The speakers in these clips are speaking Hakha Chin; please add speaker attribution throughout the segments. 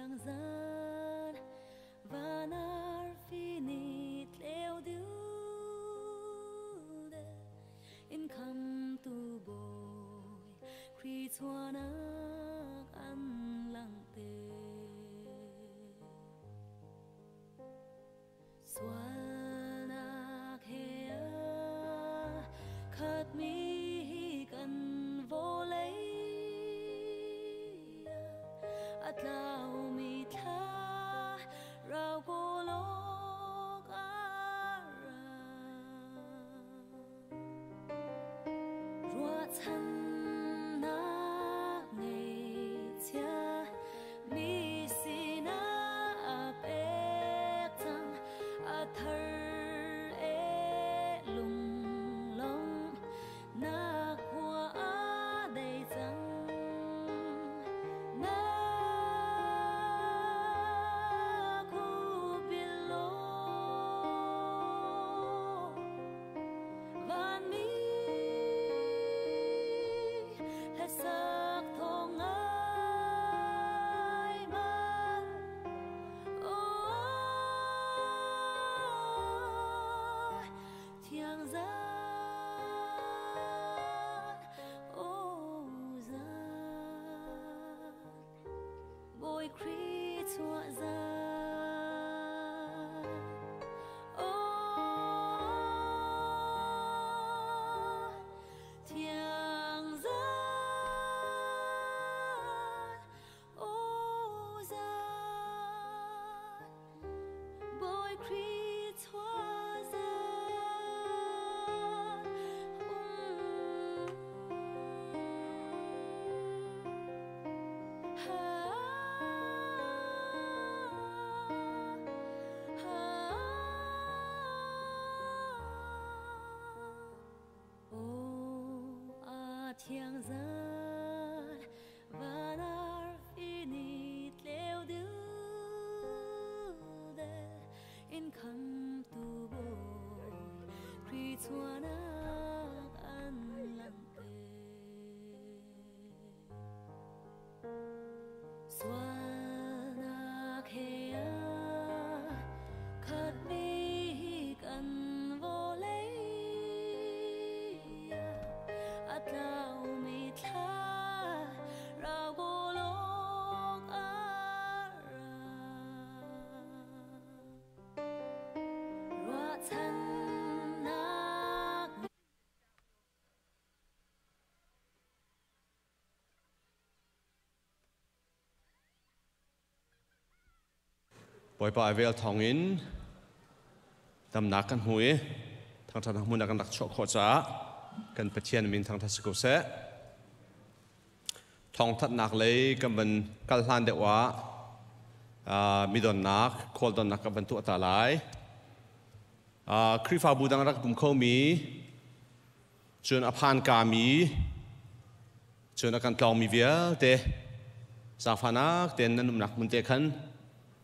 Speaker 1: Thiang zan van arfi nih tleu dildel in khamtu Bawi Khrih chuahnak an langhter. Sualnak he a khatmi hi kan vawlei ah a tlaumi thlarau kawl awk a ra. Ruahchannak ngeihcia mi sinah a pek cang, a thar e lunglawmhnak khua a dei cang. Na khuhbil law vanmi hlasak thawng ngai bal. Oh, thiang zan, oh zan, Bawi Khrih chuah zan. Oh, thiang zan, oh zan, Bawi Khrih chuah zan. Ha, ha. Oh, a thiang zan van arfi nih tleu dildel in khamtu Bawi Khrih chuahnak an langhter. Sualnak he a khatmi hi kan vawlei ah a tlaumi thlarau kawl awk a ra. Ruahchannak
Speaker 2: Bawipa a vel thawngin damnak kan hmu i thangṭhatnak hmun ah kan rak chuah khawh caah kan Pathian min thangṭhat si ko seh. Thawngthatnak lei kan van kal hlan deuh ah midonnak, khualdonnak kan van tuah ta lai. Khrihfabu dang rak pum khomi, cun a phan kami, cun a kan tlawngmi vialte zaangfahnak tein nan umnak hmun te khan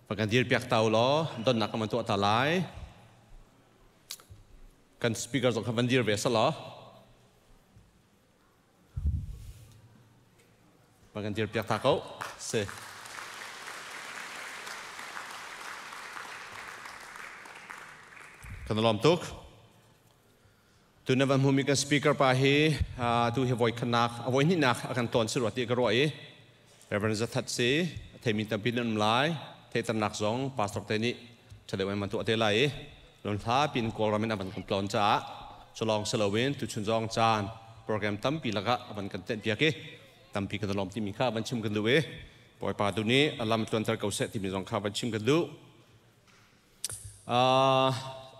Speaker 2: van kan dirpiak ta u law donnak kan van tuah ta lai. Kan speaker zong kha van dir ve selaw van kan dirpiak ta ko si. Kan lawm tuk. Tu na van hmumi kan speaker pa hi tu hi voi khatnak a voi hnihnak a kan tlawn si rua ti ka ruah i Reverend Zathat si a theimi tampi nan um lai. Theihternak zong pastor te nih ṭha deuh in man tuah te lai i lun hla pin Kawlram in a van kan tlawn caah culawng si loin tuchun zong caan program tampi lakah a van kan tenh piak i tampi kan lawm timi kha van chim kan duh i Bawipa tu nih a lam tluanter ko seh timi zong kha van chim kan duh.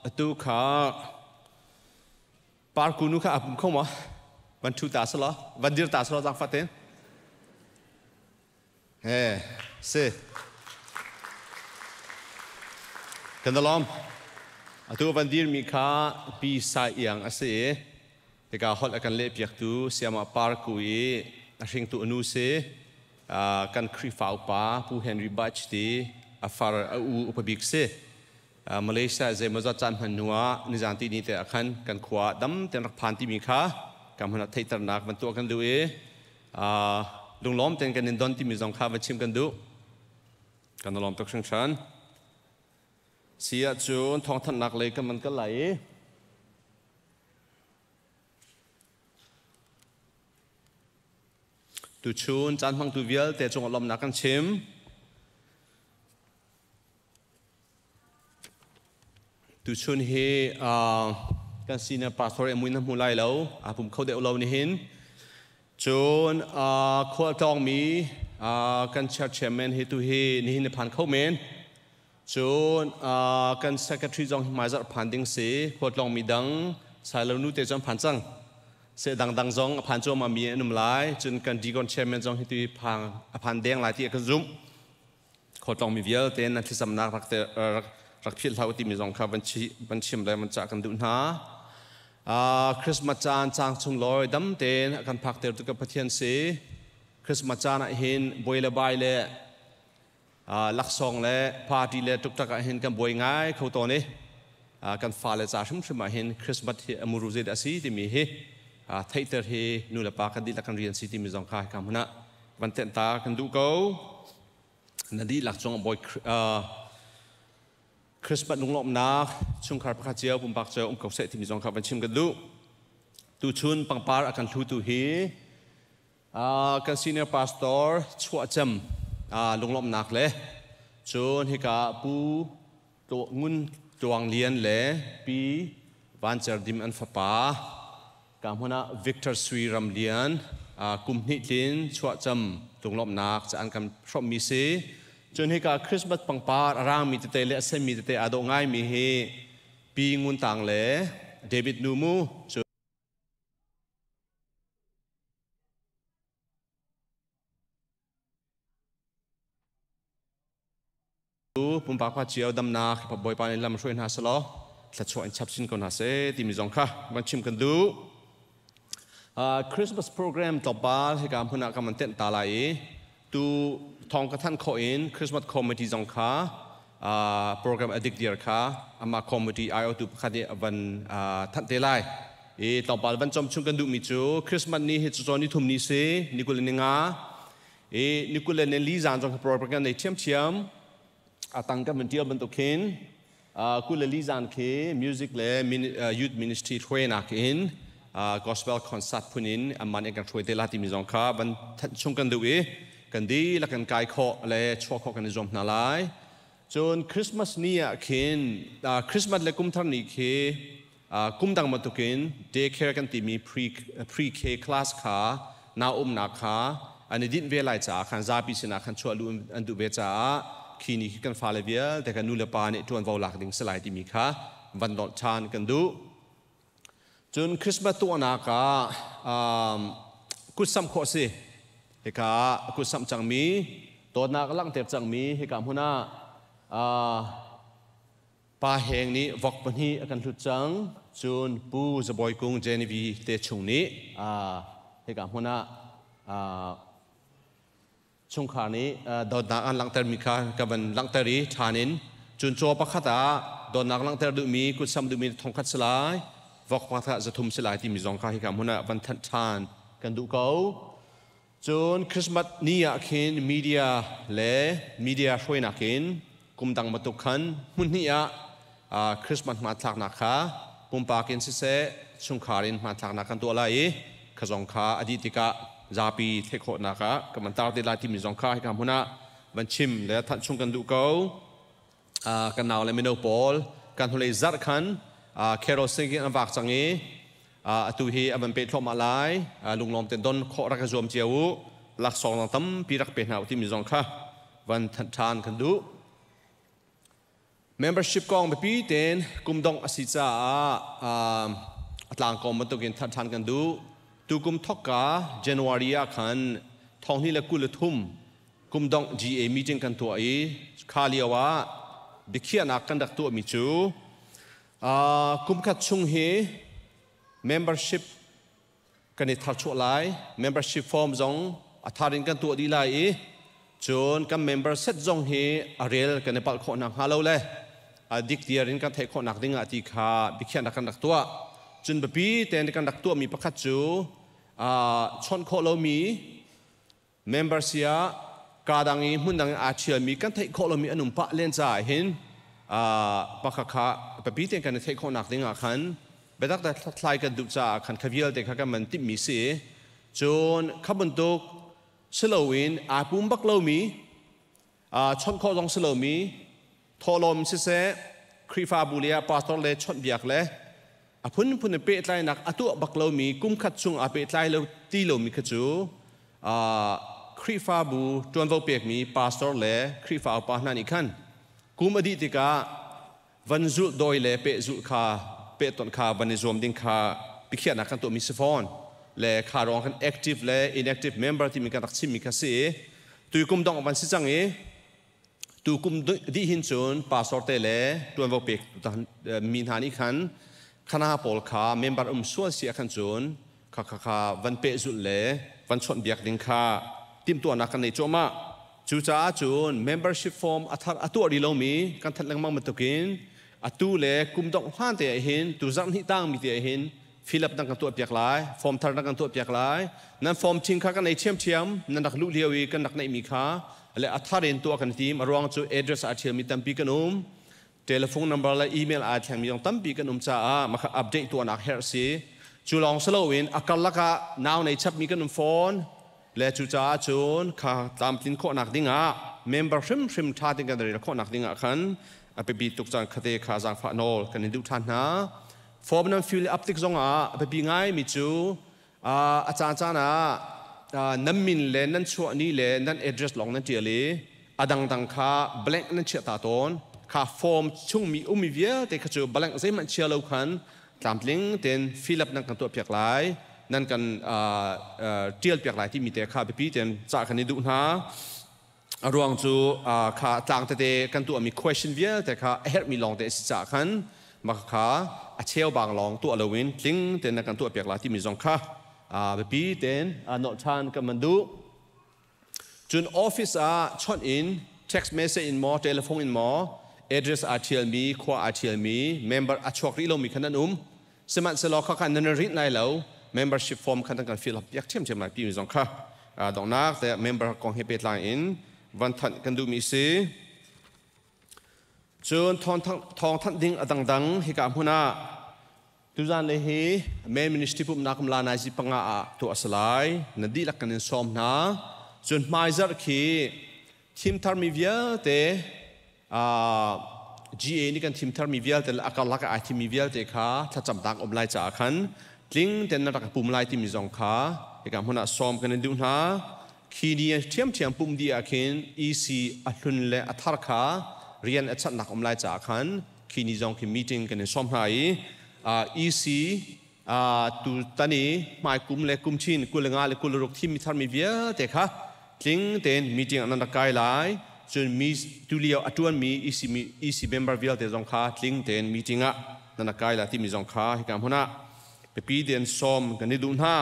Speaker 2: Atu kha parku nu kha a pum kho maw? Van ṭhu ta selaw, van dir ta selaw zaangfah tein. He, si. Kan lawm. Atu van dirmi kha Pi Sai Iang a si i hika holh a kan lehpiaktu Siama Parku i a hringtu a nu si. Kan Khrihfa upa Pu Henry Bach ti a far a u upa bik si. Malaysia zeimawzat caan hman hnu ah nizan ti ni te ah khan kan khua ah dam tein rak phan timi kha kan hmun ah theihternak van tuah kan duh i lunglawm tein kan in don timi zong kha van chim kan duh. Kan lawm tuk hringhran. Si ahcun thawngthanhnak lei kan man kal lai i tuchun caan hmangtu vialte cungah lawmhnak kan chim. Tuchun hi kan senior pastor i mui na hmu lai lo, aa pum kho deuh lo nihin. Cun khualtlawngmi kan church chairman hi tu hi nihin ni phan kho men. Cun kan secretary zong hi hmaizarh phan ding si, khualtlawngmi dang sailo nu te zong phan cang. Se dangdang zong a phan cuahmah mi an um lai. Cun kan deacon chairman zong hi tu hi a phan deng lai ti ka zumh. Khualtlawngmi vialte nan thlacamnak rak rak rak philh hlah u timi zong kha van chim le van cah kan duh hna. Christmas caan caang chung lawi dam tein a kan phakter tu ka Pathian si. Christmas caan ah hin buai le bai le laksawng le party le tuktak ah hin kan buai ngai kho tawn i kan fale ca hrimhrim ah hin Christmas hi a muru zeidah a si timi hi theihter hi nu le pa kan dihlak kan rian si timi zong kha hika hmun ah van tenh ta kan duh ko. Na dihlak cung Bawi Christmas lunglawmhnak chungkhar pakhat cio pumpak cio um ko seh timi zong kha van chim kan duh. Tuchun pangpar a kan hlutu hi kan senior pastor Chuahcem lunglawmhnak le cun hika Pu Ngun Tluang Lian le Pi Van Cer Dim an fapa ka hmun ah Victor Sui Ram Lian kum hnih tlin chuahcam lunglawmhnak ca an kan hrawmhmi si. Cun hika Christmas pangpar a rangmi tete le a senmi tete aa dawh ngaimi hi Pi Ngun Tang le David Nu Mu cu Pumpak pa cio damnak Bawipa nih lam hruai hna selaw thluachuah in chap sin ko hna seh timi zong kha van chim kan duh. Christmas program tlawmpal hika hmun ah kan van tenh ta lai i tu thawng ka thanh khawh in Christmas committee zong kha program adik dir kha amah committee IO tu pakhat nih van thanh te lai. I tlawmpal van com chung kan duhmi cu Christmas ni hi cu ni thum ni si ni 25 I ni 24 zan zong program kan nei ṭhiamṭhiam. A tang kan van ṭial bantuk khin 24 zan khi music le youth ministry hruainak in gospel concert phun in amman in kan hruai te la timi zong kha van thanh chung kan duh i kan dihlak kan kai khawh le chuah khawh kan i zuam hna lai. Cun Christmas ni ah khin Christmas le kumthar ni khi kum dang bantukin daycare kan timi pre-K class kha nau umnak kha an i dinh ve lai caah khan zapi sinah khan chuah lu an duh ve caah khi ni khi kan fale vialte kan nu le pa nih ṭuanvo lak ding si lai timi kha van dolh ṭhan kan duh. Cun Christmas tuahnak ah kutsamh khawh si. Hika kutsamh cangmi, dawtnak a langhter cangmi hika hmun ah Pa Heng nih vok pahnih a kan hlut cang. Cun Pu Zabawi Kung Genevieve te chung nih hika hmun ah chungkhar nih dawtnak an langhtermi kha ka van langhter i ṭhan in cun caw pakhat ah dawtnak langhter duhmi kutsamh duhmi thongkhat si lai, vok pakhat ah 300 si lai timi zong kha hika hmun ah van thanh ṭhan kan duh ko. Cun Christmas ni ah khin media le media hruainak in kum dang bantuk khan hmun hnih ah Christmas hmanthlaknak kha pumpak in siseh chungkhar in hmanthlaknak kan tuah lai i kha zong kha a dih tikah zapi theih khawhnak ah kan van tar te lai timi zong kha hika hmun ah van chim le thanh chung kan duh ko. Kan nau le mino pawl kan hnulei zarh khan carol singing an vak cang i atu hi a van peh thluahmah lai. Lunglawm ten don khawh rak i zuam cio u, laksawng dang tampi rak pe hna u timi zong kha van thanh ṭhan kan duh. Membership kong biapi tein kum dongh a si caah a tlangkawm bantukin thanh ṭhan kan duh. Tukum thokka January ah khan 2023 kum dongh GA meeting kan tuah i kha lio ah biakhiahnak kan rak tuahmi cu kum khat chung hi membership kan i tharchuah lai, membership form zong a thar in kan tuah dih lai i cun kan member set zong hi a rel kan i palh khawh nak hnga lo le a dik tiar in kan theih khawh nak ding ah ti kha biakhiahnak kan rak tuah. Cun biapi tein kan rak tuahmi pakhat cu chawnh khawh lomi member sia Kadang i hmun dang i aa ṭhialmi kan theih khawh lomi an um pah len caah hin pakha kha biapi tein kan i theih khawhnak ding ah khan biatak te hlathlai kan duh caah khan kha vialte kha kan man timhmi si. Cun kha bantuk si loin aa pum bak lomi, chawnh khawh zong si lomi thawhlawm siseh, Khrihfabu le ah pastor le chawnhbiak le a phunphun in pehtlainak a tuah bak lomi, kum khat chung aa pehtlai lo ti lomi kha cu Khrihfabu ṭuanvo pekmi pastor le Khrihfa upa hna nih khan kum a dih tikah van zulh dawi le pehzulh kha, pehtonh kha van i zuam ding kha biakhiahnak kan tuahmi si fawn le kha ruang khan active le inactive member timi kan rak chimmi kha si i tuikum dongh van si cang i tu kum dih hin cun pastor te le ṭuanvo pek mi hna nih khan khana pawl kha member um sual si ah khan cun kha kha kha van pehzulh le van chawnhbiak ding kha timhtuahnak kan nei cuahmah. Cucaah cun membership form a thar a tuah rih lomi kan thanh lengmang bantukin atu le kum dongh hlan te ah hin, tu zarh hnih tang mi te ah hin fill up nan kan tuah piak lai, form thar nan kan tuah piak lai. Nan form thing kha kan ei ṭhiamṭhiam, nan rak luh lio i kan rak neihmi kha le a thar in tuah kan tim. A ruang cu address aa ṭhialmi tampi kan um, telephone number le email aa thlengmi zong tampi kan um caah mah update tuahnak herh si. Cu lawng si loin a karlak ah nau nei chapmi kan um fawn le cucaah cun kha tlamtlin khawhnak dingah, member hrimhrim ṭha tein kan rel khawhnak dingah khan a biapi tuk cang khate kha zaangfah nawl kan in duh ṭhan hna. Form nan fill up tik zongah a biapi ngaimi cu a caan caan ah nan min le nan chuah ni le nan address lawng nan ṭial i a dangdang kha blank nan chiah ta tawn. Kha form chungmi ummi vialte kha cu blank zeihmanh chia lo khan tlamtling tein fill up nan kan tuah piak lai, nan kan ṭial piak lai timi te kha biapi tein cah kan i duh hna. A ruang cu kha tlang tete kan tuahmi question vialte kha a herhmi lawng te a si caah khan mah kha a cheubang lawng tuah loin tling tein nan kan tuah piak lai timi zong kha biapi tein nolh ṭhan kan van duh. Cun office ah chawnh in, text message in maw, telephone in maw, address aa ṭhialmi, khua aa ṭhialmi member a chuak rih lomi khan nan um. Sihmanhsehlaw kha khan nan rinh lai lo, membership form khan kan fill up piak ṭhiamṭhiam lai timi zong kha donghnak te member kong he pehtlai in van thanh kan duhmi si. Cun thawng thanh ding a dangdang hika hmun ah tuzan le hi main ministry pumhnak la nai zi 5 ah tuah a si lai. Na dihlak kan in sawm hna. Cun hmaizarh khi thim tharmi vialte, GA nih kan thim tharmi vialte le a karlak ah ai thimmi vialte kha thlacamnak um lai caah khan tling ten na rak pum lai timi zong kha hika hmun ah sawm kan in duh hna. Khi ni ṭhiamṭhiam pum dih ah khin EC a hlun le a thar kha rian a chanhnak um lai caah khan khi ni zong khi meeting kan in sawm hna i EC tu tan i hmai kum le kum chin 25 le 26 thimmi tharmi vialte kha tling tein meeting ah nan rak kai lai. Cun mi tulio a ṭuanmi EC, EC member vialte zong kha tling tein meeting ah nan rak kai lai timi zong kha hika hmun ah biapi tein sawm kan i duh hna.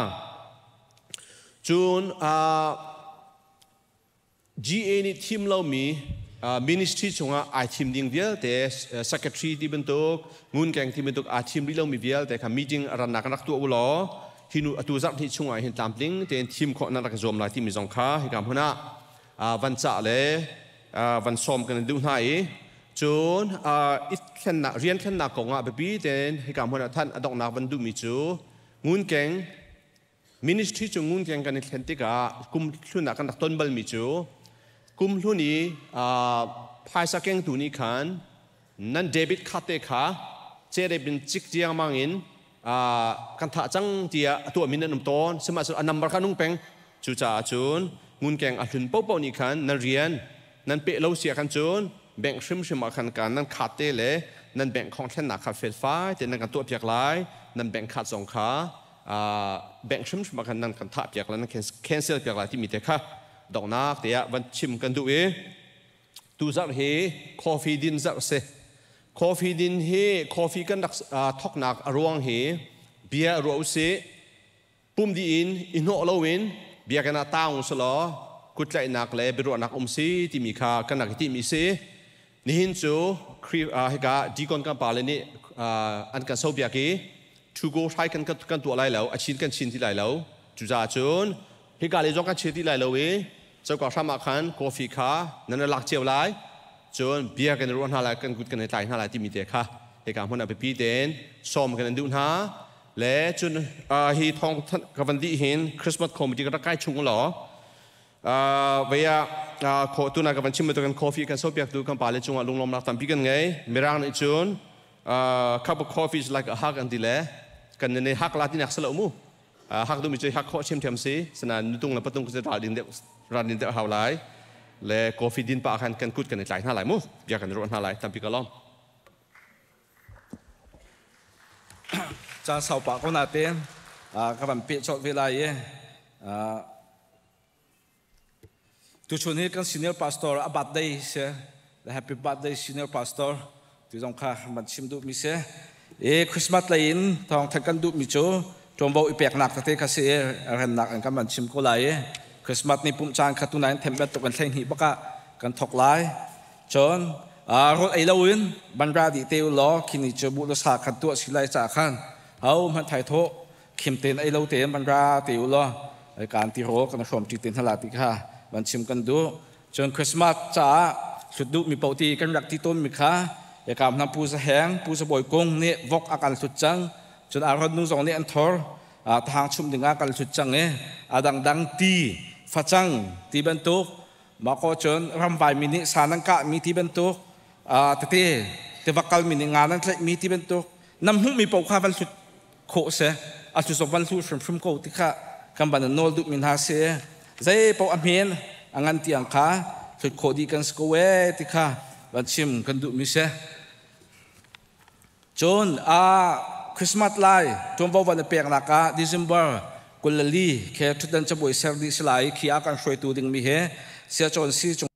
Speaker 2: Cun GA nih thim lomi ministry chungah ai thim ding vialte, secretary ti bantuk, ngunkeng ti bantuk aa thim rih lomi vialte kha meeting a rannak rak tuah u law hi nu atu zarh hnih chungah hin tlamtling tein thim khawh nan rak zuam lai timi zong kha hika hmun ah van cah le van sawm kan in duh hna i cun i thlennak, rian thlennak kong ah biapi tein hika hmun ah than a donghnak van duhmi cu ngunkeng ministry cu ngunkeng kan i thlen tikah kum hlun ah kan rak ton balmi cu kum hlun i phaisa kengtu nih khan nan debit card te kha cerep in cik riangmang in kan thah cang tiah a tuahmi nan um tawn. Sihmanhsehlaw a number kha nung peng. Cucaah cun ngunkeng a hlun paohpaoh nih khan nan rian nan peh lo si ah khan cun bank hrimhrim ah khan kan nan card te le nan bank khong thlennak kha felfai tein nan kan tuah piak lai. Nan bank card zong kha bank hrimhrim ah khan nan kan thah piak lai, nan cancel piak lai timi te kha donghnak te ah van chim kan duh i tu zarh hi coffee din zarh si. Coffee din hi, coffee kan rak thoknak a ruang hi bia ruah usih, pum di in i hnawh loin biakinn ah taung selaw kuttlaihnak le biaruahnak um si timi kha kan rak i timi si. Nihin cu hika deacon kan pale nih an kan sopiak i to go hrai kan tuah lai lo, a chin kan chin ti lai lo. Cucaah cun hika le zong kan chin ti lai lo i Coka hram ah khan coffee kha nan lak cio lai. Cun bia kan i ruah hna lai, kan kut kan i tlai hna lai timi te kha hika hmun ah biapi tein sawm kan in duh hna. Le cun hi thawng ka van dih hin Christmas committee ka rak kai chung law vaya kho tuna ka van chim kan coffee kan sopiak tu kan pale cungah lunglawmnak tampi kan ngei. Mirang nih cun cup of coffee is like a hug an ti le kan ne hak la tinak salo mu hak du mi chu hak kho chem thiam si sana nutung le patung ku ral din de ral din de hau lai le coffee din pa khan kan kut kan i tlai hna lai mu bia kan ruah hna lai tampi ka lawm.
Speaker 3: Caan sau pa ko na te ka van pe chot ve lai e. Tu chun hi kan senior pastor a birthday se, the happy birthday senior pastor tu zong kha man chim duh mi se. E Christmas lei in thong than kan duh mi chu ṭuanvo i peknak tete kha si rennak an kan man chim ko lai i Christmas ni pumh caan kha tunain them bantuk kan thleng hnih baka kan thok lai. Cun rawl ei loin banra dih te u law khini cu bu le sa khan tuah si lai ca khan ho hmanh thai thawh khim tein ei lo tein banra te u law kan ti ro kan hrawm ṭi te hna ti kha van chim kan duh. Cun Christmas caah hlut duh mi paoh ti kan rak ti tawn mi kha ekam hna Pu Za Heng, Pu Za Bawi Kung nih vok a kan hlut cang. Cun Aaron nu zong nih an thor tahang chum dingah kan hlut cang i a dangdang ti facang ti bantuk mah ko cun ramvai mi nih sa nan kah mi ti bantuk tete tiva kal mi nih nga nan tlaih mi ti bantuk nam hmuh mi paoh kha van hlut khawh se a hlu zong van hlu hrimhrim ko ti kha kan van nawl duh mi hna si. Zei paoh a hmen a ngan tiang kha hlut khawh dih kan si ko e ti kha van chim kan duh mi si. Cun a Christmas lai ṭuanvo van i peknak ah December 24 khe ṭhutdan cabuai ser dih si lai. Khi ah kan hruaitu dingmi he Siacawn si cung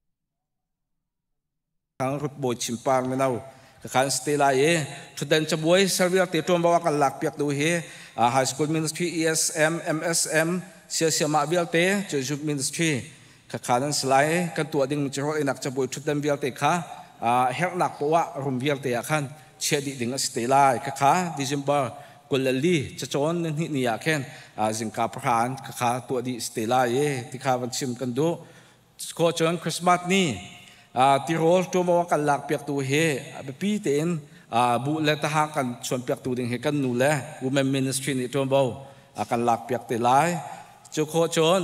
Speaker 3: Rut Bawi Chimpar mino ka khan si te lai i ṭhutdan cabuai ser vialte ṭuanvo a kan lak piak tu hi High School Ministry, ESM, MSM, siasiamah vialte cu Youth Ministry ka khan an si lai. Kan tuah dingmi cu rawl einak cabuai ṭhutdan vialte kha herhnak poah rum vialte ah khan chiah dih ding a si te lai. Khakha December 24 cacawn ni hnih ni ah khin zingka 9 in khakha tuah dih si te lai i ti kha van chim kan duh. Ko cun Christmas ni tirawl ṭuanvo kan lak piaktu hi biapi tein buh le tahang kan chuan piaktu ding hi kan nu le Women Ministry nih ṭuanvo kan lak piak te lai. Cu khawh cun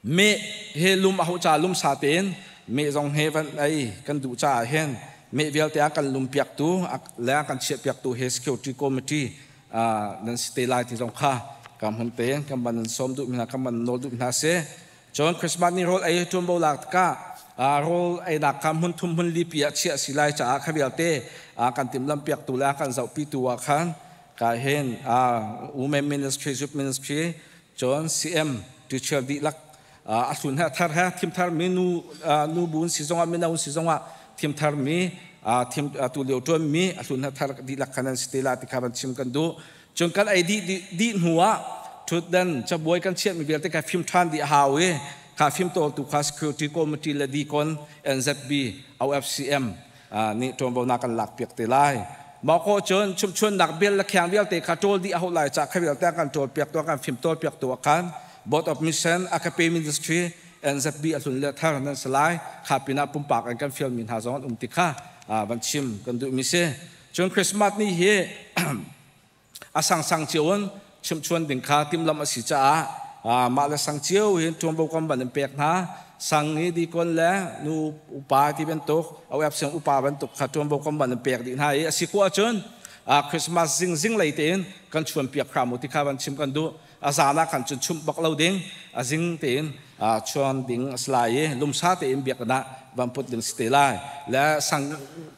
Speaker 3: meh he lum a hauh ca lumsa tein meh zong he van ei kan duh caah hin meh vialte a kan lum piaktu le a kan chiah piaktu he security committee nan si te lai ti zong kha kam hun te kan ban sawm duh hna, kan ban nawl duh hna si. Cun Christmas ni rawl ei ṭuanvo lak tikah rawl einak kha hmun thum hmun li pi ah chiah si lai caah kha vialte kan timhlamh piaktu le kan zohpitu ah khan ka hin Women Ministry, Youth Ministry, cun CM teacher dihlak a hlun he a thar he thim thar mi nu nu bu si zongah mino si zongah thim thar mi thim tu lio ṭuan mi a hlun he thar dihlak khan an si te la ti kha van chim kan duh. Cun kan ei dih dih hnu ah ṭhutdan cabuai kan chiah mi vialte kha fim ṭhan dih a hau i kha fim tawltu kha security committee le deacon NZB OFCM nih ṭuanvo na kan lak piak te lai. Mah ko cun chumchunnak bel le kheng vialte kha ṭawl dih a hau lai ca kha vialte kan ṭawl piak tu kan fim tawl piak tu ah khan Board of Mission, Agape Ministry, NZB a hlun le thar nan si lai. Kha pinah pumpak an kan fial mi hna zong an um ti kha van chim kan duh mi si. Cun Christmas ni hi a sangsang cio in chimchuan ding kha timhlamh a si caah mah le sang cio hin ṭuanvo kan van in pek hna. Sang i dikon le nu upa ti bantuk OF siang upa bantuk kha ṭuanvo kan van in pek dih hna i a si khawh ahcun Christmas zing zing lei tein kan chuan piak hram u ti kha van chim kan duh. A zan ah khan cun chumh bak lo ding, a zing tein chuan ding a si lai i lumsa tein biakinn ah van put ding si te lai. Le sang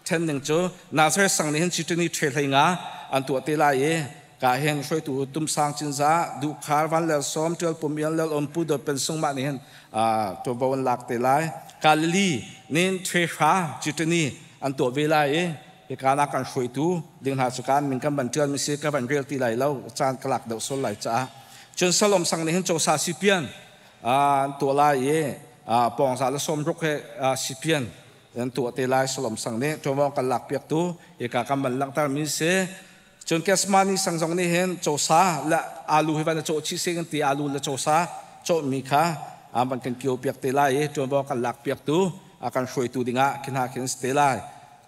Speaker 3: ṭhen ding cu Nazareth sang nih hin chitini ṭhe hlei nga an tuah te lai i ka hin hruaitu Tumsang Cinzah, Duhkhar, Van Lel Sawm, Ṭial Pum Ian Lel Om, Pu Dawt Pen Sung mah nih hin ṭuanvo an lak te lai. Galilee nih ṭhe hra chitini an tuah ve lai i hika na kan hruaitu ding hna cu kan min kan van ṭial mi si ka van rel ti lai lo, caan ka lak deuh sol lai caah. Cun Salom sang nih hin Cosa sipian an tuah lai i pawng za le 60 he sipian an tuah te lai. Salom sang nih ṭuanvo kan lak piaktu hika kan van langhter mi si. Cun Kesmani sang zong nih hin cosa le alu hi van a cawh chih se kan ti, alu le cosa cawhmi kha an van kan kio piak te lai i ṭuanvo kan lak piaktu a kan hruaitu dingah khi hna khin si te lai.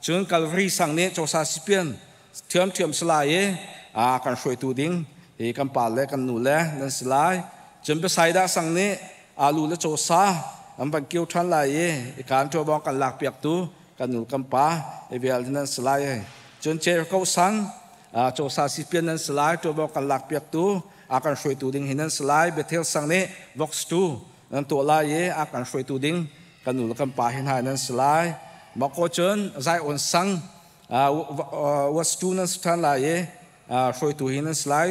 Speaker 3: Cun Calvary sang nih Cosa Sipian ṭhiamṭhiam si lai i a kan hruaitu ding hi kan pa le kan nu le nan si lai. Cun Bethsaida sang nih alu le cawsa an van kio ṭhan lai i i kan ṭuanvo kan lak piaktu kan nu kan pa i vial nan si lai. Cun Jericho sang cawsa sipian nan si lai, ṭuanvo kan lak piaktu a kan hruaitu ding hi nan si lai. Bethel sang nih Vox tu nan tuah lai i a kan hruaitu ding kan nu le kan pa hi hna nan si lai. Mako cun Zion sang was tu nan si ṭhan lai i hruaitu hi nan si lai.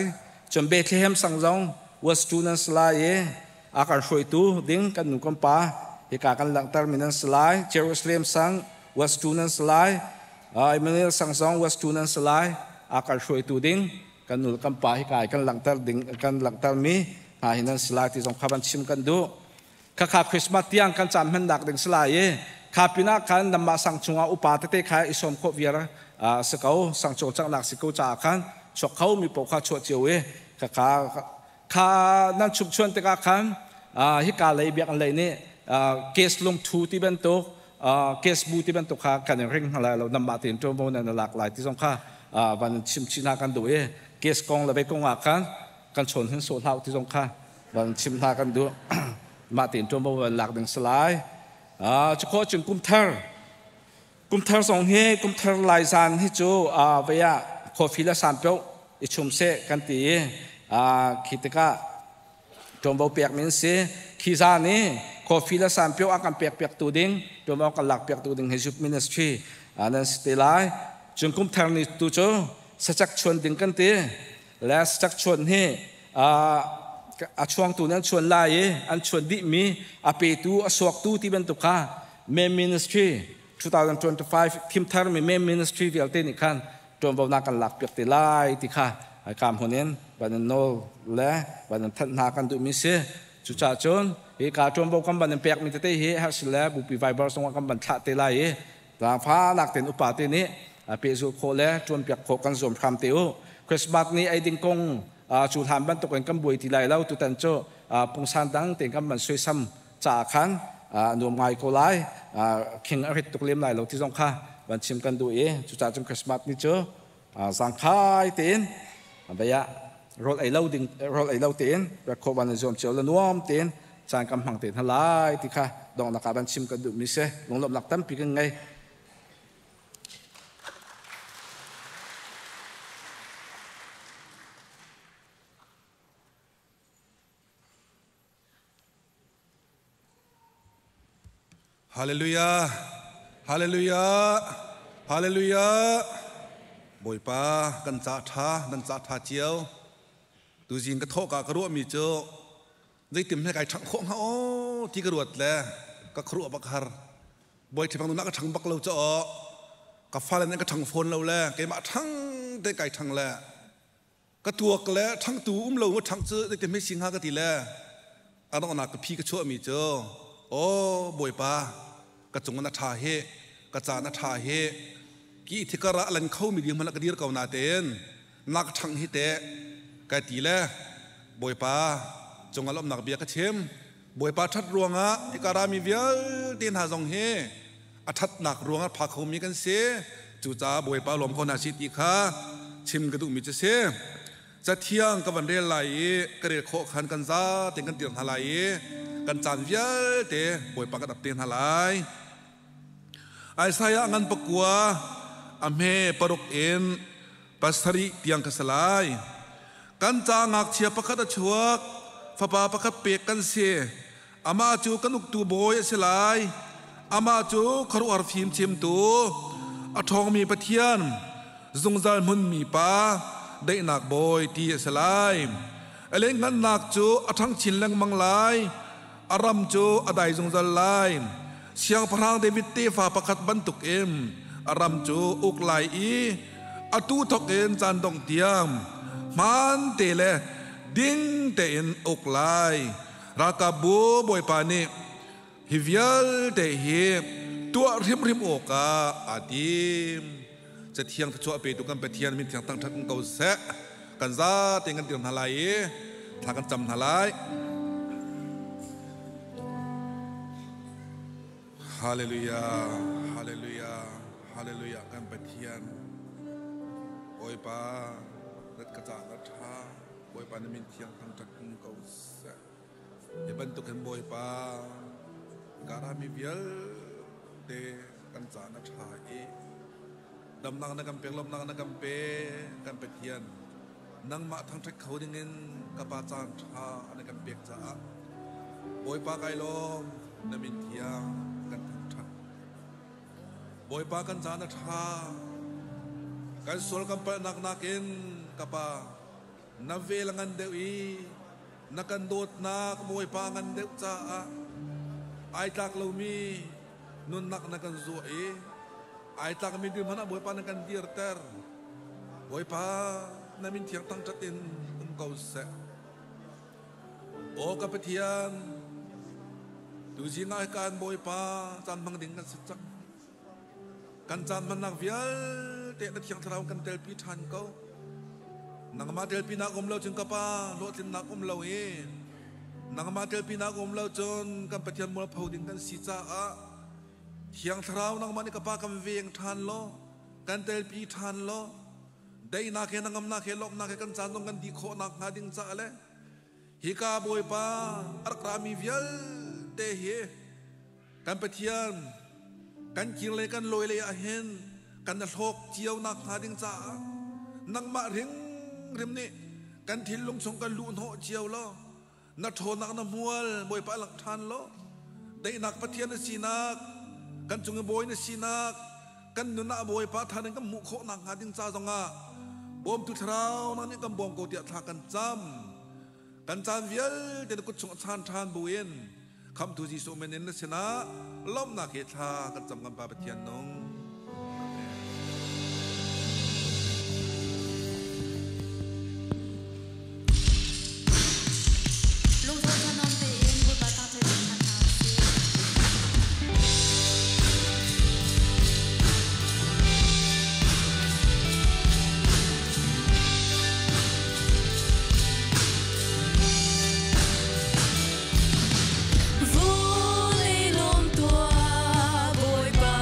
Speaker 3: Cun Bethlehem sang zong was tu nan si lai i a kan hruaitu ding kan nu kan pa hika kan langhter mi nan si lai. Jerusalem sang was tu nan si lai. Emmanuel sang zong was tu nan si lai. A kan hruaitu ding kan nu kan pa hika kan langhter ding kan langhter mi hna hi nan si lai ti zong kha van chim kan duh. Khakha Christmas tiang kan caan hmannak ding si lai i kha pinah khan nanmah sang chungah upa tete kha i sawm khawh viar si ko sang cawlcanghnak si ko caah khan chuak kho mi paoh kha chuah cio i khakha kha nan chumchuan tikah khan hika lei biakinn lei nih case lungthu ti bantuk case bu ti bantuk kha kan in ring hna lai lo nanmah tein ṭuanvo nan i lak lai ti zong kha van chim chih hna kan duh i case kong le vei kong ah khan kan chawn hin sawh hlah ti zong kha van chim hna kan duh. Mah tein ṭuanvo van lak ding si lai. Cu cun kumthar kumthar zong hi kumthar lai zan hi cu vei ah coffee le sanpioh i chum seh kan ti i khi tikah ṭuanvo pek min si. Khi zan i coffee le sanpioh a kan pek piaktu ding ṭuanvo kan lak piaktu ding hi youth ministry nan si te lai. Cun kumthar ni tu cu sacak chuan ding kan ti le sacak chuan hi a chuangtu nan chuan lai i an chuan dihmi a petu a suaktu ti bantuk kha men ministry 2025 thimthar mi men ministry vialte nih khan ṭuanvo na kan lak piak te lai ti kha kam hun in van in nawl le van in thanh hna kan duhmi si. Cucaah cun hi ka ṭuanvo kan van in pek mi tete hi herh le bupi Viber zongah kan van thlah te lai i zaangfa nak ten upa te nih pehzulh khawh le ṭuan piak khawh kan zuam hram te u. Christmas ni ei ding kong cu hlan bantuk in kan buai ti lai lo. Tutan cu pungsan dang tein kan van suaisam caah khan nuam ngai ko lai, khing a rit tuk lem lai lo ti zong kha van chim kan duh i cucaah cun Christmas ni cu zangkhai tein vei ah rawl ei lo ding rawl ei lo tein rak khawh van zuam cio le nuam tein caan kan hmang te hna lai ti kha donghnak ah van chim kan duhmi si. Lunglawmhnak tampi kan ngei.
Speaker 4: Hallelujah. Hallelujah. Hallelujah. Bawipa kan ca tha nan ca tha cio. Tuzing ka thawh ka ka ruah mi cu zeitim he kai ṭhangh khawh hnga aw ti ka ruat le ka khuaruah bak har. Bawi ṭhipang nunah ka ṭhang bak lo ca aw ka fale nih ka ṭhang fawn lo le keimah ṭhang te kai ṭhang le ka tuak le ṭhangtu um lo ṭhang cu zeitim he si hnga ka ti le a donghnak ka phi ka chuahmi cu aw Bawipa ka cung na ṭha hi ka ca na ṭha hi ki thikar ah lan kho mi ding hmanh ka dir ko na tein nak ṭhang hi te ka ti le Bawipa cung ah lawmhnak bia ka chim. Bawipa ṭhat ruangah hika rami vialte hna zong hi a ṭhatnak ruangah pha khomi kan si. Cucaah Bawipa lawm ko hna sih ti kha chim ka duhmi cu si. Cathiang ka van rel lai i ka rel khawh khan kan za tein kan dir hna lai i kan caan vialte Bawipa kan ap te hna lai. Isaiah ngan pakua a hme paruk in pasarih tiang ka si lai. Kan ca ngakchia pakhat a chuak, fapa pakhat pek kan si. Amah cu kan uktu bawi a si lai. Amah cu khuaruahhar fim chimtu, a ṭhawngmi Pathian, zungzal hmunmi Pa, daihnak bawi ti a si lai. A lenghngannak cu a ṭhang chin lengmang lai. A ram cu a dai zungzal lai. Siangpahrang David tefa pakhat bantukin a ram cu uk lai i atu thawk in caan dongh tiang hmaan te le ding tein uk lai. Ralkapbu Bawipa nih hi vialte hi tuah hrimhrim awkah aa tim. Cathiang thluachuah petu kan Pathian min thiang thangṭhat in ko seh. Kan zate kan dir hna lai i thla kan cam hna lai. Hallelujah, Hallelujah, Hallelujah kan Pathian. Bawipa, rat ka ca na ṭha. Bawipa na min thiang thangṭhat um ko seh. Hi bantuk hin Bawipa, karami vialte kan ca na ṭha i damnak na kan pek, lawmhnak na kan pe, kan Pathian. Nangmah thangṭhat kho dingin ka Pa caan ṭha na kan pek caah Bawipa kai lawm, na min thiang kan thangṭhat. Bawipa kan caan a ṭha, kan sual kan palhnak nakin ka Pa na vel a ngan deuh i na kan dawtnak Bawipa ngan deuh caah ai tlak lomi nunnak na kan zuah i ai tlakmi dirhmun ah Bawipa na kan dirter. Bawipa na min thiang thangṭhat in um ko seh. Aw ka Pathian, tuzing ah kan Bawipa caan hmang ding kan si cang. Kan caan hmannak vialte na Thiang Thlarau kan telpi ṭhan ko. Nangmah telpinak um lo cun ka Pa hlawhtlinnak um lo i nangmah telpinak um lo cun kan Pathian mualpho ding kan si caah Thiang Thlarau nangmah nih ka Pa kan veng ṭhan law kan telpi ṭhan law daihnak he hnangamnak he lawmhnak he kan caan zong kan dih khawh nakhnga ding caah le hika Bawipa a rak rami vialte hi kan Pathian kan kir le kan lawi lei ah hin kan hlawk cio nakhnga ding caah nangmah ringrim nih kan thinlung chung kan luh hnawh cio law na ṭhawnnak na hmual Bawipa langh ṭhan law daihnak Pathian na sinak kan cung i bawi na sinak kan nun ah Bawipa than in kan hmuh khawh nakhnga ding ca zongah bawmtu thlarau nang nih kan bawm ko tiah thla kan cam. Kan caan vialte na kut chung a chan ṭhan buin khamtu Jesuh min in na sinah lawmhnak he thla kan cam kan Pa Pathian nung.
Speaker 1: Lungtho thanuam tein Bawipa thangṭhat in hna hna usih. Vuli lawm tuah Bawipa.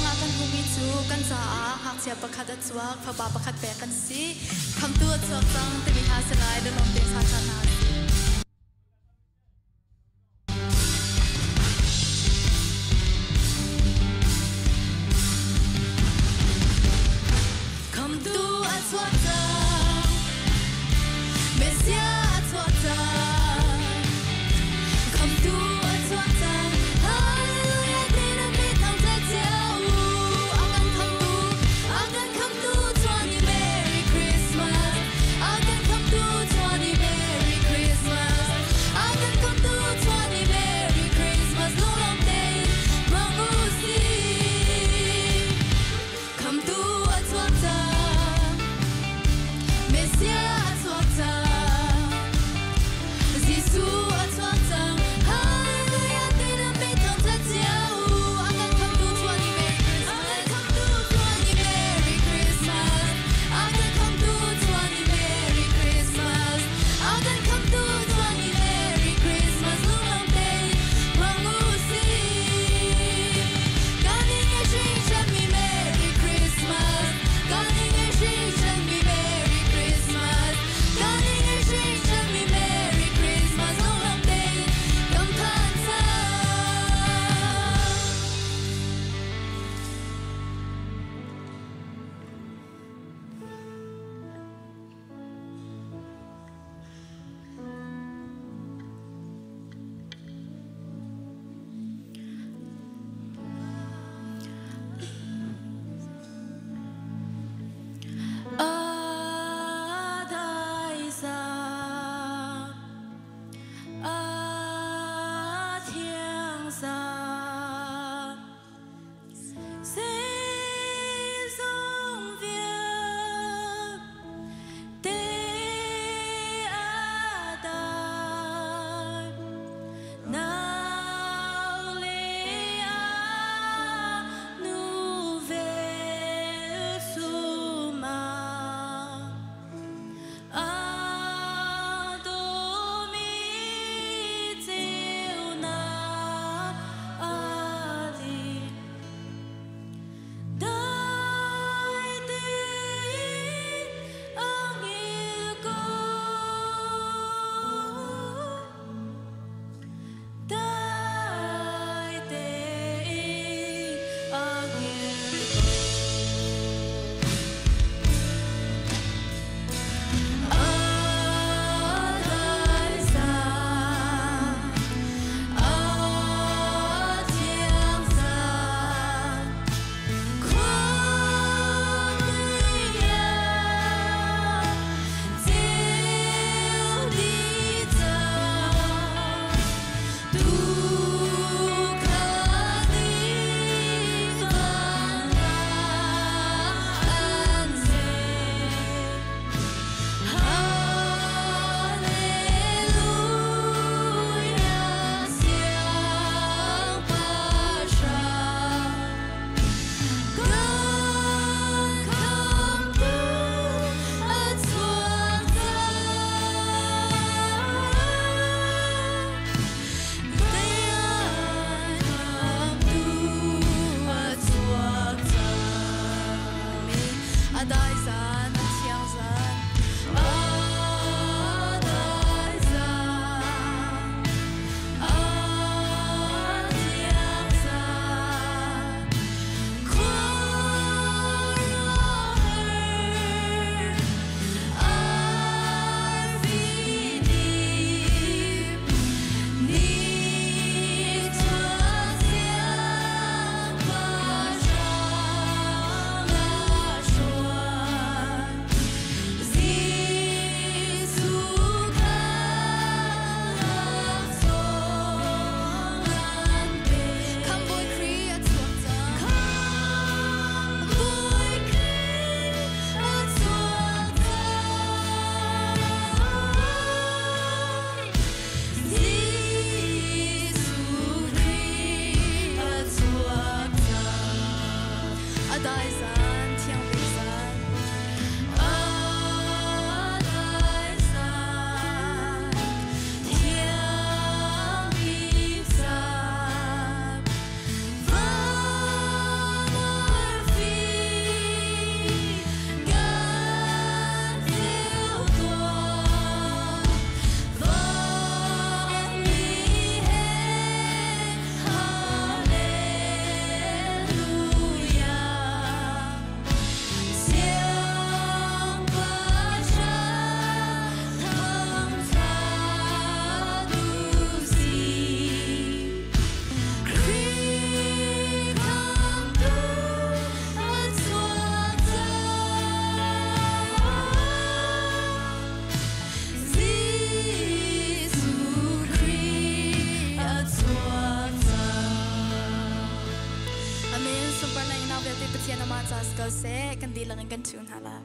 Speaker 1: chungah kan hmuhmi cu kan caah ngakchia pakhat a chuak, fapa pakhat pek kan si. Khamtu a chuak cang timi hla si lai lunglawm tein sa caan hna usih. Khamtu a chuak cang, Messiah a chuak cang. Khamtu a chuak cang, Hallelujah ti na mi thangṭhat cio u. A kan khamtu, a kan khamtu chuan i Merry Christmas. A kan khamtu chuan i Merry Christmas. Amen. Sunparnak in vialte Pathian amah ca si ko seh. Kan dihlak in kan ṭhu hna la.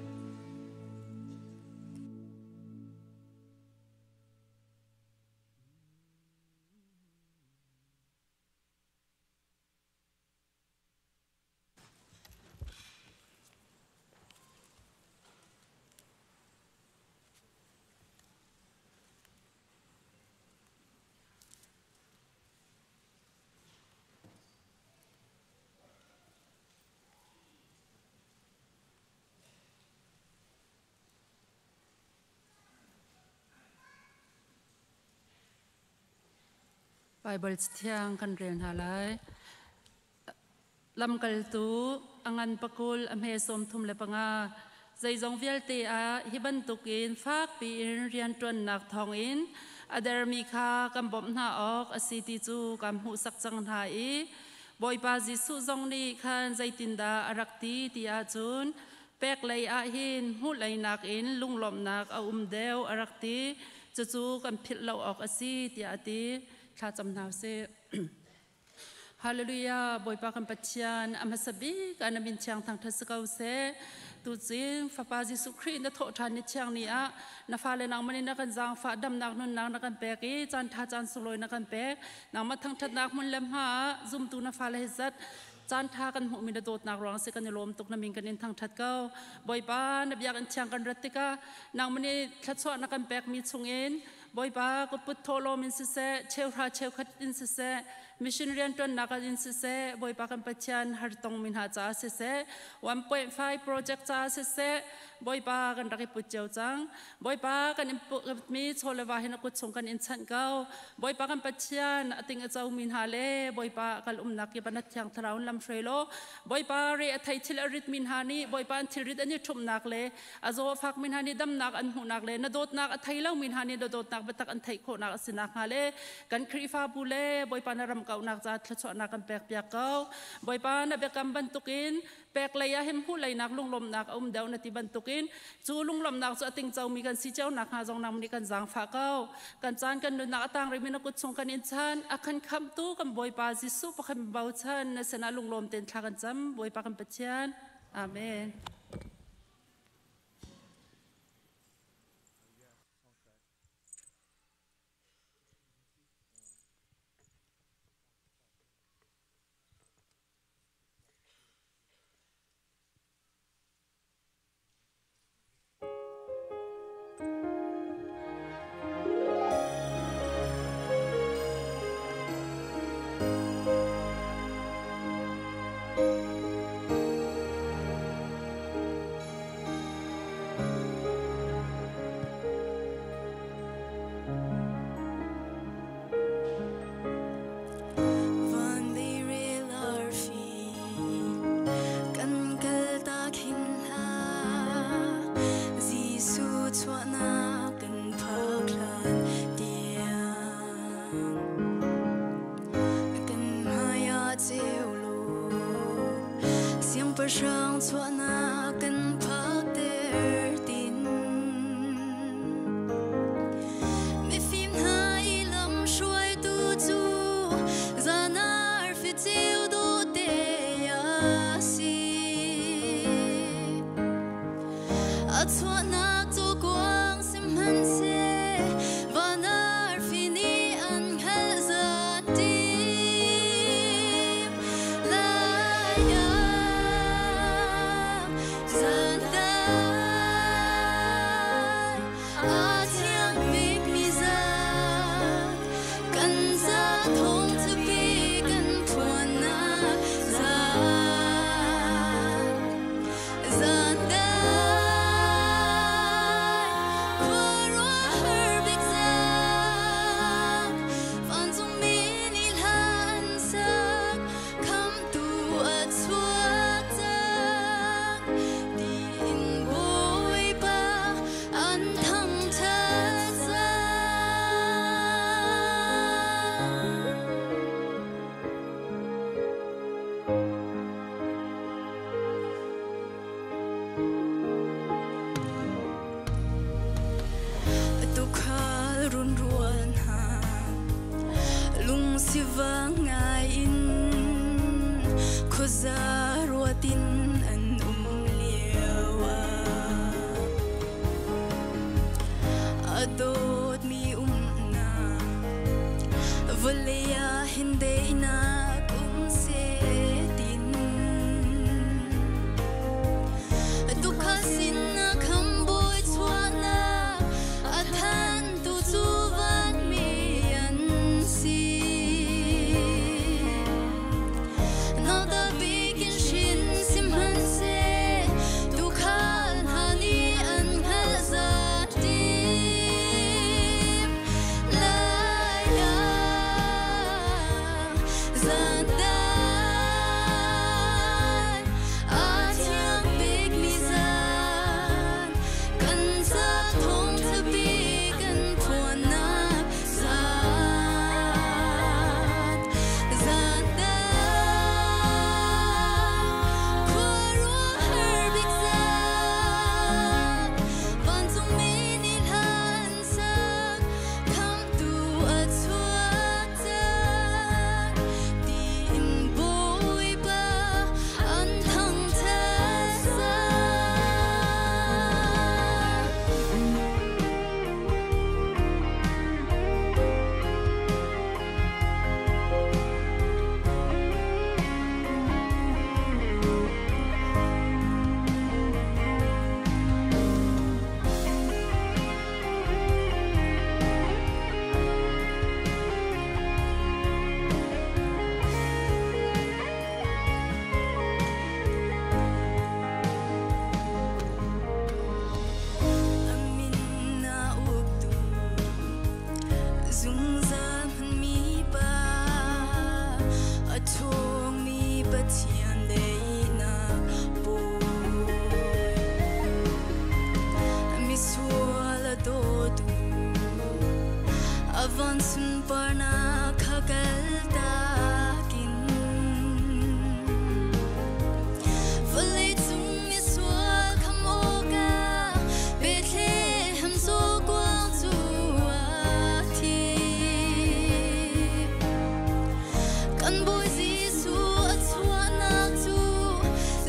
Speaker 5: Baibal Cathiang kan rel hna lai. Lamkaltu a ngan pakul a hme 35. Zeizong vialte ah hi bantukin fakpi in rianṭuannak thawngin a dermi kha kan bawmh hna awk a si ti cu kan hmuhsak cang hna i Bawipa Jesuh zong nih khan zeitindah a rak ti ti ahcun pek lei ah hin hmuh lei nakin lunglawmhnak a um deuh a rak ti. Cucu kan philh lo awk a si tiah a ti. Thlacam hna usih. Hallelujah Bawipa kan Pathian a hmasa bik ah na min thiang thangthat si ko seh. Tucing Fapa Jesuh Khrih na thawh ṭhan ni thiang ni ah na fale nangmah nih na kan zaangfah damnak nunnak na kan pek i caan ṭha caan sunglawi na kan pek. Nangmah thangṭhatnak hmun le hma ah zumtu na fale hi zat caan ṭha kan hmuhmi na dawtnak ruang si kan i lawm tuk na min kan in thangṭhat ko. Bawipa na biakinn thiang kan rat tikah nangmah nih thluachuah na kan pekmi chungin Bawipa kutput thawhlawm in siseh, cheuhra cheukhat in siseh, mission rianṭuannak in siseh, Bawipa kan Pathian hartongmi hna caah siseh, 1.5 project caah siseh, Bawipa kan rak i put cio cang. Bawipa kan in putmi chaw le va hin a kut chung kan in chanh ko. Bawipa kan Pathian a ting a comi hna le Bawipa kal umnak kip ah na thiang thlarau in lam hruai law, Bawipa re a thei thil a ritmi hna nih Bawipa an thilrit an i ṭhumhnak le a zaw a fakmi hna nih damnak an hmuhnak le na dawtnak a thei lomi hna nih na dawtnak biatak an theih khawhnak a si nakhnga le kan Khrihfabu le Bawipa na ram kauhnak ca thluachuahnak kan pekpiak ko. Bawipa na biakam bantukin pek lei ah hin hmuh leinak lunglawmhnak a um deuh na ti bantukin cu lunglawmhnak cu a tingcomi kan si cio nakhnga zong nang nih kan zaangfah ko. Kan caan kan nunnak a tang rihmi na kut chung kan in chan a kan khamhtu kan Bawipa Jesuh pakhat bochan na sinah lunglawm tein thla kan cam Bawipa kan Pathian. Amen.
Speaker 1: Van leirel arfi kan kaltak hin hlah Jesuh chuahnak kan phak hlan tiang kan hmai ah ceu law siangpahrang chuahnak kan phakter tin mifim hna i lam hruaitu cu zan arfi ceu dawhte a si a chuahnak cu kuang sihmanhseh van arfi nih an hngalh zat dim lai ah. Khuaza ruatin an um lio ah a dawtmi umnak vawlei ah hin daihnak um seh tin. Tuukhal sinah khamhbawi chuahnak a thantu cu vanmi an si. Nauta bik in hrin sihmanhseh tuukhal hna nih an hngalh zatip lai lo. Zan a thiang bikmi zan kan ca thawngṭha bik kan phuannak zan. Zan khuaruahhar bik zan vancungmi nih hla an sak khamhtu a chuak cang tiin Bawipa an thangṭhat cang. A min a uktu zungzal hmanmi pa a ṭhawngmi Pathian daihnak bawi misual a dawtu a van sunparnak kha kaltak in vawleicung misual khamh awkah Bethlehem zawkuang cu a thi. Kan Bawi Jesuh a chuahnak cu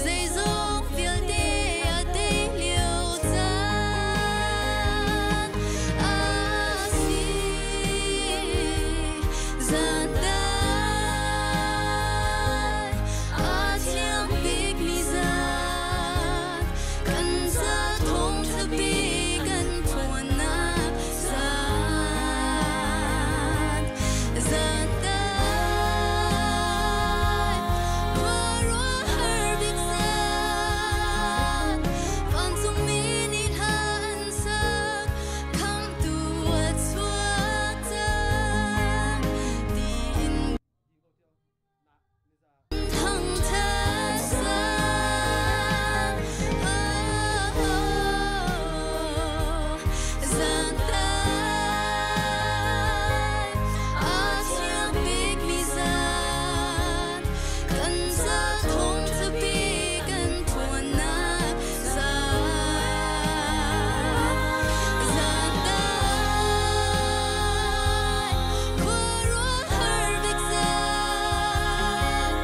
Speaker 1: zeizong vialte a tei lio caan a si. Zan a thiang bikmi zan kan ca thawngṭha bik kan phuannak zan. Zan khuaruahhar bik zan vancungmi nih hla an sak khamhtu a chuak cang tiin thangṭhat cang. Oh, zan a thiang bikmi zan kan ca thawngṭha bik kan phuannak zan. Zan khuaruahhar bik zan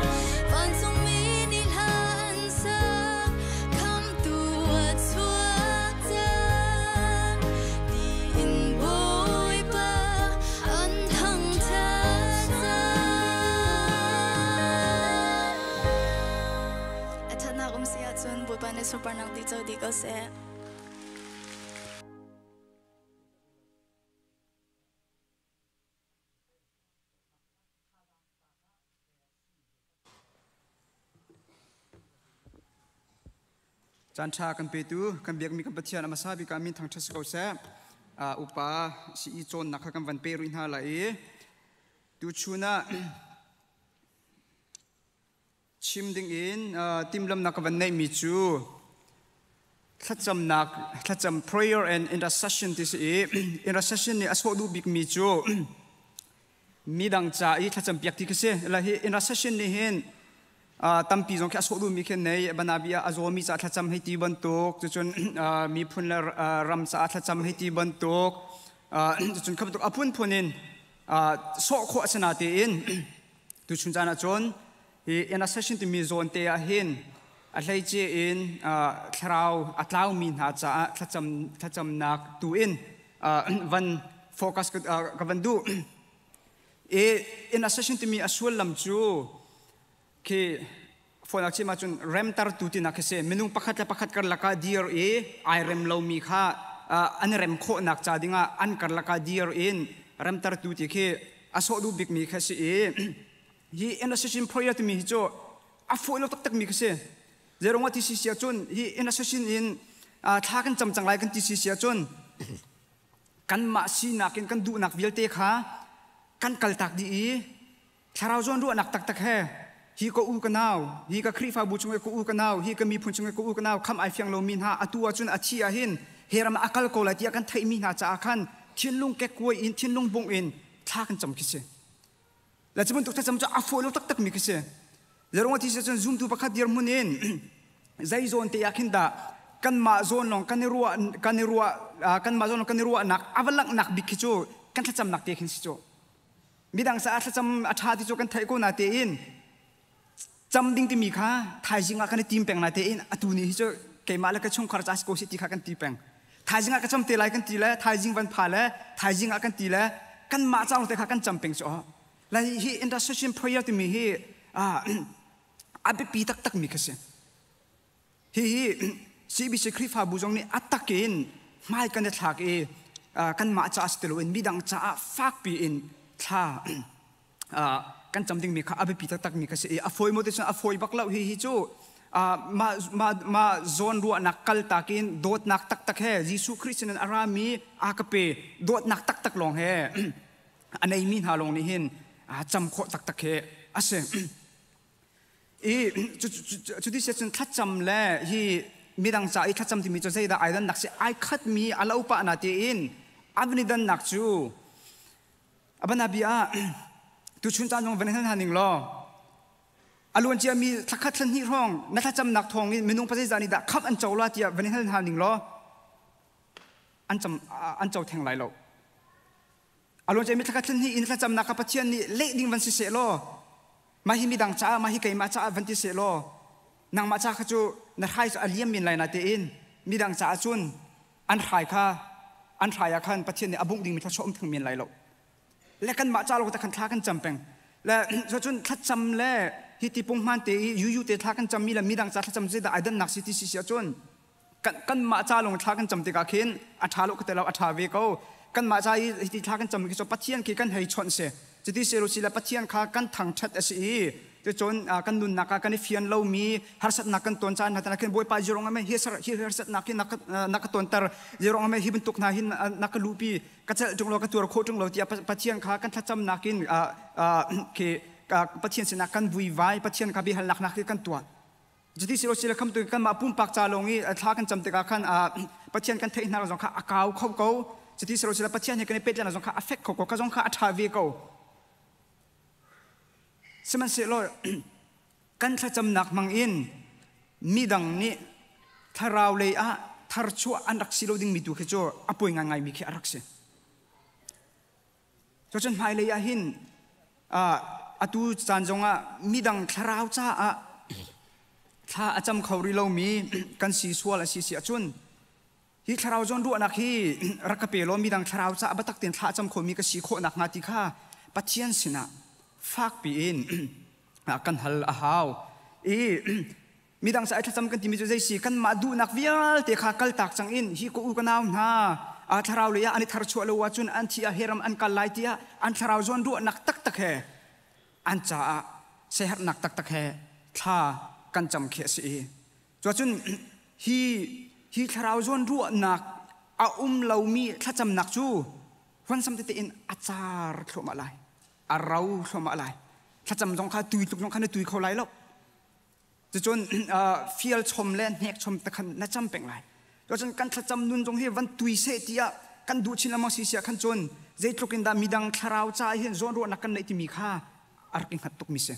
Speaker 1: vancungmi nih hla an sak khamhtu a chuak cang tiin Bawipa an thangṭhat cang.
Speaker 6: A ṭhatnak um si ahcun Bawipa nih sunparnak ti co dih ko seh.
Speaker 7: Caan ṭha kan petu kan biakmi kan Pathian a hmasa bik ah min thangṭhat si ko seh. Upa CE cawnnak kha kan van pe rih hna lai i tuchun ah chim dingin timhlamnak ka van neihmi cu thlacamnak thlacam prayer and intercession ti si i intercession nih a sawh duh bikmi cu midang ca i thlacam piak ti khi si. La hi intercession nih hin tampi zong khi a sawh duhmi khi nei banabi ah a zawmi ca thlacam hei ti bantuk, cucun miphun le ram caah thlacam hei ti bantuk, cucun kha bantuk a phunphun in sawh khawh a si na tein tuchun caan ah cun Hi intercession timi zawn te ah hin a hleice in thlarau a tlaumi hna caah thlacam thlacamnak tu in van focus ka van duh. I intercession timi a sullam cu khi phone ah chim ahcun remtertu tinak khi si. Minung pakhat le pakhat karlak ah dir i ai rem lomi kha an rem khawhnak ca dingah an karlak ah dir in remtertu ti khi a sawh duh bikmi kha si i hi intercession prayer timi hi cu a fawi lo taktakmi kha si. Zeirong ah ti si si ahcun hi intercession in thla kan cam cang lai kan ti si si ahcun kanmah sinak in kan duhnak vialte kha kan kaltak dih i thlarau zawn ruahnak taktak he hi ka u ka nau, hi ka Khrihfabu chung i ka u ka nau, hi ka miphun chung i ka u ka nau kham ai fiang lomi hna, atu ahcun a thi ah hin he ram ah a kal ko lai tiah kan theihmi hna caah khan thinlung kekkuai in, thinlung bungh in thla kan cam khi si. Le cu bantuk thlacam cu a fawi lo taktakmi khi si. Zeruang ti si cun zumtu pakhat dirhmun in zei zawn te ah khin dah kanmah zawn lawng kan i ruah kan i ruah kanmah zawn lawng kan i ruahnak a va langhnak bik khi cu kan thlacamnak te khin si cu. Midang caah thlacam a ṭha ti cu kan theih ko na tein cam ding timi kha thaizing ah kan i tim peng na tein atu ni hi cu keimah le ka chungkhar ca si ko si ti kha kan ti peng. Thaizing ah ka cam te lai kan ti le thaizing van pha le thaizing ah kan ti le kanmah ca te kha kan cam peng cu. Lai hi intercession prayer timi hi a biapi taktak mi kha si. Hihi CBC Khrihfabu zong nih a takin hmai kan i thlak i kanmah caah si ti loin midang caah fakpi in thla kan cam dingmi kha a biapi taktakmi kha si i a fawi maw ti cun a fawi bak lo. Hihi cu mah mah mah zawn ruahnak kaltak in dawtnak taktak he Jesuh Khrih sinin a rami a ka pe dawtnak taktak lawng he a neimi hna lawng nih hin cam khawh taktak he a si. I cuti si cun thlacam le hi midang ca i thlacam timi cu zeidah ai dannak si? Ai khatmi a lo pah na tiin a van i dannak cu abana bia ah tuchun caan zong van hal hna ning law, a luan ciami thlakhat thlan hnih hrawng na thlacamnak thawng in minung pazeizah nih dah khamh an co la tiah van hal hna ning law, an cam an co theng lai lo. A luan ciami thlakhat thlan hnih in thlacamnak kha Pathian nih leh ding van si seh law, mah hi midang caah, mah hi keimah caah van ti seh law, nangmah ca kha cu na hrai cu a liam men lai na tein midang caah cun an hrai kha an hrai ah khan Pathian nih a bungh dingmi thluachuah um theng men lai lo. Le kanmah ca lo te khan thla kan cam peng le cun thlacam le hi ti punghman te i yuyu te thla kan cammi le midang ca thlacam zeidah ai dannak si ti si si ahcun kanmah ca lawng thla kan cam tikah khin a ṭha lo ka ti lo, a ṭha ve ko. Kanmah ca i hiti thla kan cam khi cu Pathian khi kan hei chawnh si, cuti si si le Pathian kha kan thangṭhat a si i cucun kan nunnak ah kan i fian lomi harsatnak kan ton caan hna khin, Bawipa, zirong ame hi harsatnak hi na ka tonter, zirong ame hi bantuk hna hin na ka luhpi, ka celh ṭung lo, ka tuar khawh ṭung lo tiah Pathian kha kan thlacamnak in khi Pathian sinah kan vuivai, Pathian kha biahalnak nak hi kan tuah. Cuti si lo si le khamtu kanmah pumpak ca lawng i thla kan cam tikah khan Pathian kan theih hna zong kha a kau kho ko. Cuti si lo si le Pathian he kan i pehtlaihnak zong kha a fek kho ko, ka zong kha a ṭha ve ko. Sihmanhsehlaw kan thlacamnak hmang in midang nih thlarau lei ah tharchuah an rak si lo dingmi tu khi cu a poi ngaingaimi khi a rak si. Cucun hmailei ah hin atu caan zongah midang thlarau caah thla a cam kho rih lomi kan si sual a si si ahcun, hi thlarau zawn ruahnak hi rak ka pe law midang thlarau caah biatak tein thla a cam khomi ka si khawh nakhnga ti kha Pathian sinah fakpi in kan hal a hau. I midang sa ai thlacam kan timi cu zei si? Kanmah duhnak vialte kha kaltak cang in hi ka u ka nau hna a thlarau lei ah an i tharchuah lo ahcun an thi ah heram an kal lai tiah an thlarau zawn ruahnak taktak he, an caah seherhnak taktak he thla kan cam khi a si. I cuacun hi thlarau zawn ruahnak a um lomi thlacamnak cu huansam tete in a car thluahmah lai, a rau thluahmah lai. Thlacam zong kha tui tluk zong kha na tui kho lai lo. Cucun fial chom le hnek chom te khan na cam peng lai. Cucun kan thlacam nun zong hi van tui seh tiah kan duh chin lengmang si sia khan cun zeitluk in dah midang thlarau ca hin zawn ruahnak kan neih timi kha a rak i hngat tuk mi si.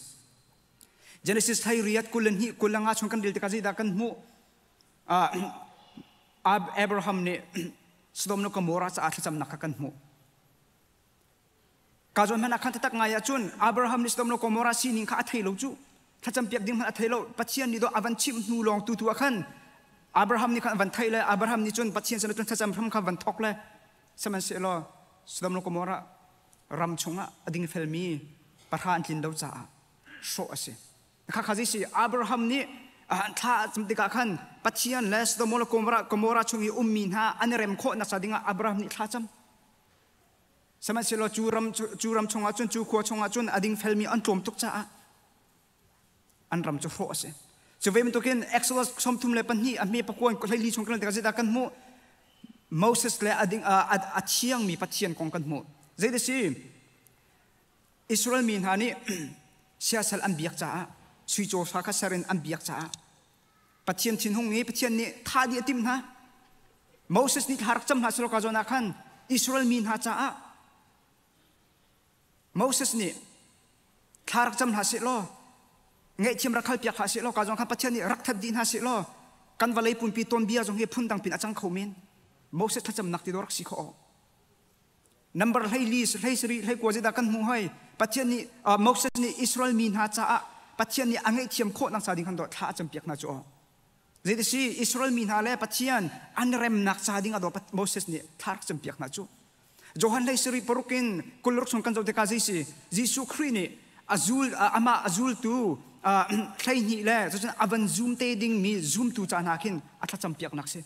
Speaker 7: Genesis thai riat 22 25 chung kan rel tikah zeidah kan hmuh? Abraham nih Sodom le Gomorrah caah thlacamnak kha kan hmuh. Ka zawn hmanh ah khan taktak ngai ahcun Abraham nih Sodom le Gomorrah sining kha a thei lo cu. Thlacam piak ding hmanh a thei lo. Pathian nih dawh a van chimh hnu lawng tu tu ah khan Abraham nih khan a van theih le Abraham nih cun Pathian sin cun thlacam hram kha van thawk le sihmanhsehlaw Sodom le Gomorrah ram chungah a dingfelmi pahra an tlin lo caah hrawh a si. Khakha zei si Abraham nih thla a cam tikah khan Pathian le Sodom le Gomorrah, Gomorrah chung i ummi hna an i rem khawh nak dingah Abraham nih thla cam. Sihmanhsehlaw cu ram cu ram chungah cun cu khua chungah cun a dingfelmi an tlawm tuk caah an ram cu hrawh a si. Cu ve bantukin Exodus 32 a hme pakuan hleili chung kan tikah zeidah kan hmuh? Moses le a ding a thiangmi Pathian kong kan hmuh. Zeidah si? Israel mi hna nih siasal an biak caah sui cawfa kha ser in an biak caah Pathian thinhung i Pathian nih thah dih a timh hna. Moses nih thla rak cam hna selaw ka zawn ah khan Israel mi hna caah Moses nih thla rak cam hna seh law ngaihthiam rak halpiak hlah seh law ka zawn khan Pathian nih rak that dih hna seh law kan vawlei pumpi tuanbia zong hi phundang pin a cang kho men. Moses thlacamnak ti dawh rak si khawh awk. Number 14 hlei 21 zeidah kan hmuh hoi? Pathian nih Moses nih Israel mi hna caah Pathian nih a ngaihthiam khawh nak ca ding khan thla a campiak hna cu aw. Zeiti si Israel mi hna le Pathian an remnak ca ding ah Moses nih thla rak campiak hna cu. Johan hlei sarih paruk in 20 chung kan zoh tikah zei si Jesuh Khrih nih azul amah a zultu 12 le cucun a van zum te ding mi zumtu ca hna khin a thlacam piak nak si.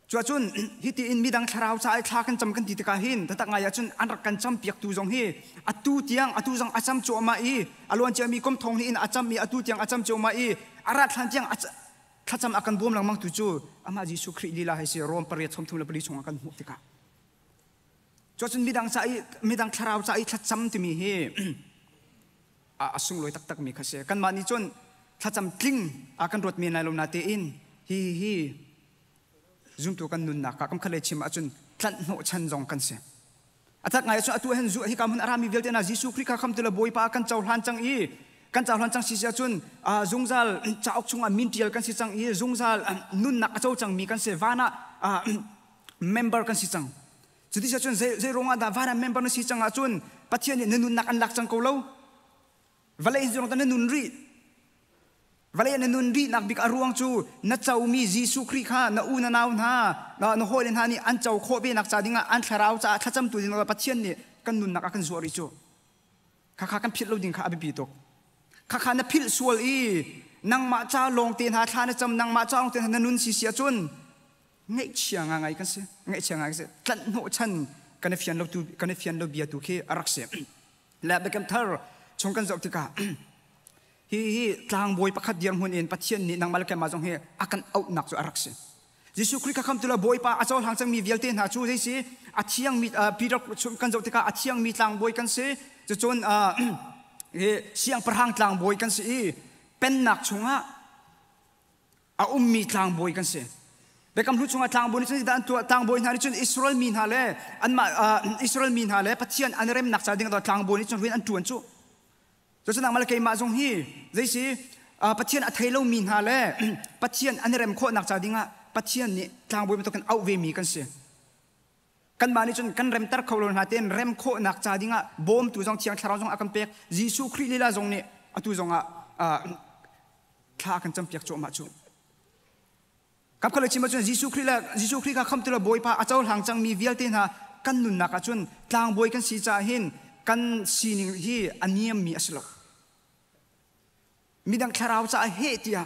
Speaker 7: Cuahcun hiti in midang thlarau ca i thla kan cam kan ti tikah hin taktak ngai ahcun an rak kan cam piaktu zong hi atu tiang atu zong a cam cuahmah i a luan ciami kum thong hnih in a cam i atu tiang a cam cuahmah i a rat hlan tiang thlacam a kan bawm lengmang tu cu amah Jesuh Khrih lila hei si Rom pariat 34 chungah kan hmuh tikah cuahcun midang ca i midang thlarau ca i thlacam timi hi a sunglawi taktak mi kha si kanmah nih cun thlacam tling a kan ruat men lai lo na tein hi hi zumtu kan nunnak ah kam khat le chim ahcun tlanh hnawh chan zong kan si a tak ngai ahcun atu hen zu hi ka hmun arami vialte na Jesuh Khrih kha kham tu le Bawipa kan cohlan cang i kan cohlan cang si si ahcun zungzal cauk chungah min tial kan si cang i zungzal nunnak a co cangmi kan si van ah member kan si cang cuti cun zei ruangah dah van ah member na si cang ahcun Pathian nih na nunnak an lak cang ko lo vawlei zong na nun rih vawlei na nun rih nak bik a ruang cu na comi Jesuh Khrih kha na u na nau hna na hawile hna nih an co khawh ve nak ca dingah an thlarau caah thlacamtu ding Pathian nih kan nunnak a kan zuah rih cu khakha kan philh lo ding kha a biapi tuk khakha na philh sual i nangmah ca lawng te hna thla na cam nangmah ca lawng te hna na nun si si ahcun ngaihchia ngai kan si ngaihchia ngai kan si tlanh hnawh chan kan i fian lo tu kan i fian lo bia tu khi a rak si le Biakam Thar chung kan zoh tikah hi hi tlangbawi pakhat dirhmun in Pathian nih nangmah le keimah zong hi a kan auhnak cu a rak si Jesuh Khrih kha khamtu le Bawipa a cohlang cangmi vialte hna cu zei si a thiangmi Peter kan zoh tikah a thiangmi tlangbawi kan si cucun siangpahrang tlangbawi kan si i pennak chungah a ummi tlangbawi kan si. Biakam Hlun chungah tlangbawi nih cun an tuah tlangbawi hna nih cun Israel mi hna le anmah Israel mi hna le Pathian an remnak ca ding ah tlangbawi nih cun rian an ṭuan cu. Cucu nangmah le keimah zong hi zei si Pathian a thei lomi hna le Pathian an i rem khawhnak ca dingah Pathian nih tlangbawi bantuk in auh ve mi kan si. Kanmah nih cun kan remter kho lo hna tein rem khawhnak ca dingah bawmtu zong Thiang Thlarau zong a kan pek. Jesuh Khrih lila zong nih atu zongah thla kan campiak cuahmah cu. Kap kha le chim ahcun Jesuh Khrih le Jesuh Khrih kha khamtu le Bawipa a cohlang cangmi vialte hna kan nunnak ahcun tlangbawi kan si caah hin kan sining hi a niammi a si lo. Midang thlarau caah heh tiah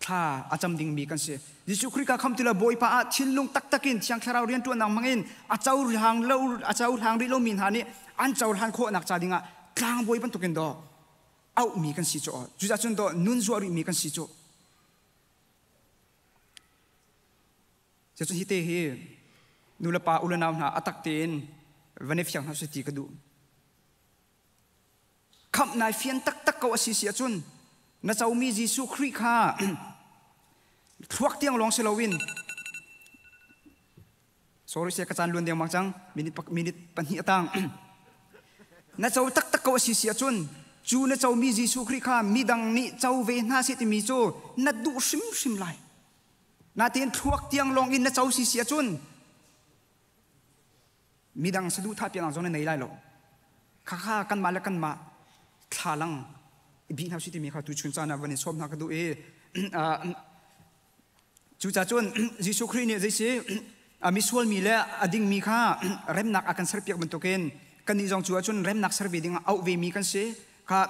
Speaker 7: thla a cam dingmi kan si. Jesuh Khrih kha khamtu le Bawipa ah thinlung taktak in Thiang Thlarau rianṭuannak hmangin a cohlang lo a cohlang rih lomi hna nih an cohlan khawhnak ca dingah tlangbawi bantukin daw auhmi kan si cu cucaah cun daw nun zuah rihmi kan si cu. Cucun hi te hi nu le pa u le nau hna a tak tein van i fiang hna seh ti ka duh. Khamh nai fian taktak ko a si si ahcun na comi Jesuh Khrih kha thluak tiang lawng si loin sorry se ka caan luan dengmang cang minute minute pahnih a tang na co taktak ko a si si ahcun cu na comi Jesuh Khrih kha midang nih co ve hna seh timi cu na duh hrimhrim lai natein thluak tiang lawng in na co si si ahcun midang saduhthah piak zong na nei lai lo khakha kanmah le kanmah thlalang Bi hna si timi kha tu chun caan ah van in sawm hna ka duh i cucaah cun Jesuh Khrih nih zeisi misual mi le a dingmi kha remnak a kan serpiak bantukin kannih zong cu ahcun remnak ser ve ding ah auh ve mi kan si. Kha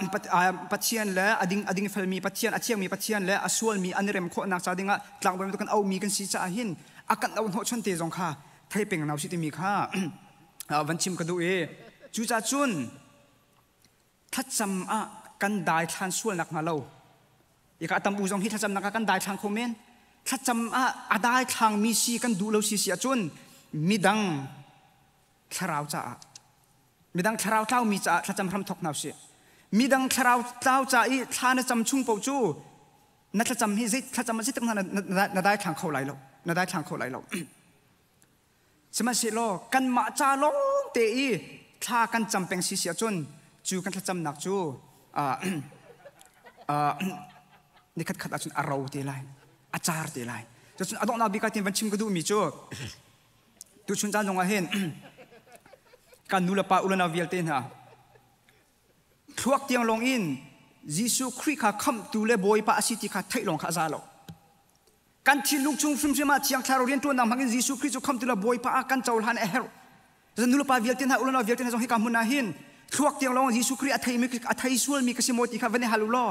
Speaker 7: Pathian le a ding a ding felmi Pathian, a thiangmi Pathian le a sualmi an i rem khawhnak ca dingah tlangbawi bantuk kan auhmi kan si caah hin a kan auh hnawhchan te zong kha thei peng hna usih timi kha van chim ka duh i cucaah cun thlacam ah kan daithlan sual nak hnga lo. Ika tam u zong hi thlacam nak ah kan daithlang kho men. Thlacam ah a daithlang mi si kan duh lo si si ahcun midang thlarau caah, midang thlarau tlau mi caah thlacam hram thok hna usih. Midang thlarau tlau ca i thla na cam chung paoh cu na thlacam hi zei thlacam a si tak na daithlang kho lai lo, na daithlang kho lai lo. Sihmanhsehlaw kanmah ca lawng te i thla kan cam peng si si ahcun cu kan thlacamnak cu nikhat khat ahcun a ro te lai, a car te lai. Cucun a donghnak bik ah tin van chim ka duhmi cu tuchun caan zongah hin kan nu le pa u le nau vialte hna thluak tiang lawng in Jesuh Khrih kha khamhtu le Bawipa a si ti kha theih lawng kha a za lo. Kan thinlung chung hrimhrim ah Thiang Thlarau rianṭuannak hmang in Jesuh Khrih cu khamhtu le Bawipa ah kan cohlan a herh. Cun nulepa vialte hna, ulenau vialte hna zong hika hmun ah hin thluak tiang lawng Jesuh Khrih a theimi a thei sualmi ka si maw ti kha van i hal u law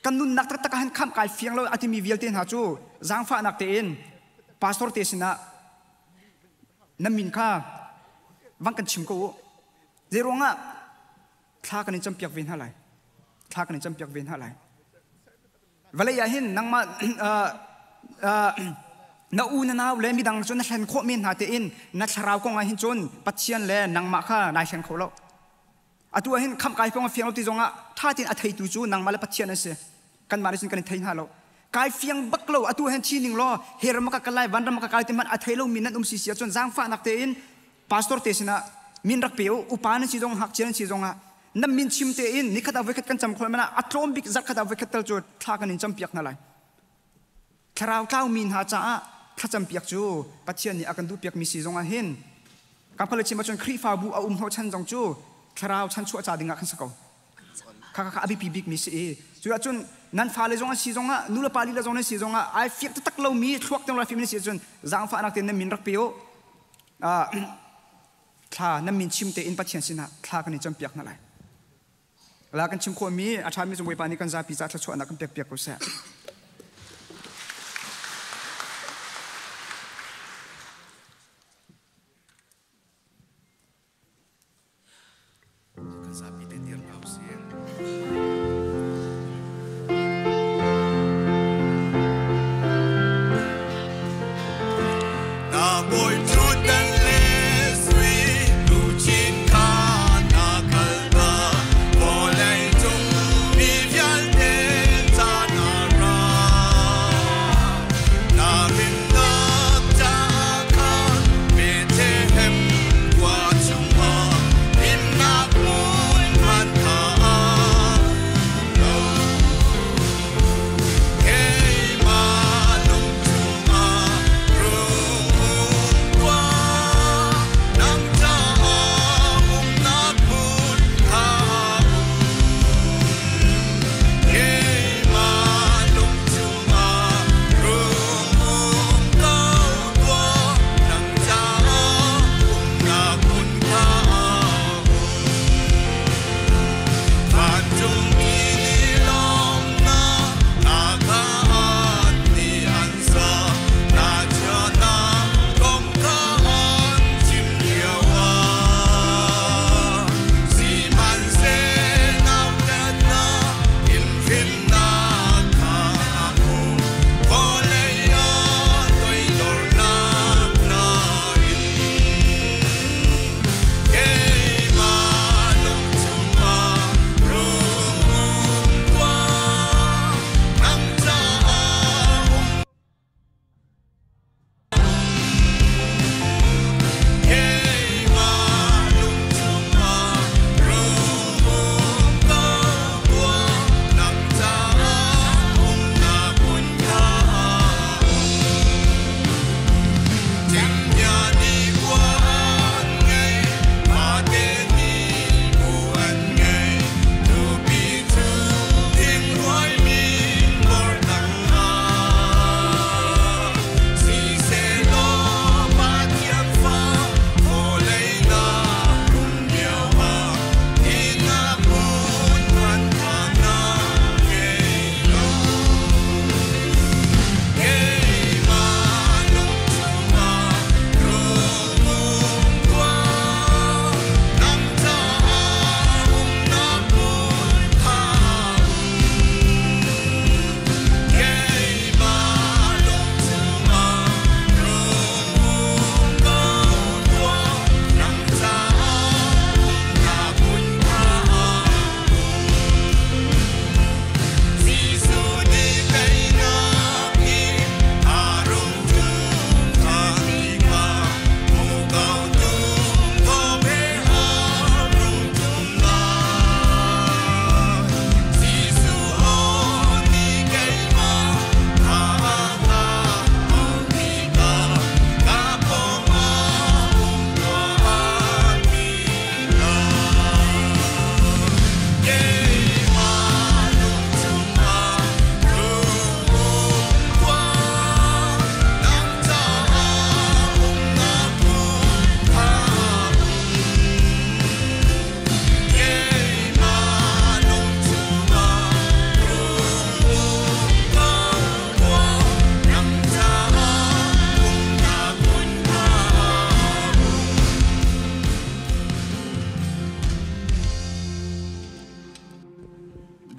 Speaker 7: kan nunnak taktak ah hin khamh kai fiang lo a timi vialte hna cu zaangfahnak tein pastor te sinah na min kha van kan chim ko u. Zeiruangah thla kan in campiak ve hna lai. Thla kan in campiak ve hna lai. Vawlei ah hin nangmah na u na nau le midang cu na hlen khawh men hna tein na thlarau kong ah hin cun Pathian le nangmah kha nai hleng kho lo. Atu ah hin khamh kai kong a fiang lo ti zongah ṭha tein a theitu cu nangmah le Pathian an si. Kanmah nih cun kan i thei hna lo. Kai fiang bak lo, atu hin thi ning law he ram ka kal lai, van ram ka kai ti hmanh a thei lomi nan um si si ahcun zaangfahnak tein pastor te sinah min rak pe u. Upa nan si zong, ngakchia nan si zongah nan min chim tein nikhat ah voikhat kan cam khawh mana a tlawm bik zarkhat ah voikhat tal cu thla kan in campiak hna lai. Thlarau tlaumi hna caah thlacam piak cu Pathian nih a kan duhpiak mi si zongah hin kam khal chim ahcun Khrihfabu a um hnawhchan zong cu thlarau chanchuah ca dingah khan si ko. Kha kha a biapi bik mi si i cu ahcun nan fale zong an si zongah, nu le pa lila zong nan si zongah ai fiak taktak lomi thluak teng lai fim nan si ahcun zaangfahnak tein nan min rak pe u. Thla nan min chim tein Pathian sinah thla kan in campiak hna lai. La kan chim khawhmi a ṭhami cu Bawipa nih kan zapi ca thluachuahnak kan pekpiak ko seh.
Speaker 3: Kan zapi te dir hna usih.
Speaker 8: Na bawi ṭhutdan le sui luchin kha na kal ta, vawlei cung mi vialte ca na ra.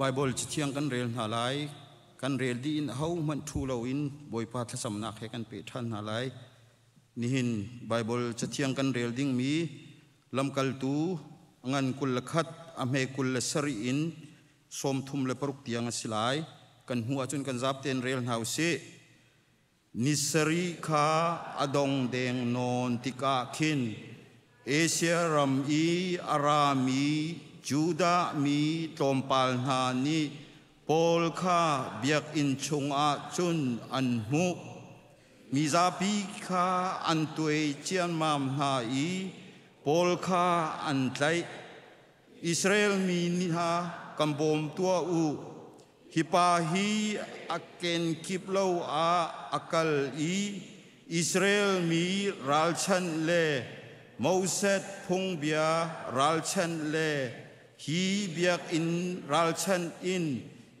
Speaker 9: Bible cathiang kan rel hna lai. Kan rel dih in ahohmanh ṭhu loin Bawipa thlacamnak he kan peh ṭhan hna lai. Nihin Bible cathiang kan rel dingmi lamkaltu a ngan 21 a hme 27 in 36 tiang a si lai. Kan hmuh ahcun kan zapte in rel hna usih. Ni sarih kha a dong deng nawn tikah khin Asia ram i a rami Judah mi tlawmpal hna nih Paul kha biakinn chungah cun an hmuh. Mizapi kha an tuai ciammam hna i Paul kha an tlaih. Israel mi hna kan bawm tuah u. Hi pa hi a kenkip lo ah a kal i Israel mi ralchanh le Moses phungbia ralchanh le hi biakinn ralchanh in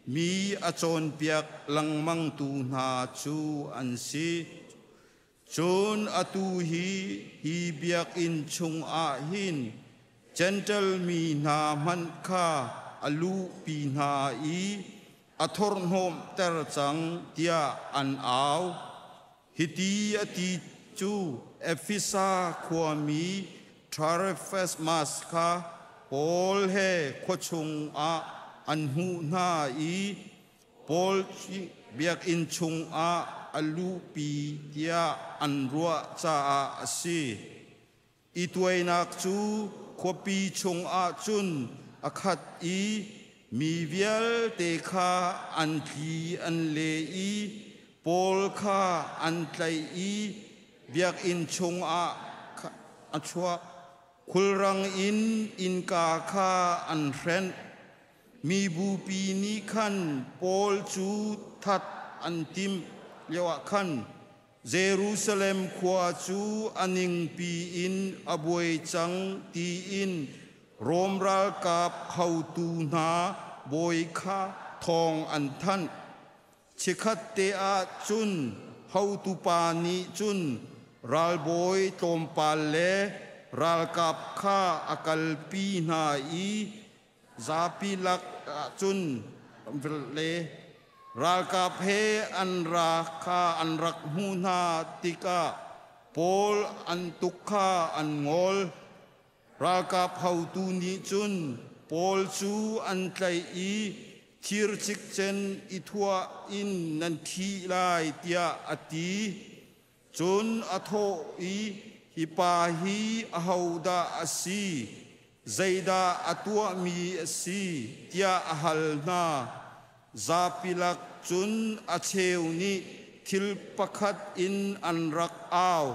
Speaker 9: mi a cawnpiak lengmangtu hna cu an si. Cun atu hi hi biakinn chungah hin Jentail mi hna hmanh kha a luhpi hna i a thorhhnawmhter cang tiah an au. Hiti a ti cu Efesa khuami Trarefesmas kha Paul he khua chungah an hmuh hna i Paul biakinn chungah a luhpi tiah an ruah caah a si. I tuainak cu khuapi chungah cun a khat i mi vialte kha an tli an le i Paul kha an tlaih i biakinn chungah a chuak. Khulrang in innka kha an hrenh. Mibupi nih khan Paul cu that an timh lioah khan Jerusalem khua cu a ningpi in a buai cang tiin Rom ralkap haotu hna bawi kha thawng an thanh. Chikkhatte ah cun hotupa nih cun ralbawi tlawmpal le ralkap kha a kalpi hna i Zapi lak ahcun le ralkap he an ra kha an rak hmuh hna tikah Paul an tuk kha an ngol. Ralkap haotu nih cun Paul cu an tlaih i thir cikcen i thuah in nan thi lai tiah a ti. Cun a thawh i, Hi pa hi ahodah a si? Zeidah a tuahmi a si? tiah a hal hna. Zapi lak cun a cheu nih thil pakhat in an rak au,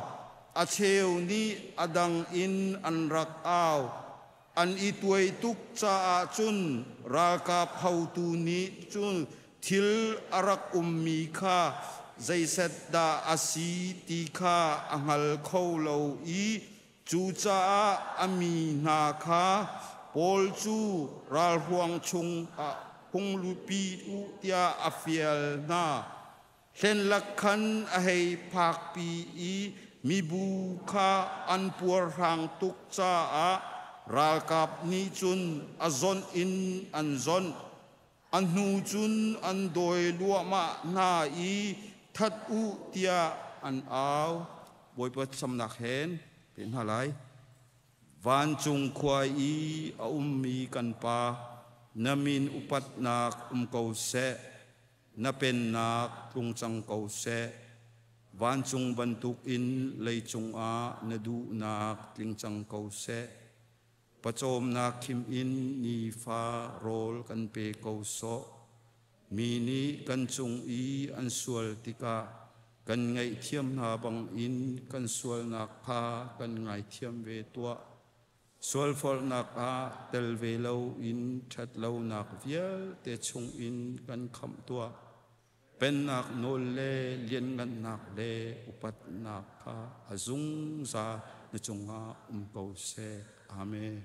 Speaker 9: a cheu nih a dang in an rak au. An i tuai tuk caah cun ralkap haotu nih cun thil a rak ummi kha zeiset dah a si ti kha a hngal kho lo i cucaah a mi hna kha Paul cu ralhruang chung ah hung luhpi u tiah a fial hna. Hlenlak khan a hei phakpi i mibu kha an puarhrang tuk caah ralkap nih cun a zawnh in an zawnh. A hnu cun an dawi luahmah hna i that u tiah an au. Bawipa samnak hen pe hna lai. Vancung khua i a ummi kan Pa, na min upatnak um ko seh. Na pennak tlung cang ko seh. Vancung bantukin leicung ah na duhnak tling cang ko seh. Pawcawmnak khim in nifa rawl kan pe ko sawh. Mi nih kan cung i an sual tikah kan ngaihthiam hna bangin kan sualnak kha kan ngaithiam ve tuah. Sualforhnak ah tel ve loin ṭhatlonak vialte chungin kan khamh tuah. Pennak nawl le lianngannak le upatnak kha a zungzal na cungah um ko seh. Amen.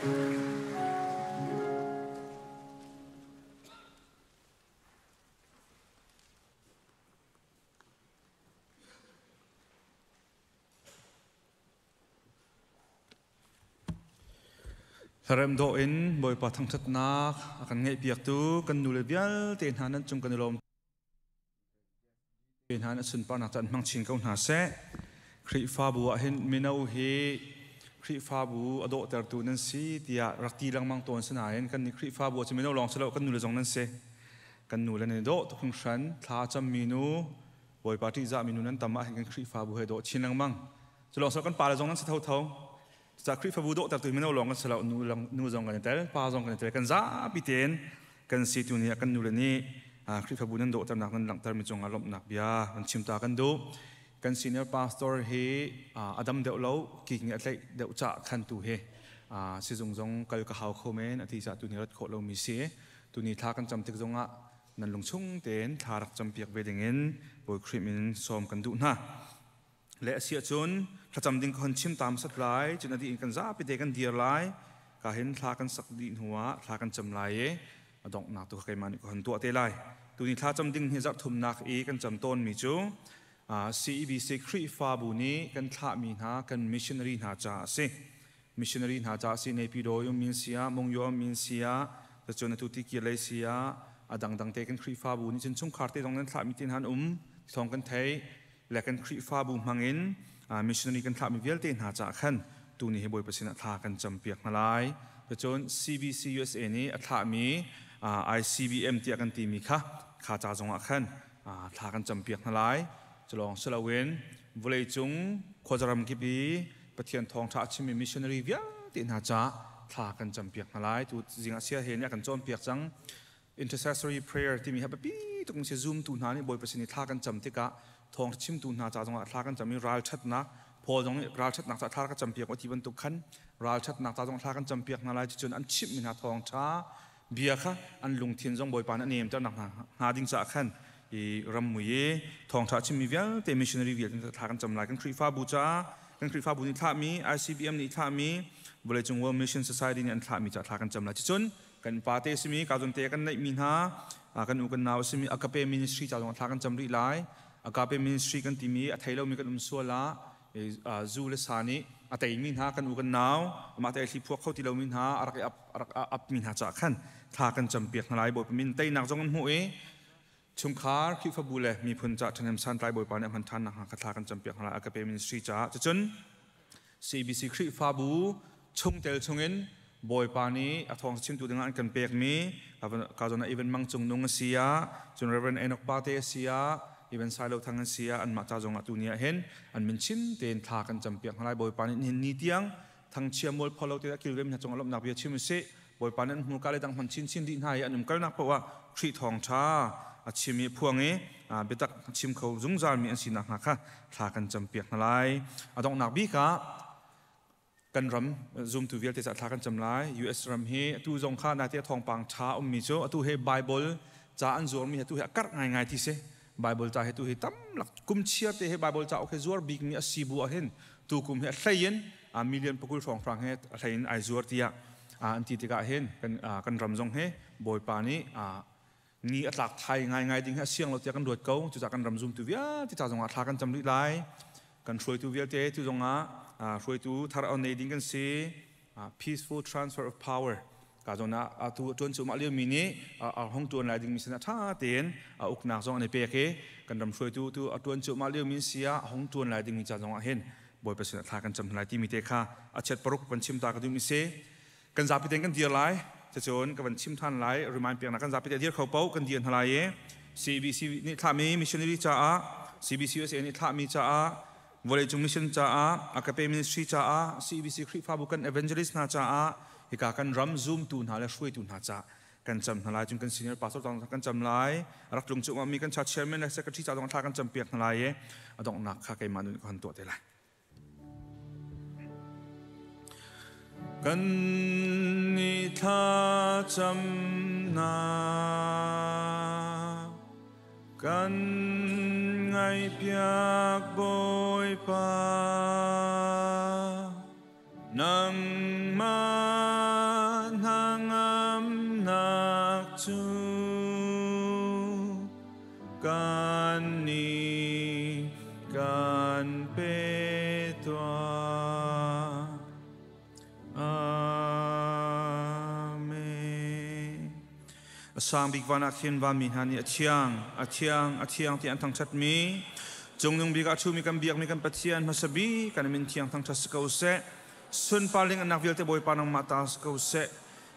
Speaker 10: Hlarem dawh in Bawipa thangṭhatnak a kan ngeihpiaktu kan nule vialte hna nan cung kan i lawm hna na sunparnak caan hmang chin ko hna seh. Khrihfabu ah hin mino hi Khrihfabu a dawhtertu nan si tiah rak ti lengmang tawn si nain kan nih Khrihfabu ah cun mino lawng si lo kan nule zong nan si. Kan nule nan i dawh tuk hringhran thla cammi nu Bawipa ṭihzahmi nu nan tam ah hin kan Khrihfabu he dawh chin lengmang. Cu lawng si lo kan pale zong nan si thotho. Cucaah Khrihfabu dawhtertu mino lawng kan si lo, nu zong kan i tel, pa zong kan i tel, kan zapi tein kan si tu nih kan nule nih Khrihfabu nan dawhternak nan langhtermi cungah lawmhnak bia kan chim ta kan duh. Kan senior pastor hi a dam deuh lo, kik nih a tlaih deuh cah khan tu hi sizung zong kal ka hau kho men a ti cah tu ni rat khawh lomi si. Tuni thla kan cam tik zongah nan lungchung tein thla rak campiak ve dingin Bawi Khrih min sawm kan duh hna. Le a si ahcun thlacam ding ka hon chim ta hmasat lai, cun a dih in kan zapi te kan dir lai. Ka hin thla kan sak dih hnuah thla kan cam lai i a donghnak tu kha keimah nih ka hon tuah te lai. Tuni thla cam ding hi zarh thumnak i kan cam tawnmi cu CEBC Khrihfabu nih kan thlahmi hna kan missionary hna caah a si. Missionary hna caah si Naypyidaw um min si ah, Mongyo um min si ah, cun atu ti kir lei si ah, a dangdang te kan Khrihfabu nih cun chungkhar te zong nan thlahmi te hna an um thawng kan theih. Le kan Khrihfabu hmangin missionary kan thlahmi vialte hna caah khan tuni hi Bawipa sinah thla kan campiak hna lai. Cun CBC USA nih a thlahmi ICBM tiah kan timi kha kha ca zongah khan thla kan campiak hna lai. Culawng si loin vawleicung khuazaram kip i Pathian thawngṭha a chimmi missionary vialte hna caah thla kan campiak hna lai. Tu zingah sia he nih a kan cawnpiak cang. Intercessory prayer timi hi biapi tuk si. Zumtu hna nih Bawipa sin i thla kan cam tikah thawng chimtu hna ca zongah thla kan cam i ralṭhatnak Paul zong nih ralṭhatnak ca thla ka campiak ti bantuk khan ralṭhatnak ca zong thla kan campiak hna lai. Cucun an chimhmi hna thawngṭha bia kha an lungthin zong Bawipa nih a nemter nak hnga ding caah khan i rammui i thawngṭha chimmi vialte missionary vialte thla kan cam lai. Kan Khrihfabu caah, kan Khrihfabu nih thlahmi, ICBM nih thlahmi, vawleicung World Mission Society nih an thlahmi caah thla kan cam lai. Cucun kan pa te simi ka zon te kan neih mi hna kan u kan nau simi Agape Ministry ca zong thla kan cam rih lai. Agape Ministry kan timi a thei lomi kan um sual ah zu le sa nih a teimi hna kan u kan nau amah te thli phuak kho ti lomi hna a rak rak ap mi hna ca khan thla kan cam piak hna lai. Bawipa min teinak zong an hmuh i chungkhar, Khrihfabu le miphun ca ṭhahnem santlai Bawipa nih a hman ṭhan nakhnga kha thla kan cam piak hna lai Agape Ministry caah. Cucun CBC Khrihfabu chungtel chungin Bawipa nih a thawng chimtu dingah an kan pekmi ka zawn ah Evan Mang Cung Nung a si ah, cun Reverend Enoch Pate a si ah, Evan Sailo Thang an si ah, anmah ca zongah tu ni ah hin an min chim tein thla kan campiak hna lai. Bawipa nih nihin ni tiang thangchia mual pholo te a kilvem hna cungah lawmhnak bia chim usih. Bawipa nih an hmurka le dang hman chinchin dih hna i an umkalnak paoh ah Khrih thawngṭha a chim i phuang i biatak chim kho zungzalmi an si nakhnga kha thla kan campiak hna lai. A donghnak bik ah kan ram zumtu vialte caah thla kan cam lai. US ram hi atu zong kha nate thawngpang ṭha ummi cu atu he Bible ca an zuarmi atu hi a karh ngaingai ti si. Bible ca hi tu hi tam lak kum chiar te he Bible cauk he zuar bikmi a si bu ah hin tu kum hi a hlei in million pakul hrawnghrang he a hlei in ai zuar tiah an ti tikah hin kan ram zong hi Bawipa nih ni a tlak thai ngaingai ding hi a siang lo tiah kan ruat ko. Cucaah kan ram zumtu vialte ca zongah thla kan cam rih lai. Kan hruaitu vialte tu zongah hruaitu thar on nei ding kan si, peaceful transfer of power ka zawn ah atu tuan cu mah lio mi nih a hong tuan lai ding mi sin ah tha tein a uknak zong an i pek i kan ram hruaitu tu a tuan cu mah lio mi si ah a hong tuan lai ding mi ca zong ah hin Bawipa sin ah thla kan cam lai timi te kha a chet paruk van chim ta ka duh mi si. Kan zapi tein kan dir lai, cacun ka van chim than lai. Remind piak nak, kan zapi te dir kho po kan dir hna lai i CBC nih thlahmi missionary caah, CBC USA nih thlahmi caah, vawleicung mission caah, Agape Ministry caah, CBC Khrihfabu kan evangelist hna caah, hika kan ram zumtu hna le hruaitu hna caah kan cam hna lai. Cun kan senior pastor zong kan cam lai, rak tlung cu mi kan church chairman le secretary ca zong thla kan cam piak hna lai i a donghnak kha keimah nun ka hon tuah te lai. Kan ni thla camnak kan ngaihpiak Bawipa, nangmah Kan nih kan pe tuah. Amen. A sang bik van ah khin vanmi hna nih a thiang, a thiang, a thiang ti an thangṭhatmi, cungnung bik ah ṭhumi kan biakmi kan Pathian hmasa bik kan min thiang thangṭhat si ko seh. Sunpar ling-annak vialte Bawipa nangmah ta si ko seh.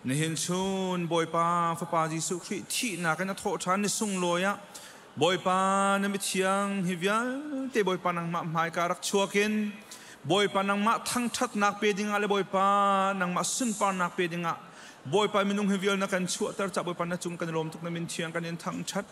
Speaker 10: Nihin chun Bawipa Fapa Jesuh Khrih thihnak in a thawh ṭhan ni sunglawi ah Bawipa na mithiang hi vialte Bawipa nangmah hmaika rak chuak in Bawipa nangmah thangṭhatnak pe dingah le Bawipa nangmah sunparnak pe dingah Bawipa minung hi vial na kan chuahter ca Bawipa na cung kan i lawm tuk, na min thiang kan in thangṭhat.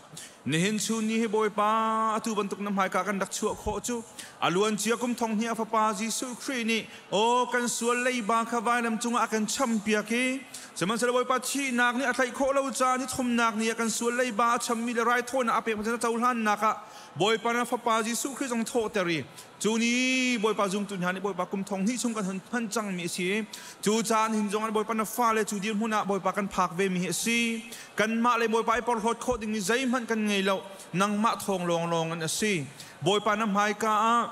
Speaker 10: Nihin chun ni hi Bawipa atu bantuk na hmaika kan rak chuah khawh cu a luancia kum thong hnih a Fapa Jesuh Khrih nih aw kan sual leiba kha vailam cungah a kan champiak i sihmanhsehlaw Bawipa thihnak nih a tlaih khawh lo caah ni thumnak ni ah kan sual leiba a chammi le raithawinak a pek na cohlannak ah Bawipa na Fapa Jesuh Khrih zong thawhter i cu ni Bawipa zumtu hna nih Bawipa kum thong hnih chung kan hun hman cangmi a si. Cu caan hin zong Bawipa na fale cu dirhmun ah Bawipa kan phak ve mi hi a si. Kanmah le Bawipa i porhlawt khawh dingmi zeihmanh kan ngei lo, nangmah thawng lawnglawng in a si. Bawipa na hmaika ah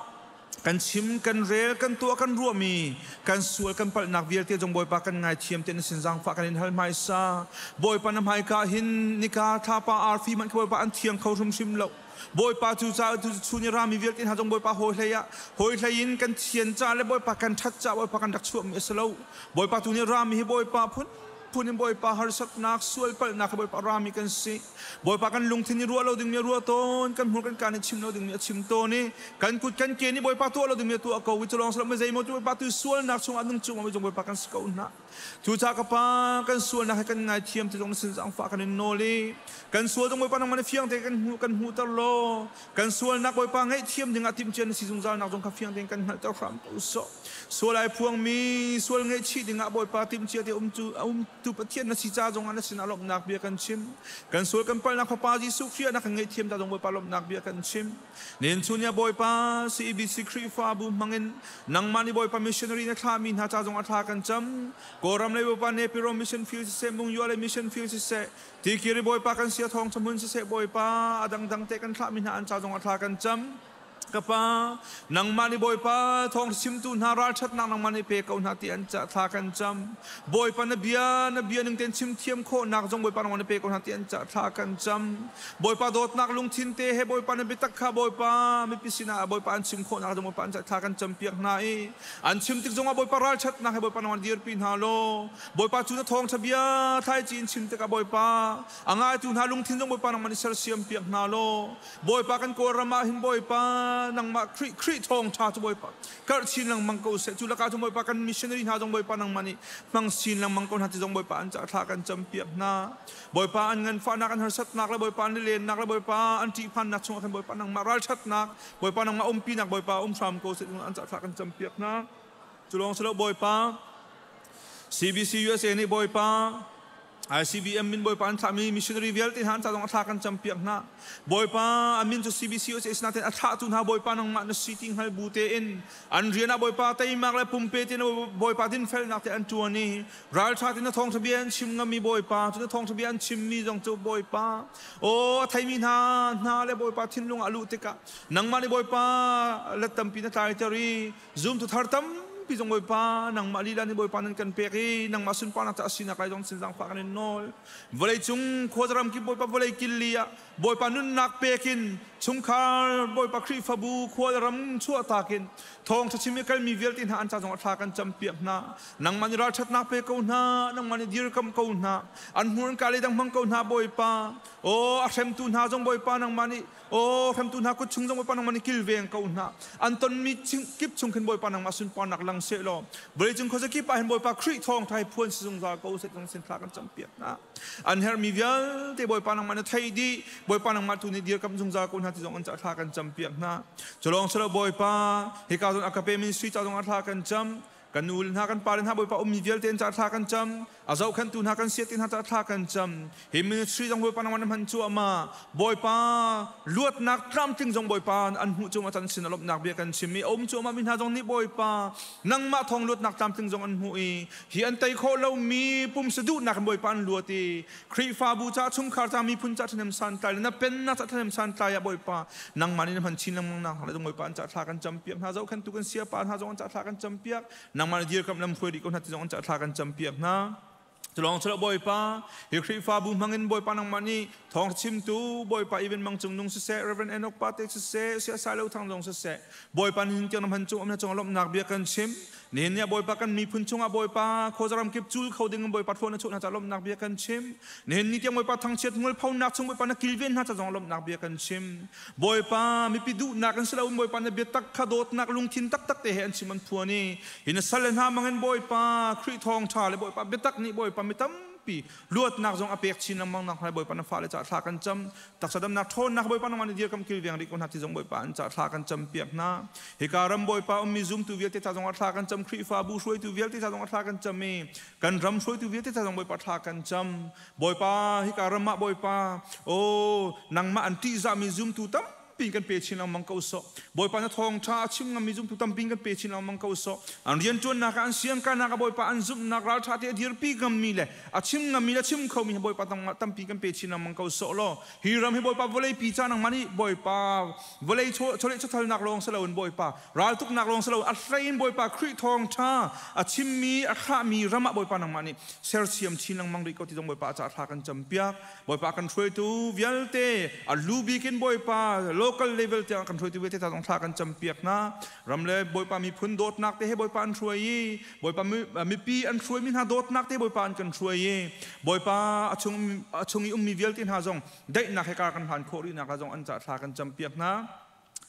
Speaker 10: kan chim, kan rel, kan tuah, kan ruahmi kan sual, kan palhnak vialte zong Bawipa kan ngaithiam te na sin zaangfah kan in hal hmaisa. Bawipa na hmaika hin nika, thlapa, arfi hmanh khi Bawipa an thiang kho hrimhrim lo. Bawipa cu ca tu chun i rami vialte hna zong Bawipa hawi hlei ah hawi hlei in kan thian ca le Bawipa kan ṭhat ca Bawipa kan rak chuahmi a si lo. Bawipa tu nih rami hi Bawipa phun phun in Bawipa harsatnak, sual palhnak hi Bawipa rami kan si. Bawipa kan lungthin i ruah lo dingmi a ruah tawn, kan hmur kan kaa nih chim lo dingmi a chim tawn i kan kut kan ke nih Bawipa tuah lo dingmi a tuah ko i cu lawng si lo zeimaw cu Bawipa tu sualnak chungah nung chung ah Bawipa kan si ko hna. Cucaah ka Pa, kan sualnak hi kan ngaithiam ti zong na sin zaangfah kan in nawl i kan sual zong Bawipa nangmah nih fiang tein kan hmuh kan hmuhter law kan sualnak Bawipa ngaihthiam dingah timhcia na si zungzal nak zong kha fiang tein kan hngalhter hram ko sawh. Sual ai phuangmi sual ngaihchih dingah Bawipa timhcia te um cu um tu Pathian na si ca zongah na sinah lawmhnak bia kan chim. Kan sual kan palhnak Fapa Jesuh Khrih ah na kan ngaihthiam ta zong Bawipa lawmhnak bia kan chim. Nen chunya Bawipa CEBC Khrihfabu hmangin nangmah nih Bawipa missionary na thlahmi hna ca zong a thla kan cam. Kawlram lei Bawipa Nepiro mission field siseh, Mungyua lei mission field siseh, Tikiri Bawipa kan sia thawng hmun siseh Bawipa a dangdang te kan thlahmi hna an ca zong a thla kan cam. Ka pa, nangmah nih Bawipa thawng chimtu hna ralṭhatnak nangmah nih pe ko hna ti an ca thla kan cam. Bawipa na bia, na bia ning tein chim thiam khawhnak zong Bawipa nangmah nih pe ko hna ti an ca thla kan cam. Bawipa dawtnak lungthin te he Bawipa na biatak kha Bawipa mipi sinah Bawipa an chim khawhnak zong Bawipa an ca thla kan campiak hna i an chim tik zongah Bawipa ralṭhatnak he Bawipa nangmah dirpi hna law Bawipa cu na thawngṭha bia thlaici in chim tikah Bawipa a ngaitu hna lungthin zong Bawipa nangmah nih sersiam piak hna law Bawipa kan Kawlram ah hin Bawipa nangmah Khrih Khrih thawngṭha cu Bawipa karh chin lengmang ko seh. Cu lakah cun Bawipa kan missionary hna zong Bawipa nangmah nih hmang sin lengmang ko hna ti zong Bawipa an caah thla kan campiak hna. Bawipa an nganfahnak, an harsatnak le Bawipa an lilennak le Bawipa an ṭihphannak chungah khan Bawipa nangmah ralṭhatnak, Bawipa nangmah umpinak Bawipa um hram ko seh an caah thla kan campiak hna. Cu lawng si lo Bawipa CBC USA nih Bawipa ICBM min Bawipa an thlahmi missionary vialte hna an ca zong a thla kan campiak hna. Bawipa a min cu CBC USA sinain a thlahtu hna Bawipa nangmah na si ti hngal bu tein an rian ah Bawipa teimak le pumpe tein Bawipa dinfelnak te an ṭuan i ralṭha tein na thawngṭha bia an chim ngami Bawipa cu na thawngṭha bia an chimmi zong cu Bawipa aw a theimi hna hna le Bawipa thinlung ah luh tikah nangmah nih Bawipa let tampi na tlaiter i Zumtu thar tampi zong Bawipa nangmah lila nih Bawipa nan kan pek i nangmah sunparnak ca a sinak lai zong sin zaangfah kan in nawl. Vawlei cung khuazaram kip Bawipa vawlei killi ah Bawipa nunnak pek in chungkhar Bawipa Khrihfabu khualram chuahtak in thawngṭha chim i kalmi vialte hna an ca zong a thla kan campiak hna. Nangmah nih ralṭhatnak pe ko hna, nangmah nih dirkam ko hna, an hmur an ka le dang hmang ko hna Bawipa. Aw a hremtu hna zong Bawipa nangmah nih Aw hremtu hna kut chung zong Bawipa nangmah nih kilveng ko hna. An tonmi kip chung khin Bawipa nangmah sunparnak lang seh law vawleicung khuazakip ah hin Bawipa Khrih thawngṭha hi phuan si zungzal ko seh zong sin thla kan campiak hna. An herhmi vialte Bawipa nangmah na theih dih. Bawipa nangmah tu nih dirkamh zungzal ko hna ti zong an ca thla kan campiak hna. Cu lawng si lo Bawipa hika zawn Agape Ministry ca zong ah thla kan cam. Kan nu le hna kan pa le hna Bawipa ummi vialte an caah thla kan cam. A zohkhenhtu hna kan siat hna caah thla kan cam. Hi ministry zong Bawipa nangmah na hman cuahmah. Bawipa luatnak tlamtling zong Bawipa an hmuh cuahmah can sin a lawmhnak bia kan chim i a um cuahmah mi hna zong nih Bawipa nangmah thawng luatnak tlamtling zong an hmuh i hi an tei khawh lomi pumsa duhnak in Bawipa an luat i Khrihfabu ca chungkhar ca miphun ca ṭhahnem santlai le na pennak ca ṭhahnem santlai ah Bawipa nangmah nih na hman chin lengmang nak le Bawipa an ca thla kan campiak hna zohkhentu kan siapa hna zong an ca thla kan campiak nangmah nih dirkamh lam hruai rih ko hna ti zong an ca thla kan campiak hna. Culawng cula Bawipa hi Khrihfabu hmangin Bawipa nangmah nih thawng chimtu Bawipa even mang cung nung siseh Reverend Enoch Pate siseh Siasai Lo Thang zong siseh Bawipa nihin tiang na hman cung am na cung lawmhnak bia kan chim. Nihin ni ah Bawipa kan miphun chungah Bawipa khuazaram kip cul kho ding in Bawipa thawn na chuah hna ca lawmhnak bia kan chim. Nihin ni tiang Bawipa thangchiat ngolphonak chung Bawipa na kilven hna ca zong lawmhnak bia kan chim. Bawipa mipi duhnak in si loin Bawipa na biatak kha dawtnak lungthin taktak te he an chim an phuan i hi na sal le hna mangin Bawipa Khrih thawngṭha le Bawipa biatak nih Bawipa mi tampi luatnak zong a pek chin lengmang nak hnga Bawipa na fale caah thla kan cam. Taksa damnak ṭhawnnak Bawipa nangmah nih dirkam kilveng rih ko hna ti zong Bawipa an caah thla kan cam piak hna. Hika ram Bawipa ummi zumtu vialte ca zongah thla kan cam. Khrihfabu hruaitu vialte ca zongah thla kan cam i kan ram hruaitu vialte ca zong Bawipa thla kan cam. Bawipa hika ram ah Bawipa aw nangmah an ṭihzahmi zumtu tampi kan pe chin lengmang ko sawh. Bawipa na thawngṭha a chim ngammi zumtu tampi kan pe chin lengmang ko sawh. An rianṭuannak ah an siangkanak ah Bawipa an zumhnak ralṭha te a dirpi ngammi le a chim ngammi le a chim khomi Bawipa tampi kan pe chin lengmang ko sawh law hi ram hi Bawipa vawlei pi ca nangmah nih Bawipa vawlei chawleh chawthalnak lawng si loin Bawipa raltuknak lawng si lo a hlei in Bawipa Khrih thawngṭha a chimmi a thlahmi ram ah Bawipa nangmah nih sersiam chin lengmang rih ko ti zong Bawipa a caah thla kan campiak. Bawipa kan hruaitu vialte a lu bik in Bawipa local level tiang kan hruaitu vialte ta zong thla kan campiak hna. Ram le Bawipa miphun dawtnak te he Bawipa an hruai i Bawipa mipi an hruaimi hna dawtnak te Bawipa an kan hruai i Bawipa a chung i ummi vialte hna zong daihnak he kar kan hlan khawh rihnak la zong an caah thla kan campiak hna.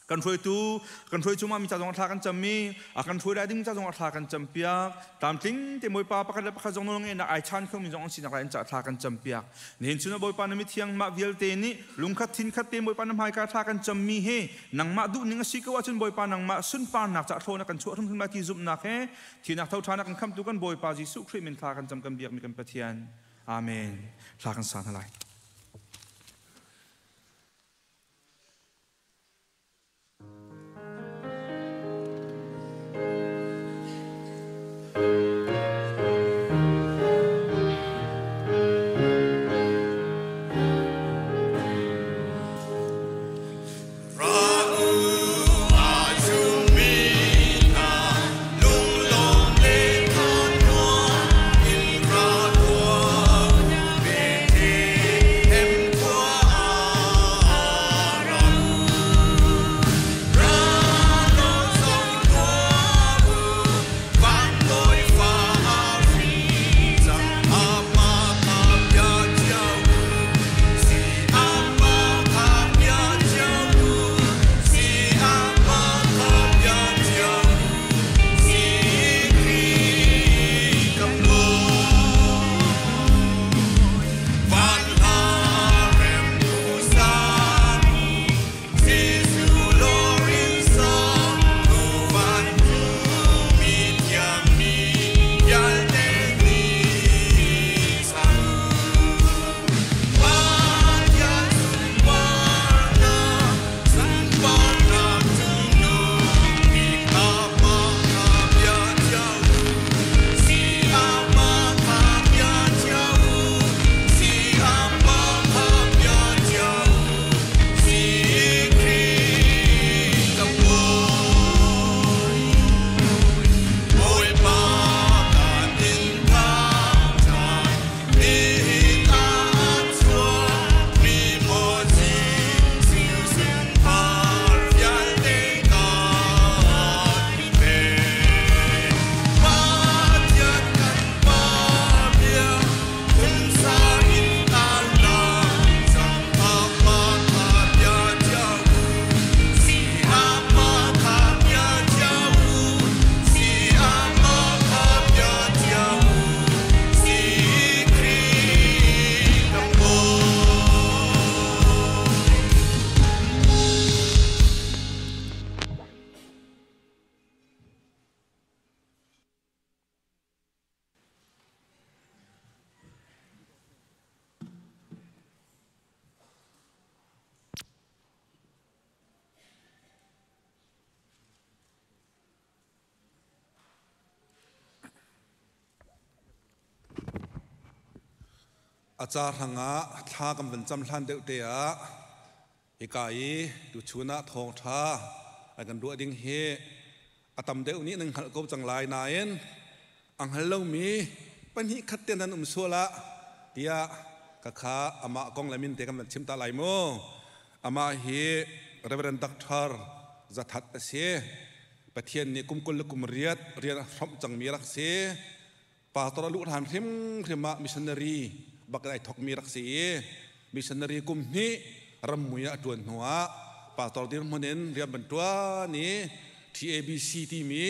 Speaker 10: Kan hruaitu kan hruai cungah mi ca zong thla kan cam i a kan hruai lai ding ca zong thla kan cam piak. Tlamtling te Bawipa pakhat le pakhat zong nawl ngeihnak ai chan khomi zong an sinak lai an ca thla kan cam piak. Nihin chun ah Bawipa na mithiang mah vialte nih lungkhat thinkhat te Bawipa na hmaika thla kan cam mi hi nangmah duhning a si ko ahcun Bawipa nangmah sunparnak ca thlawn a kan chuah hrimhrim lai ti zumhnak he thinak tho ṭhan a kan khamtu kan Bawipa Jesuh Khrih min thla kan cam kan biakmi kan Pathian. Amen. Thla kan sa hna lai.
Speaker 4: A ca hrangah thla kan van cam hlan deuh te ah hika i tuchun ah thawngṭha an kan ruah ding hi a tam deuh nih nan hngalh ko cang lai nain a hngal lomi pahnih khat te nan um sual ah tiah khakha amah kong le min te kan van chim ta lai mu. Amah hi Reverend Doctor Zathat a si. Pathian nih kum 28 rian a hrawmh cangmi rak si. Pastor a luh hlan hrimhrim ah missionary bak in ai thokmi rak si i missionary kum hnih rammui ah a ṭuan hnu ah pastor dirhmun in rian van ṭuan i TABC timi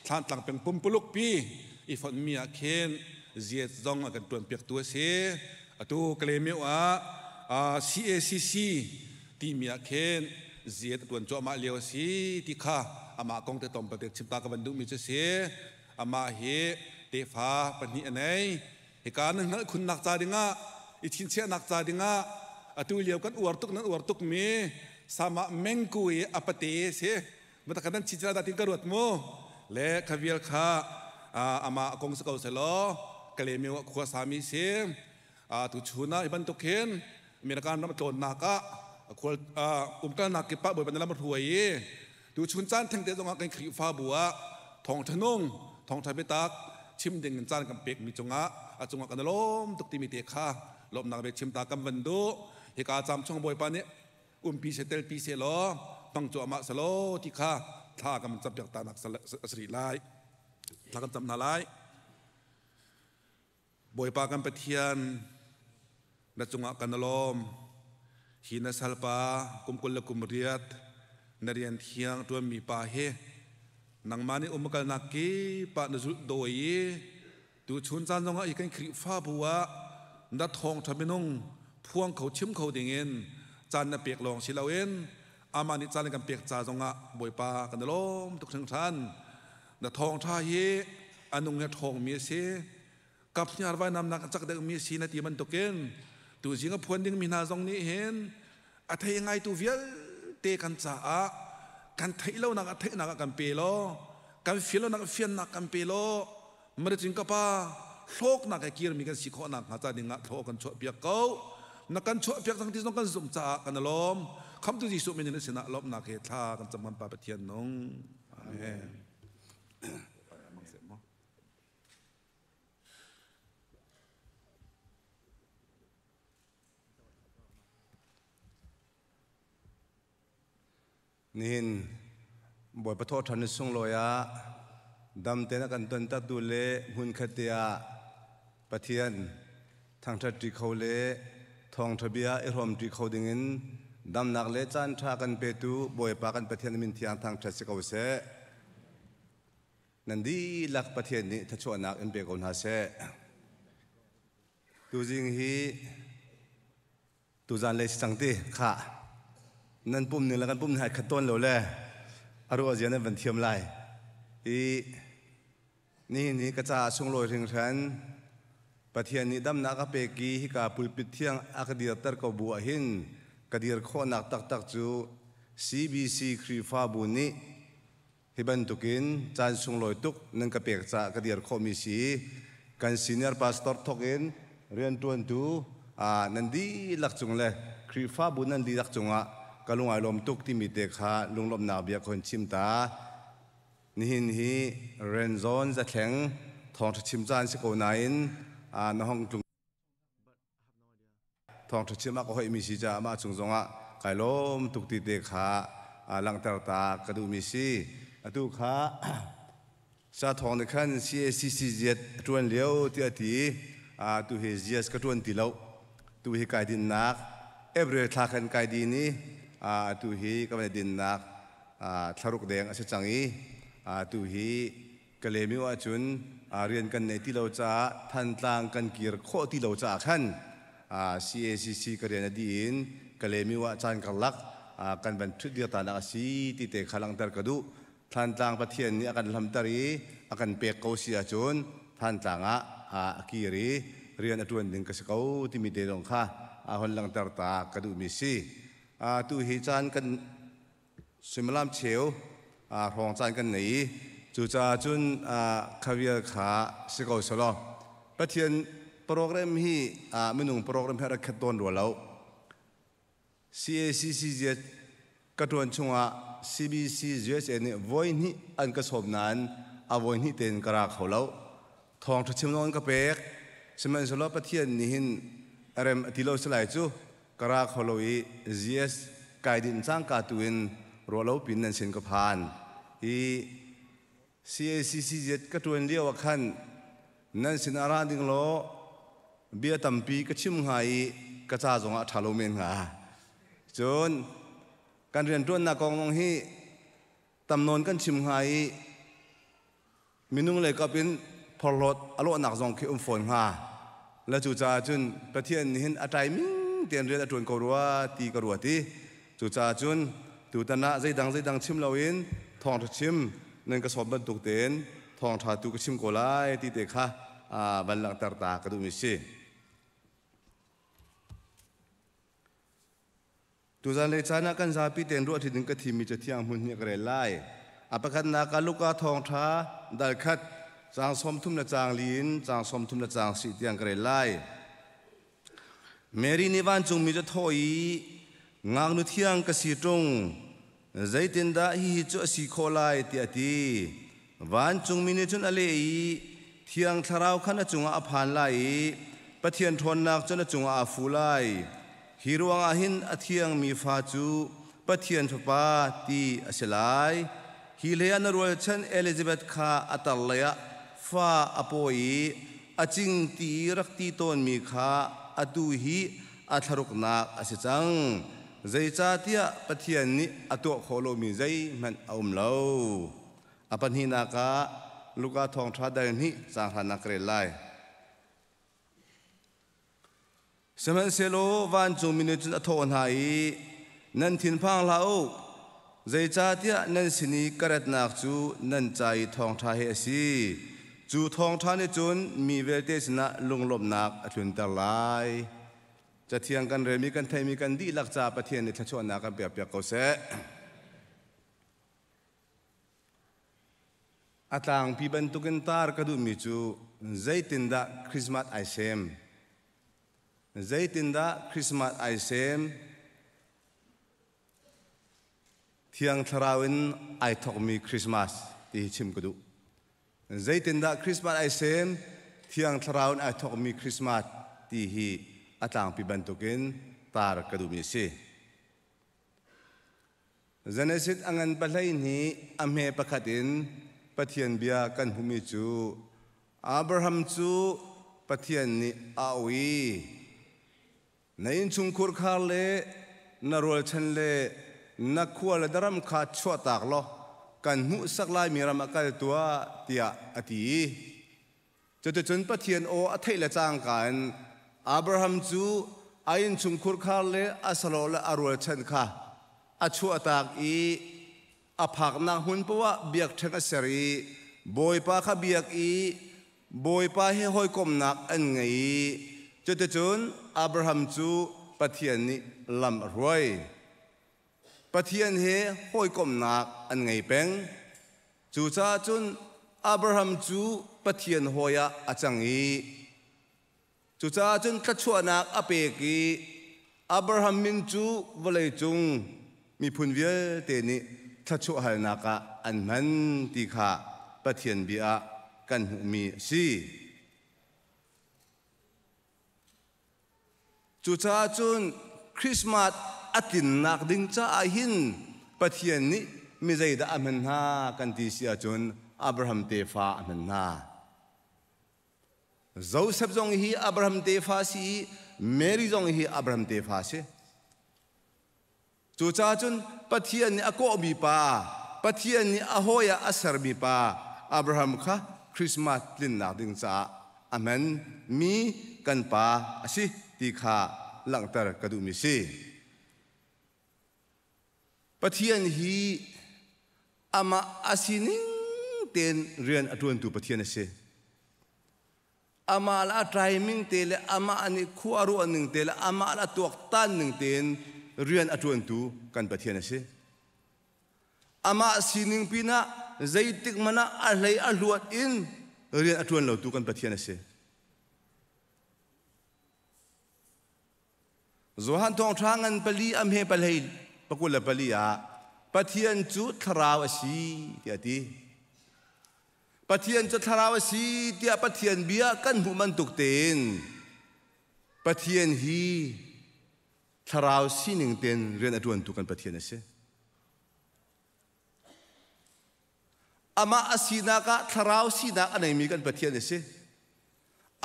Speaker 4: Thlantlang peng pumpuluk pi i fonhmi ah khin ziat zong a kan ṭuanpiaktu a si. Atu Kalaymyo ah CACC timi ah khin ziat a ṭuan cuahmah lio a si ti kha amah kong te tlawmpal te chim ta ka van duhmi cu a si. Amah hi tefa pahnih a nei. Hika nan hngalh khunnak ca dingah, i chinchiahnak ca dingah atu lio kan uar tuk nan uar tukmi sama mengku i a pate si. Matakha nan chinchiah dah tin ka ruat mu. Le kha vial kha amah kong si ko selaw Kalaymyo ah khua sami si. Tu chun ah hi bantuk hin American ram a tlawnnak ah khual umkalnak kip ah Bawipa na lam a hruai i tu chun caan thengte zongah kan Khrihfabu ah thawngṭha nung thawngṭha biatak chim ding in caan kan pekmi cungah a cungah kan i lawm tuk timi te kha lawmhnak bia chim ta kan van duh. Hika caam chung Bawipa nih umpi se telpi se law hmang cuahmah selaw ti kha thla kan van campiak ta nak a si rih lai. Thla kan cam hna lai. Bawipa kan Pathian, na cungah kan i lawm. Hi na salpa kum 28 na rian thiang ṭuanmi pa hi nangmah nih umkalnak kip ah na zulh dawi i tuchun caan zongah hi kan Khrihfabu ah na thawngṭha minung phuang kho chim kho dingin caan na pek lawng si loin amah nih caan kan pek ca zongah Bawipa kan i lawm tuk hringhran. Na thawngṭha hi a nung he ṭhawngmi a si. Kaphniar vainamnak a cak deuhmi a si na ti bantukin tuzing a phuan dingmi hna zong nih hin a thei ngaitu vialte kan caah kan theih lonak a theihnak ah kan pe law, kan fian lonak a fiannak kan pe law, maricin ka pa hlawknak he kirmi kan si khawh nakhnga ca dingah thlaw kan chuahpiak ko. Na kan chuahpiak cang ti zong kan zumh caah kan i lawm. Khamtu Jesuh min in na sinah lawmhnak he thla kan cam kan Pa Pathian nung. Amen.
Speaker 11: Nihin Bawipa thawhṭhan ni sunglawi ah dam tein a kan tontertu le hmunkhat te ah Pathian thangṭhatṭi kho le thawngṭha bia i hrawmṭi kho dingin damnak le caanṭha kan petu Bawipa kan Pathian min thiang thangṭhat si ko seh. Nan dihlak Pathian nih thluachuahnak in pe ko hna seh. Tuzing hi tuzan lei si cang ti khah nan pum ning le kan pum ning ai khat tawn lo le a ruah zia nan van thiam lai i nihin hi ka caah sunglawi hringhran Pathian nih damnak a pek i hika pulpit thiang a ka dirter ko bu ah hin ka dir khawhnak taktak cu CBC Khrihfabu nih hi bantukin caan sunglawi tuk nan ka pek caah ka dir khawhmi si. Kan senior pastor thawk in rianṭuantu nan dihlak cung le Khrihfabu nan dihlak cungah ka lung ai lawm tuk timi te kha lunglawmhnak bia ka hun chim ta. Nihin hi Renzawn Zathleng thawngṭha chim caan si ko nain na hong tlung Thawngṭha chim a ka hoihmi si caah mah cung zongah kai lawm tuk ti te kha langhter ta ka duhmi si. Atu kha sa thawng nih khan CACC ziat a ṭuan lio tiah a ti. Tu hi zias ka ṭuan ti lo. Tu hi kai dinnak April thla khan kai din i atu hi ka van i dinnak thlaruk deng a si cang i atu hi Kalaymyo ahcun rian kan neih ti lo caah Thantlang kan kir khawh ti lo caah khan CACC ka rian a dih in Kalaymyo ah caan karlak kan van ṭhut dir ta nak a si ti te kha langhter ka duh. Thantlang Pathian nih a kan hlamter i a kan pek ko si ahcun Thantlang ah a kir i rian a ṭuan ding ka si ko timi te zong kha a hon langhter ta ka duhmi si. Tu hi caan kan Suimilam cheu hrawng caan kan nei i cucaah cun kha vial kha si ko selaw Pathian Program hi minung program he rak khat tawn rua lo. CACCZ ka ṭuan chungah CBC USA nih voi hnih an ka sawm nain a voi hnih tein ka ra kho lo. Thawngṭha chim zong an ka pek. Sihmanhsehlaw Pathian nih hin a rem a ti lo si lai cu ka ra kho lo i GS kai dinh cangka tu in ruah lo pin nan sin ka phan. Hi CACCZ ka ṭuan lio ah khan nan sin ah ra ding law bia tampi ka chim hnga i ka ca zongah a ṭha lo men hnga. Cun kan rianṭuannak kong zong hi tam nawn kan chim hnga i minung lei kap in phorhlawt a lawhnak zong khi um fawn hnga. Le cucaah cun Pathian nih hin a taiming tein rian a ṭuan ko rua ti ka ruat i cucaah cun tutan ah zeidang zeidang chim loin thawngṭha chim nan ka sawm bantuk tein thawngṭha tu ka chim ko lai ti te kha van langhter ta ka duhmi si. Tuzan lei caan ah kan zapi tein ruah ṭhi ding ka thimmi cathiang hmun hi ka rel lai. A pakhatnak ah Luka thawngṭha dal khat caang 34 le caang li in caang 30 le caang si tiang ka rel lai. Mary nih vancungmi cu thawh i ngaknu thiang ka si ṭung zeitindah hihi cu a si khawh lai tiah a ti. Vancungmi nih cun a leh i Thiang Thlarau kha na cungah a phan lai i Pathian ṭhawnnak cu na cungah aa fu lai. Hi ruangah hin a thiangmi fa cu Pathian Fapa ti a si lai. Hi hlei ah na rualchan Elizabeth kha a tar leiah fa a pawi i a cing ti i rak ti tawnmi kha atu hi a thlaruknak a si cang. Zeicahtiah Pathian nih a tuah khawh lomi zeihmanh a um lo. A pahnihnak ah Luka thawngṭha dal hnih caang hranak ka rel lai. Sihmanhsehlaw vancungmi nih cun a thawh hna i, Nan thinphang hlah u, zeicahtiah nan sin i ka ratnak cu nan ca i thawngṭha hi a si. Cu thawngṭha nih cun mi vialte sinah lunglawmhnak a tlunter lai. Cathiang kan relmi kan theihmi kan dihlak caah Pathian nih thluachuahnak kan pekpiak ko seh. A tlangpi bantukin tar ka duhmi cu zeitindah Christmas ai sem? Zeitindah Christmas ai sem? Thiang Thlarau in ai thawkmi Christmas ti hi chim ka duh. Zeitindah Christmas ai sem? Thiang Thlarau in ai thawkmi Christmas ti hi a tlangpi bantukin tar ka duhmi a si. Genesis a ngan 12 a hme pakhat in Pathian bia kan hmuhmi cu Abraham cu Pathian nih a auh i na innchungkhur khar le na rualchan le na khua le na ram kha chuahtak law kan hmuhsak laimi ram ah kal tuah tiah a ti. Cuticun Pathian aw a theih le cangka in Abraham cu a innchungkhur khar le a salawh le a rualchan kha a chuahtak i a phaknak hmun paoh ah biakṭheng a ser i Bawipa kha biak i Bawipa he hawikomhnak an ngei i cuticun Abraham cu Pathian nih lam a hruai. Pathian he hawikomhnak an ngei peng. Cucaah cun Abraham cu Pathian hawi ah a cang i cucaah cun thluachuahnak a pek i Abraham min cu vawleicung miphun vialte nih thluachuah halnak ah an hman ti kha Pathian bia ah kan hmuhmi a si. Cucaah cun Christmas a tlinnak ding caah hin Pathian nih mi zeidah a hman hna kan ti si ahcun Abraham tefa a hman hna. Joseph zong hi Abraham tefa a si i Mary zong hi Abraham tefa a si. Cucaah cun Pathian nih a kawhmi pa, Pathian nih a hawi ah a sermi pa Abraham kha Christmas tlinnak ding caah a hman mi kan pa a si ti kha langhter ka duhmi si. Pathian hi amah a sining tein rian a ṭuantu Pathian a si. Amah le a timing te le amah nih khua a ruah ning te le amah le a tuaktan ning tein rian a ṭuantu kan Pathian a si. Amah sining pinah zeitik hmanh ah a hlei a hluat in rian a ṭuan lotu kan Pathian a si. Johan thawngṭha ngan pali a hme palhei pakul le pali ah Pathian cu thlarau a si tiah a ti. Pathian cu thlarau a si tiah Pathian bia kan hmuh bantuk tein Pathian hi thlarau sining tein rian a ṭuantu kan Pathian a si. Amah a sinak ah thlarau sinak a neimi kan Pathian a si.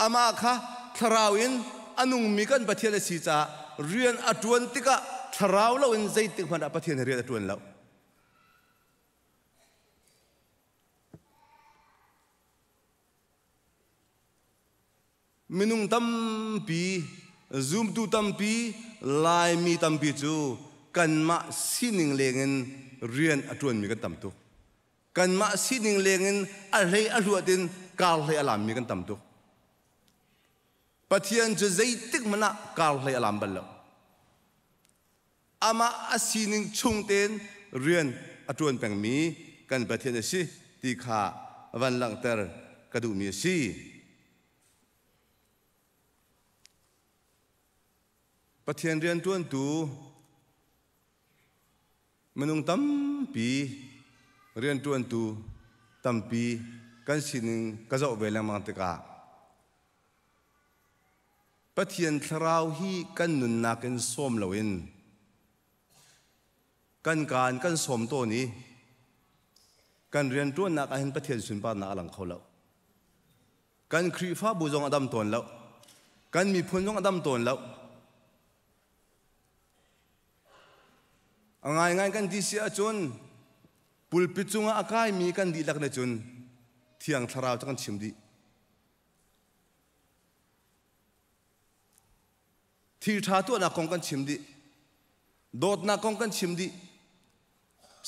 Speaker 11: Amah kha thlarau in a nungmi kan Pathian a si caah rian a ṭuan tikah thlarau loin zeitik hmanh ah Pathian he rian a ṭuan lo. Minung tampi, zumtu tampi, Laimi tampi cu kanmah sining lengin rian a ṭuanmi kan tam tuk. Kanmah sining lengin a hlei a hluat in kar hlei a lammi kan tam tuk. Pathian cu zeitik hmanh ah kar hlei a lam bal lo. Amah a sining chung tein rian a ṭuan pengmi kan Pathian a si ti kha van langhter ka duhmi a si. Pathian rianṭuantu minung tampi rianṭuantu tampi kan sining ka zoh ve lengmang tikah Pathian thlarau hi kan nunnak in sawm loin kan kaan kan sawm tawn i kan rianṭuannak ahhin Pathian sunparnak a lang kho lo. Kan Khrihfabu zong a dam tawn lo. Kan miphun zong a dam tawn lo. A ngaingai kan ti si ahcun pulpit cungah a kaimi kan dihlak nih cun Thiang Thlarau cu kan chim dih. Thil ṭha tuahnak kong kan chim dih. Dawtnak kong kan chim dih.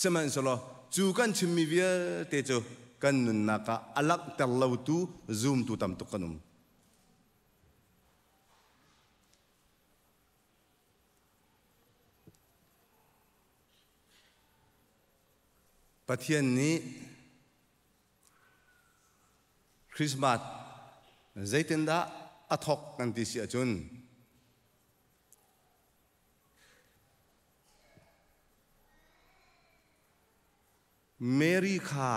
Speaker 11: Sihmanhsehlaw cu kan chimmi vialte cu kan nunnak ah a langhter lotu zumtu tam tuk kan um. Pathian nih Christmas zeitindah a thawk kan ti si ahcun Mary kha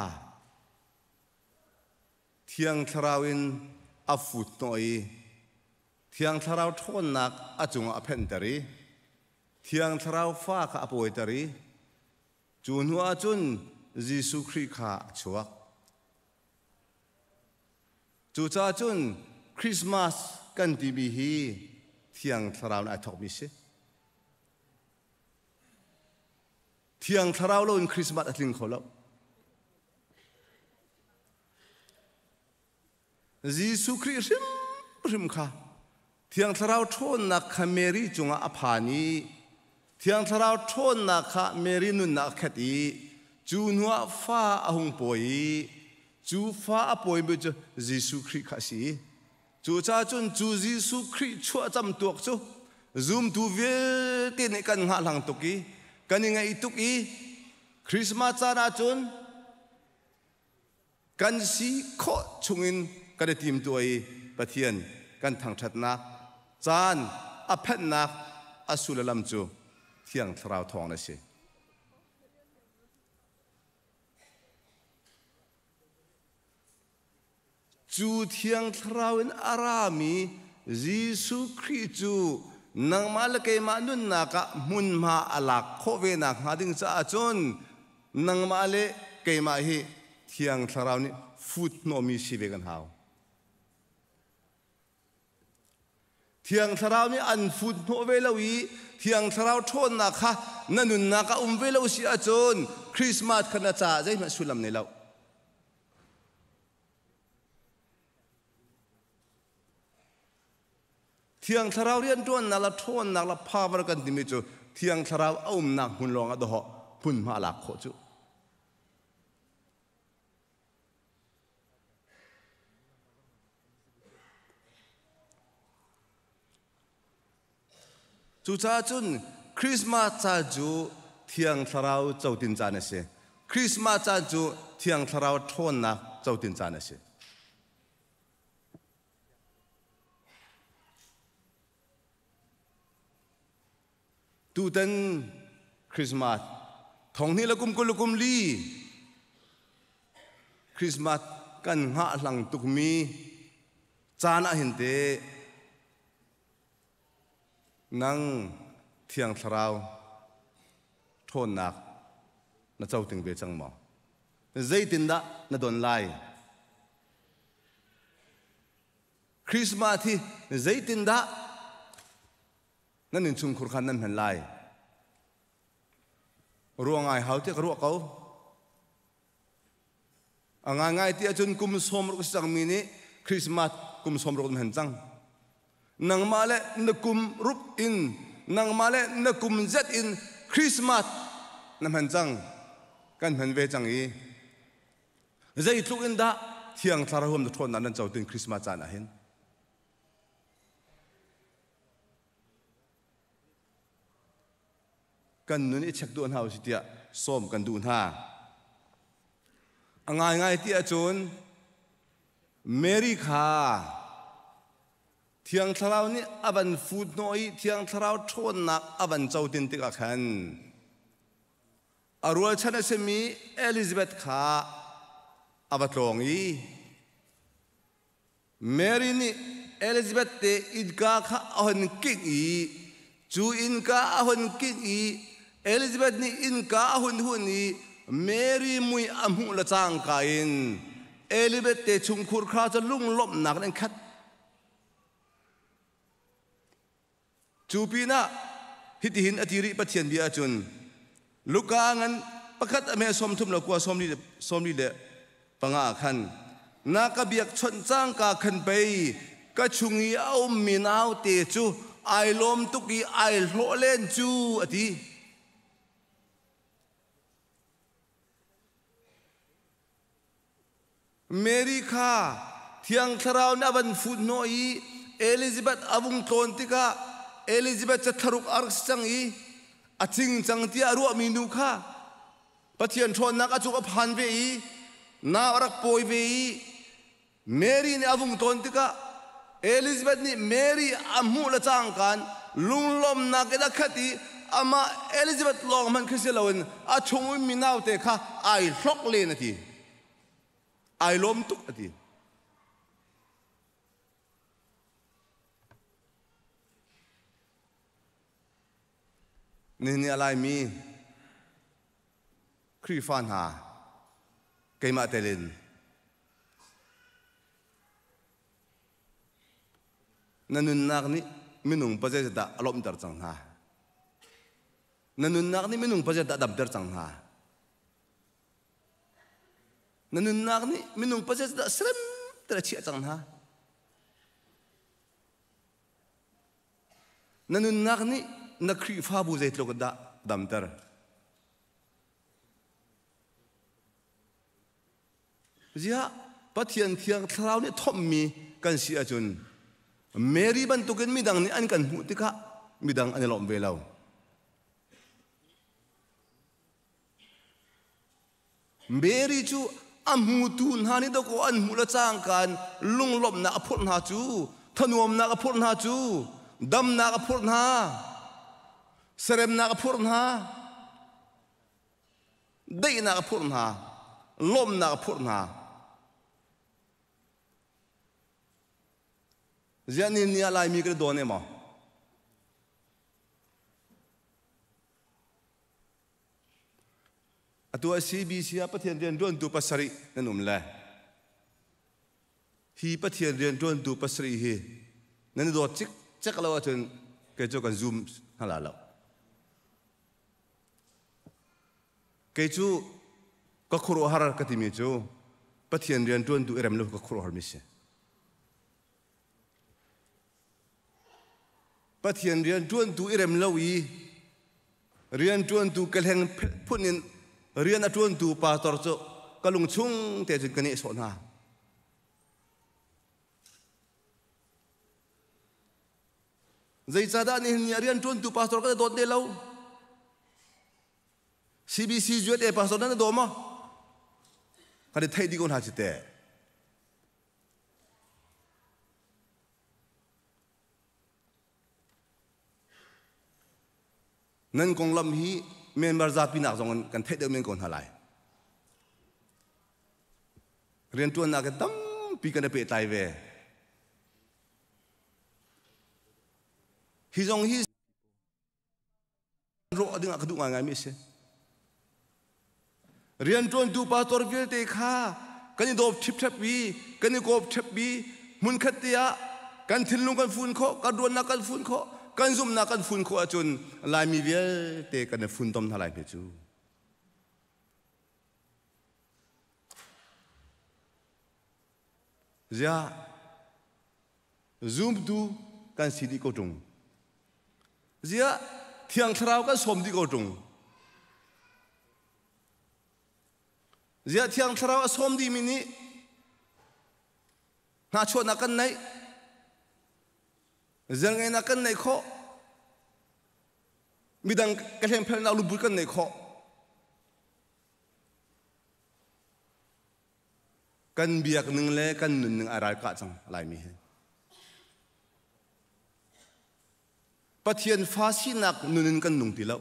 Speaker 11: Thiang Thlarau in a fut hnawh i Thiang Thlarau ṭhawnnak a cungah a phenhter i Thiang Thlarau fa kha a pawiter i Cu hnu ahcun Jesuh Khrih kha a chuak. Cucaah cun Christmas kan timi hi Thiang Thlarau in ai thawkmi si. Thiang Thlarau loin Christmas a tling kho lo. Jesuh Khrih hrimhrim kha Thiang Thlarau ṭhawnnak kha Mary cungah a phan i Thiang Thlarau ṭhawnnak kha Mary nunnak a khat i cu hnuah fa a hung pawi i cu fa a pawimi cu Jesuh Khrih kha a si. Cucaah cun cu Jesuh Khrih chuahcam tuak cu zumtu vialte nih kan hngahhlang tuk i kan i ngaih tuk i Christmas caan ahcun Kan si khawh chungin kan i timtuah i Pathian kan thangṭhatnak caan a phenhnak a sullam cu Thiang Thlarau thawngin a si. Cu Thiang Thlarau in a rami Jesuh Khrih cu nangmah le keimah nunnak ah hmunhma a lak khawh ve nakhnga ding caah cun nangmah le keimah hi Thiang Thlarau nih fut hnawhmi si ve kan hau. Thiang Thlarau nih an fut hnawh ve lo i Thiang Thlarau ṭhawnnak kha na nunnak ah um ve lo si ahcun Christmas kha na caah zeihmanh sullam nei lo. Thiang Thlarau rianṭuannak le ṭhawnnak le power kan timi cu Thiang Thlarau a umnak hmun lawng ah dawhawh hmunhma a lak khawh cu. Cucaah cun Christmas caan cu Thiang Thlarau cotin caan a si. Christmas caan cu Thiang Thlarau ṭhawnnak cotin caan a si. Tutan Christmas thong hnih le kum 20 le kum li Christmas kan hngahhlang tukmi caan ah hin te nang Thiang Thlarau ṭhawnnak na co ting ve cang maw? Zeitindah na don lai? Christmas hi zeitindah nan innchungkhur khan nan hman lai? Ruah ngai hau tiah ka ruah ko. A ngaingai ti ahcun kum 60 si cangmi nih Christmas kum 60 nan hman cang. Nangmah le na kum rup in nangmah le na kum zet in Christmas na hman cang. Kan hman ve cang i zeitluk in dah Thiang Thlarau huam na ṭhawnnak nan co tin Christmas caan ah hin. Kan nun i check duh hna usih tiah sawm kan duh hna. A ngaingai ti ahcun Mary kha Thiang Thlarau nih a van fut hnawh i Thiang Thlarau ṭhawnnak a van co tin tikah khan a rualchan a simi Elizabeth kha a va tlawng i Mary nih Elizabeth te innka kha a hun kingh i cu innka a hun kingh i Elizabeth nih innka a hun hun i Mary mui a hmuh le cangka in Elizabeth te chungkhur kha cu lunglawmhnak in an khat. Cu pinah hitihin a ti rih Pathian bia ahcun Luka ngan pakhat a hme 30 le kua 45 ah khan na ka biakchawnh cangka khan pei ka chung i a ummi naute cu ai lawm tuk i ai hlawh len cu a ti. Mary kha Thiang Thlarau nih a van fut hnawh i Elizabeth a vung tlawn tikah Elizabeth cu thlaruk a rak si cang i a cing cang tiah a ruahmi nu kha Pathian ṭhawnnak a cung a phan ve i nau a rak pawi ve i Mary nih a vung tlawn tikah Elizabeth nih Mary a hmuh le cangkaan lunglawmnak in a khat i amah Elizabeth lawng hmanh khi si loin a chung ummi naute kha ai hlok len a ti. Ai lawm tuk a ti. Nihin ni a Laimi Khrihfa hna keimah telin na nunnak nih minung pazei dah a lawmhter cang hna? Na nunnak nih minung pazei dah a damter cang hna? Na nunnak nih minung pazei dah serem ter a chiah cang hna? Na nunnak nih na Khrihfabu zeitluk dah damter? Ziah Pathian Thiang Thlarau nih thomhmi kan si ahcun Mary bantukin midang nih an kan hmuh tikah midang an i lawmh ve lo. Mary cu a hmutu hna nih dawkaw an hmuh le cangka in lunglawmhnak a phurh hna cu, thanuamnak a phurh hna cu, damnak a phurh hna, seremnak a phurh hna. Daihnak a phurh hna, lawmhnak a phurh hna. Ziah ni ni ah Laimi kan i dawn emaw? Atu ah CBC ah Pathian rian ṭuantu pasarih nan um le hi Pathian rian ṭuantu pasarih hi nan i dawt cikcek lo ahcun kei cu kan zum hna la lo. Kei cu ka khuaruahhar ka timi cu Pathian rian ṭuantu i rem lo ka khuaruahharmi si. Pathian rian ṭuantu i rem lo i rian ṭuantu kehleng phun in rian a ṭuantu pastor cu ka lung chung te cun ka nehsawh hna. Zeicahdah nihin ni ah rianṭuantu pastor kan i dawt ne lo? CBC USA pastor nan i daw maw? Kan i theih dih ko hna ci teh. Nan konglam hi member zapi nak zong in kan theih deuh men ko hna lai. Riantuannak in tampi kan i pehtlai ve. Hi zong hi rawh ding ah ka duh ngaingai mi a si. Riantuantu pastor vialte kha kan i dawp ṭhipṭhep i kan i kawp ṭhep i hmunkhat te ah kan thinlung kan fun khawh, kan ruannak kan fun khawh, kan zumhnak kan fun khawh ahcun Laimi vialte kan i funtom hna lai hme cu. Ziah zumtu kan si dih ko ṭung. Ziah Thiang Thlarau kan sawm dih ko ṭung. Ziah Thiang Thlarau a sawm dihmi nih hnachuahnak kan neih, zelngeinak kan neih khawh, midang ka hlengphelnak luput kan neih khawh. Kan biak ning le kan nun ning ai ralkah cang Laimi hi. Pathian fa sinak nun in kan nung ti lo.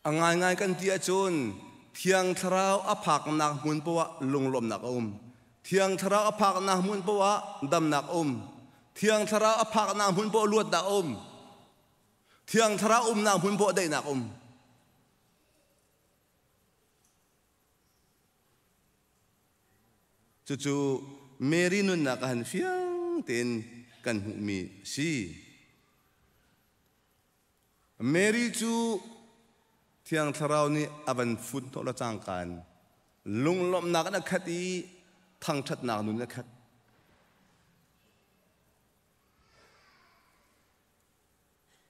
Speaker 11: A ngaingai kan ti ahcun Thiang Thlarau a phaknak hmun poah lunglawmhnak a um. Thiang Thlarau a phaknak hmun poah damnak a um. Thiang Thlarau a phaknak hmun poah luatnak a um. Thiang Thlarau umnak hmun poah daihnak a um. Cucu Mary nunnak ah han fiang tein kan hmuhmi si. Mary cu Thiang Thlarau nih a van fut hnawh le cangka in lunglawmhnak in a khat i thangṭhatnak nun a khat.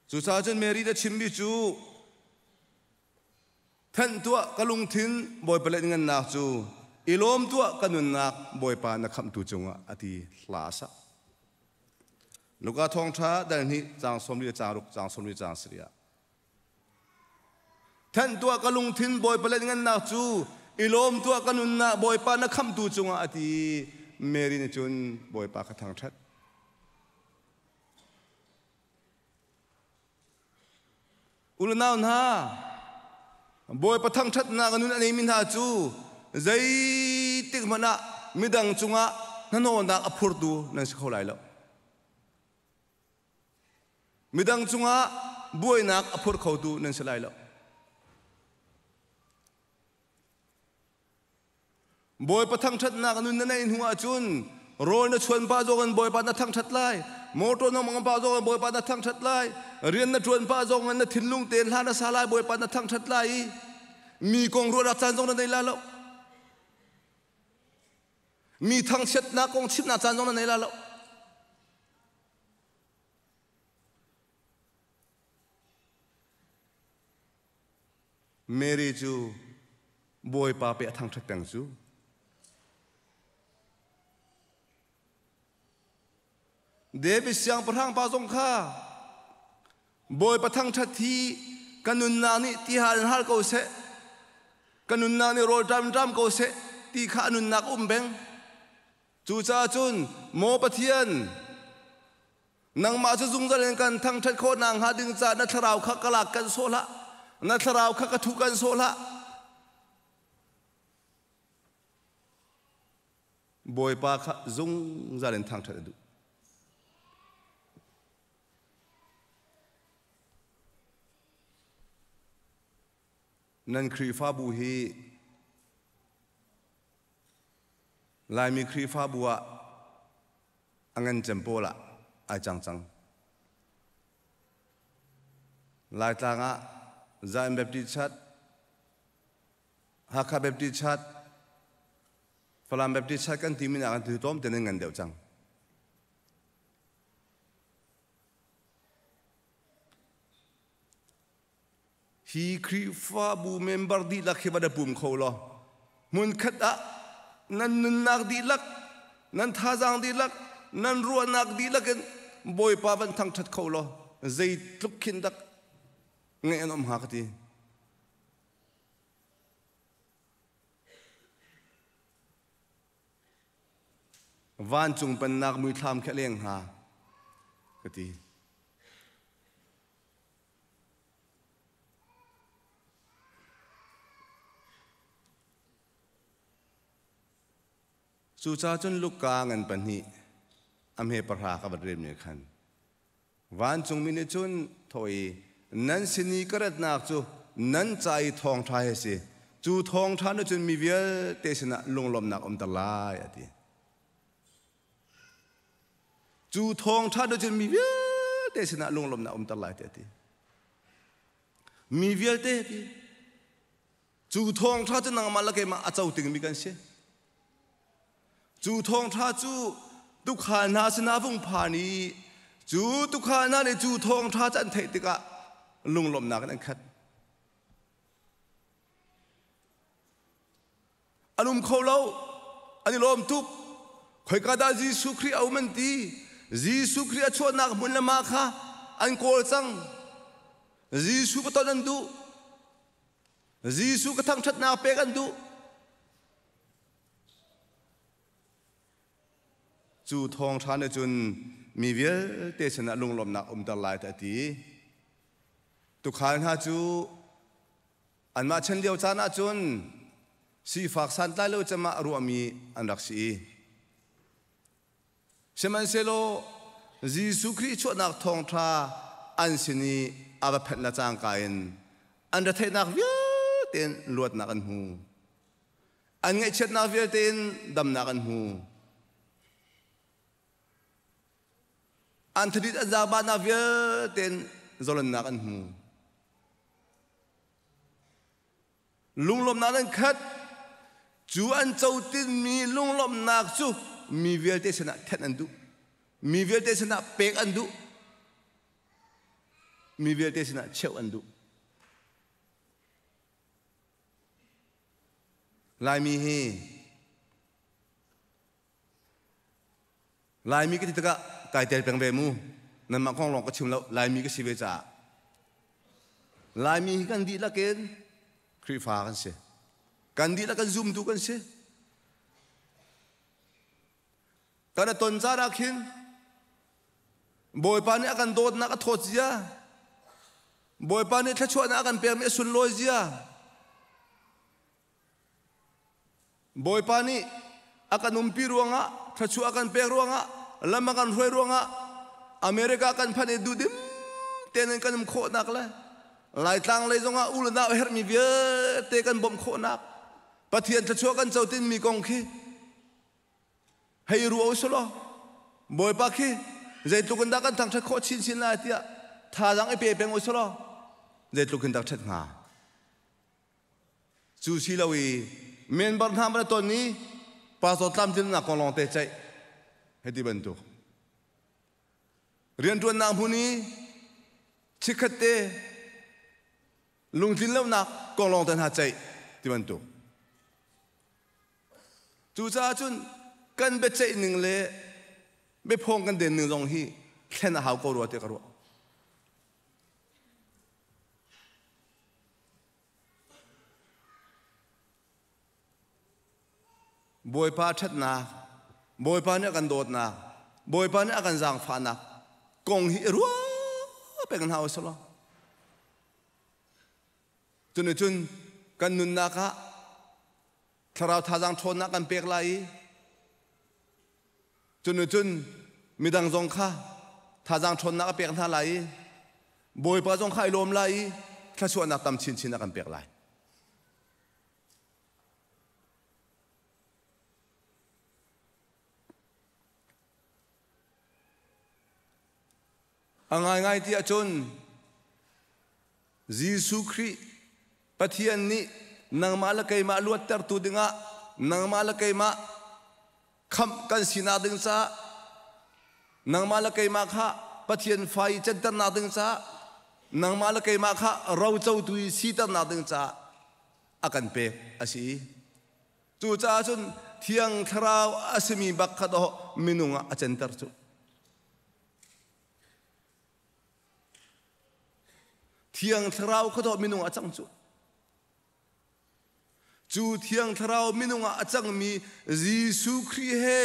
Speaker 11: Cucaah cun Mary nih a chimmi cu Thanh tuah ka lungthin Bawipa let ngannak cu i lawm tuah ka nunnak Bawipa na khamhtu cungah a ti hla a sak. Luka thawngṭha dal hnih caang 40 caang ruk caang 40 caang sarih ah Thanh tuah ka lungthin Bawipa let ngannak cu i lawm tuah ka nunnak Bawipa na khamhtu cungah a ti Mary nih cun Bawipa ka thangṭhat. Unau hna, Bawipa thangṭhatnak nun a neimi hna cu zeitik hmanh ah midang cungah hnahnawhnak a phurtu nan si kho lai lo. Midang cungah buainak a phur khotu nan si lai lo. Bawipa thangṭhatnak nun na neih hnu ahcun rawl na chuan pah zong in Bawipa na thangṭhat lai. Motor na mawngh pah zong in Bawipa na thangṭhat lai. Rian na ṭuan pah zong in na thinlung tein hla na sa lai Bawipa na thangṭhat lai i mi kong ruahnak caan zong na nei la lo. Mi thangchiatnak kong chimnak caan zong na nei la lo. Mary cu Bawipa pe a thangṭhat peng cu. David siangpahrang pa zong kha Bawipa thangṭhat hi ka nunnak nih ti hal in hal ko seh, ka nunnak nih rawl ṭam ṭam ko seh ti kha a nunnak um beng. Cucaah cun maw Pathian, Nangmah cu zungzal in kan thangṭhat khawh nakhnga ding caah na thlarau kha ka lak kan sawh hlah. Na thlarau kha ka thuh kan sawh hlah. Bawipa kha zungzal in thangṭhat a duh. Nan Khrihfabu hi Laimi Khrihfabu ah a ngan cem pawl ah ai cang cang. Laitlang ah Zion Baptist Church, Hakha Baptist Church, Falam Baptist Church kan timi nak an tu tlawm te nan ngan deuh cang. Hi Khrihfabu member dihlak hi va na pum kho law hmunkhat ah nan nunnak dihlak, nan thazaang dihlak, nan ruahnak dihlak in Bawipa van thangṭhat kho law zeitluk khin dak ngaih an um hnga ka ti. Vancung pennak muithlam khi a leng hnga ka ti. Cucaah cun Luka ngan pahnih a hme pahra ka vat relmi khan vancungmi nih cun thawh i nan sin i ka ratnak cu nan ca i thawngṭha hi a si. Cu thawngṭha nih cun mi vialte sinah lunglawmhnak a umter lai a ti. Cu thawngṭha nih cun mi vialte sinah lunglawmhnak a umter lai tiah a ti. Mi vialte ti. Cu thawngṭha cu nangmah le keimah a co dingmi kan si. Cu thawngṭha cu tuukhal hna sinah vung phan i cu tuukhal hna nih cu thawngṭha cu an theih tikah lunglawmhnak in an khat. An um kho lo, an i lawm tuk. Khoika dah Jesuh Khrih a um an ti. Jesuh Khrih a chuahnak hmun le mah kha an kawl cang. Jesuh ka ton an duh. Jesuh ka thangṭhatnak pek an duh. Cu thawngṭha nih cun mi vialte sinah lunglawmhnak umter lai tiah a ti. Tuukhal hna cu anmah chan lio caan ah cun sifak santlai lo cem ah ruahmi an rak si i Sihmanhsehlaw Jesuh Khrih chuahnak thawngṭha an sin i a va phanh le cangka in an retheihnak vialte in luatnak an hmu. An ngaihchiatnak vialte in damnak an hmu. An thadit an zaangbanak vialte in zalonnak an hmu. Lunglawmhnak an khat. Cu an cotinmi lunglawmhnak cu mi vialte sinah thenh an duh. Mi vialte sinah pek an duh. Mi vialte sinah cheuh an duh. Laimi hi Laimi ka ti tikah kai tel peng ve mu. Nanmah kong lawng ka chim lo. Laimi ka si ve caah. Laimi hi kan dihlak in Khrihfa kan si. Kan dihlak kan zumtu kan si. Kan a ton caan ah khin Bawipa nih a kan dawtnak a thawt zia, Bawipa nih thluachuahnak a kan pekmi a sunlawi zia, Bawipa nih a kan umpi ruangah, thluachuah a kan pek ruangah, lam a kan hruai ruangah America kan phanh i duhdim tein kan um khawhnak le Laitlang lei zongah u le nau herhmi vialte kan bawmh khawhnak Pathian thluachuah kan co tinmi kong khi hei ruah u selaw Bawipa khi zeitluk in dah kan thangṭhat khawh chinchin lai tiah thazaang i pe peng u selaw zeitluk in dah ṭhat hnga. Cu si lo i member hna man a ton i pastor tlamtlinnak kong lawngte ceih hei ti bantuk. Rianṭuannak hmun i chikkhat te lungtlin lonak kong lawngte hna ceih ti bantuk. Cucaah cun kan biaceih ning le biaphawng kan den ning zong hi thlen a hau ko rua tiah ka ruah. Bawipa ṭhatnak, Bawipa nih a kan dawtnak, Bawipa nih a kan zaangfahnak kong hi i ruah peng hna u sih law. Cunih cun kan nunnak ah thlarau thazaang ṭhawnnak kan pek lai i cunih cun midang zong kha thazaang ṭhawnnak a pek hna lai i Bawipa zong kha ai lawm lai i thluachuahnak tam chinchin a kan pek lai. A ngaingai ti ahcun Jesuh Khrih Pathian nih nangmah le keimah luattertu dingah nangmah le keimah khamh kan sinak ding caah nangmah le keimah kha Pathian fa i canternak ding caah nangmah le keimah kha rocotu i siternak ding caah a kan pek a si. Cucaah cun Thiang Thlarau a simi bak kha dawh minung ah a canter cu. Thiang Thlarau kha dawh minung ah a cang cu. Cu Thiang Thlarau minung ah a cangmi Jesuh Khrih he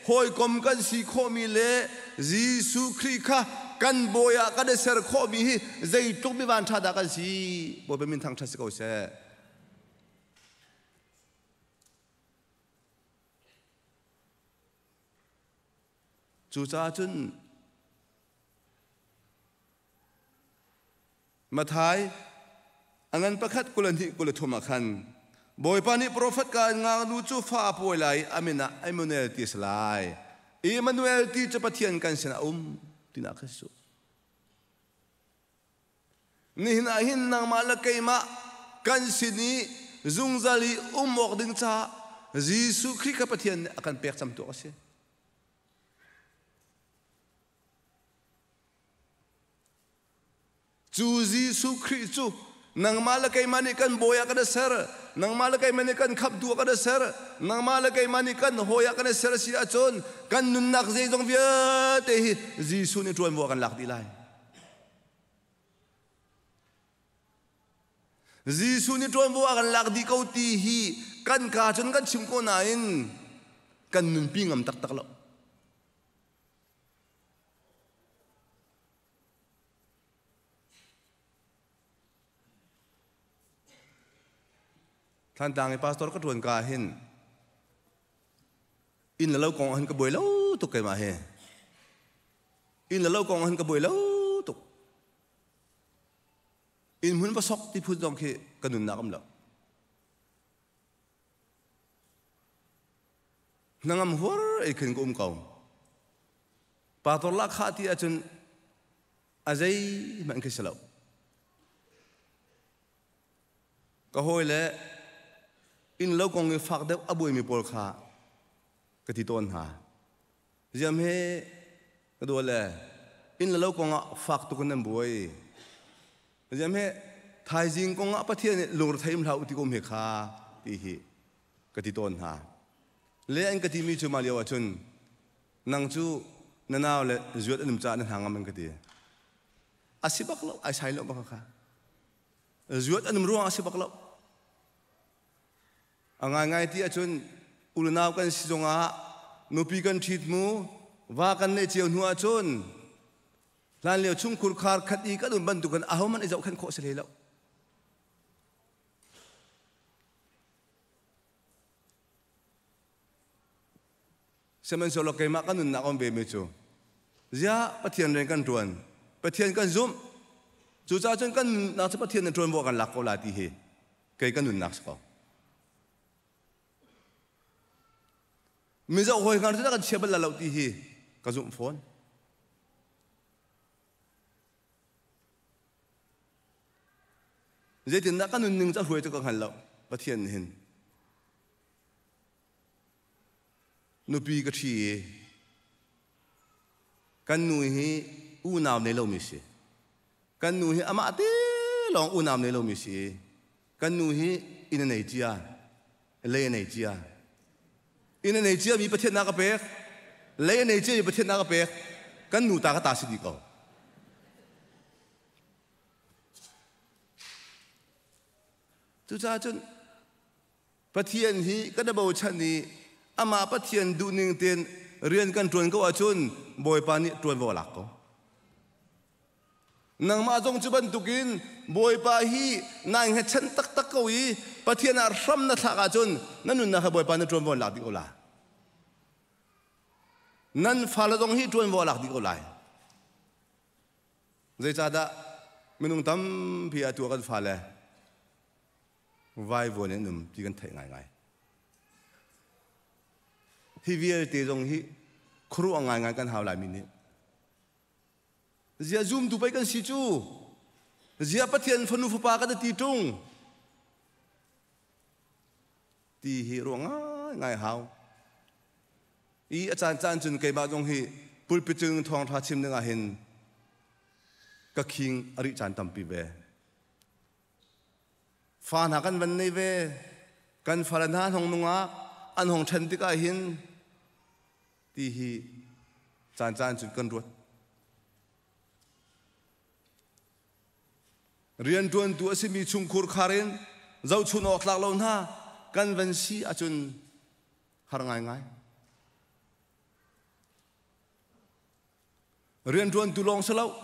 Speaker 11: hawikom kan si khawhmi le Jesuh Khrih kha kan bawi ah kan i ser khawhmi hi zeitluk mi vanṭha dah kan si. Bawipa min thangṭhat si ko seh. Cucaah cun Mathai a ngan pakhat 22 23 ah khan Bawipa nih profet ka in ngaknu cu fa a pawi lai i a min ah Emmanuel ti a si lai. Emmanuel ti cu Pathian kan sinah a um tinak kha si. Nihin ah hin nangmah le keimah kan sin i zungzal i um awk ding caah Jesuh Khrih kha Pathian nih a kan pek camtu a si. Cu Jesuh Khrih cu nangmah le keimah nih kan bawi ah kan i ser, nangmah le keimah nih kan khamhtu ah kan i ser, nangmah le keimah nih kan hawi ah kan i ser si ahcun kan nunnak zeizong vialte hi Jesuh nih ṭuanvo a kan lak dih lai. Jesuh nih ṭuanvo a kan lak dih ko ti hi kan kaa cun kan chim ko nain kan nunpi ngam taktak lo. Thlantlang i pastor ka ṭuan ka hin inn le lo kong ah hin ka buai lo tuk keimah hi. Inn le lo kong ah hin ka buai lo tuk. Inn hmun va sok ti phun zong khi ka nunnak um lo. Hnangam huar ei khin ka um ko. Pastor lahkhah ti ahcun a zeihmanh khi si lo. Ka hawi le inn lo kong i fak deuh a buaimi pawl kha ka ti tawn hna. Ziam he ka dua le inn le lo kong ah fak tuk in nan buai. Ziam he thaizing kong ah Pathian nih lungre hlah u ti ko he kha ti hi ka ti tawn hna. Le an ka timi cu mah lio ahcun nang cu na nau le zuat an um caah na hna ngam an ka ti. A si bak lo, ai sai lo bak kha. Zuat an um ruang a si bak lo. A ngaingai ti ahcun unau kan si zongah nupi kan ṭhit mu, va kan neih cio hnu ahcun hlanlio chungkhur khar khat i kan um bantukin ahohmanh i zohkhenh khawh si hlei lo. Sihmanhsehlaw keimah ka nunnak um ve mi cu ziah Pathian rian kan ṭuan, Pathian kan zumh, cucaah cun kan nunnak cu Pathian nih ṭuanvo kan lak ko lai ti hi kei ka nunnak si ko. Mizoh hawi hngar cu kan chia bal lo ti hi ka zumh fawn. Zeitindah ka nunning cu a hruai cu ka hngal lo Pathian nih hin. Nupi ka ṭhi i kan nu hi unau nei lomi si. Kan nu hi amah te lawng unau nei lomi si i kan nu hi inn a nei cia, lei a nei cia. Inn a nei cia mi Pathian na ka pek, lei a nei cia mi Pathian na ka pek, kan nu ta ka ta si dih ko. Cucaah cun Pathian hi kan i bochan i amah Pathian duhning tein rian kan ṭuan ko ahcun Bawipa nih ṭuanvo a lak ko. Nangmah zong cu bantukin Bawipa hi nai hngatchan taktak ko i Pathian ah hram na thlak ahcun na nunnak hi Bawipa nih ṭuanvo an lak dih ko lai. Nan fale zong hi ṭuanvo a lak dih ko lai. Zeicahdah minung tampi ah atu ah kan fale vaivuan in um ti kan theih ngaingai. Hi vialte zong hi khuaruah ngaingai kan hau laimi nih. Zia zumtu pei kan si cu. Zia Pathian fanu fapa kan ti ṭung. Ti hi ruah ngaingai hau. I a caan caan cun keimah zong hi pulpit cung thawngṭha chim ding ah hin ka khing a rih caan tampi ve. Fa hna kan van nei ve. Kan fale hna an hong nungak, an hong ṭhen tikah hin ti hi caan caan cun kan ruat. Rianṭuantu a simi chungkhur khar in zohchun awk tlak lo hna kan van si ahcun har ngaingai. Rianṭuantu lawng si lo,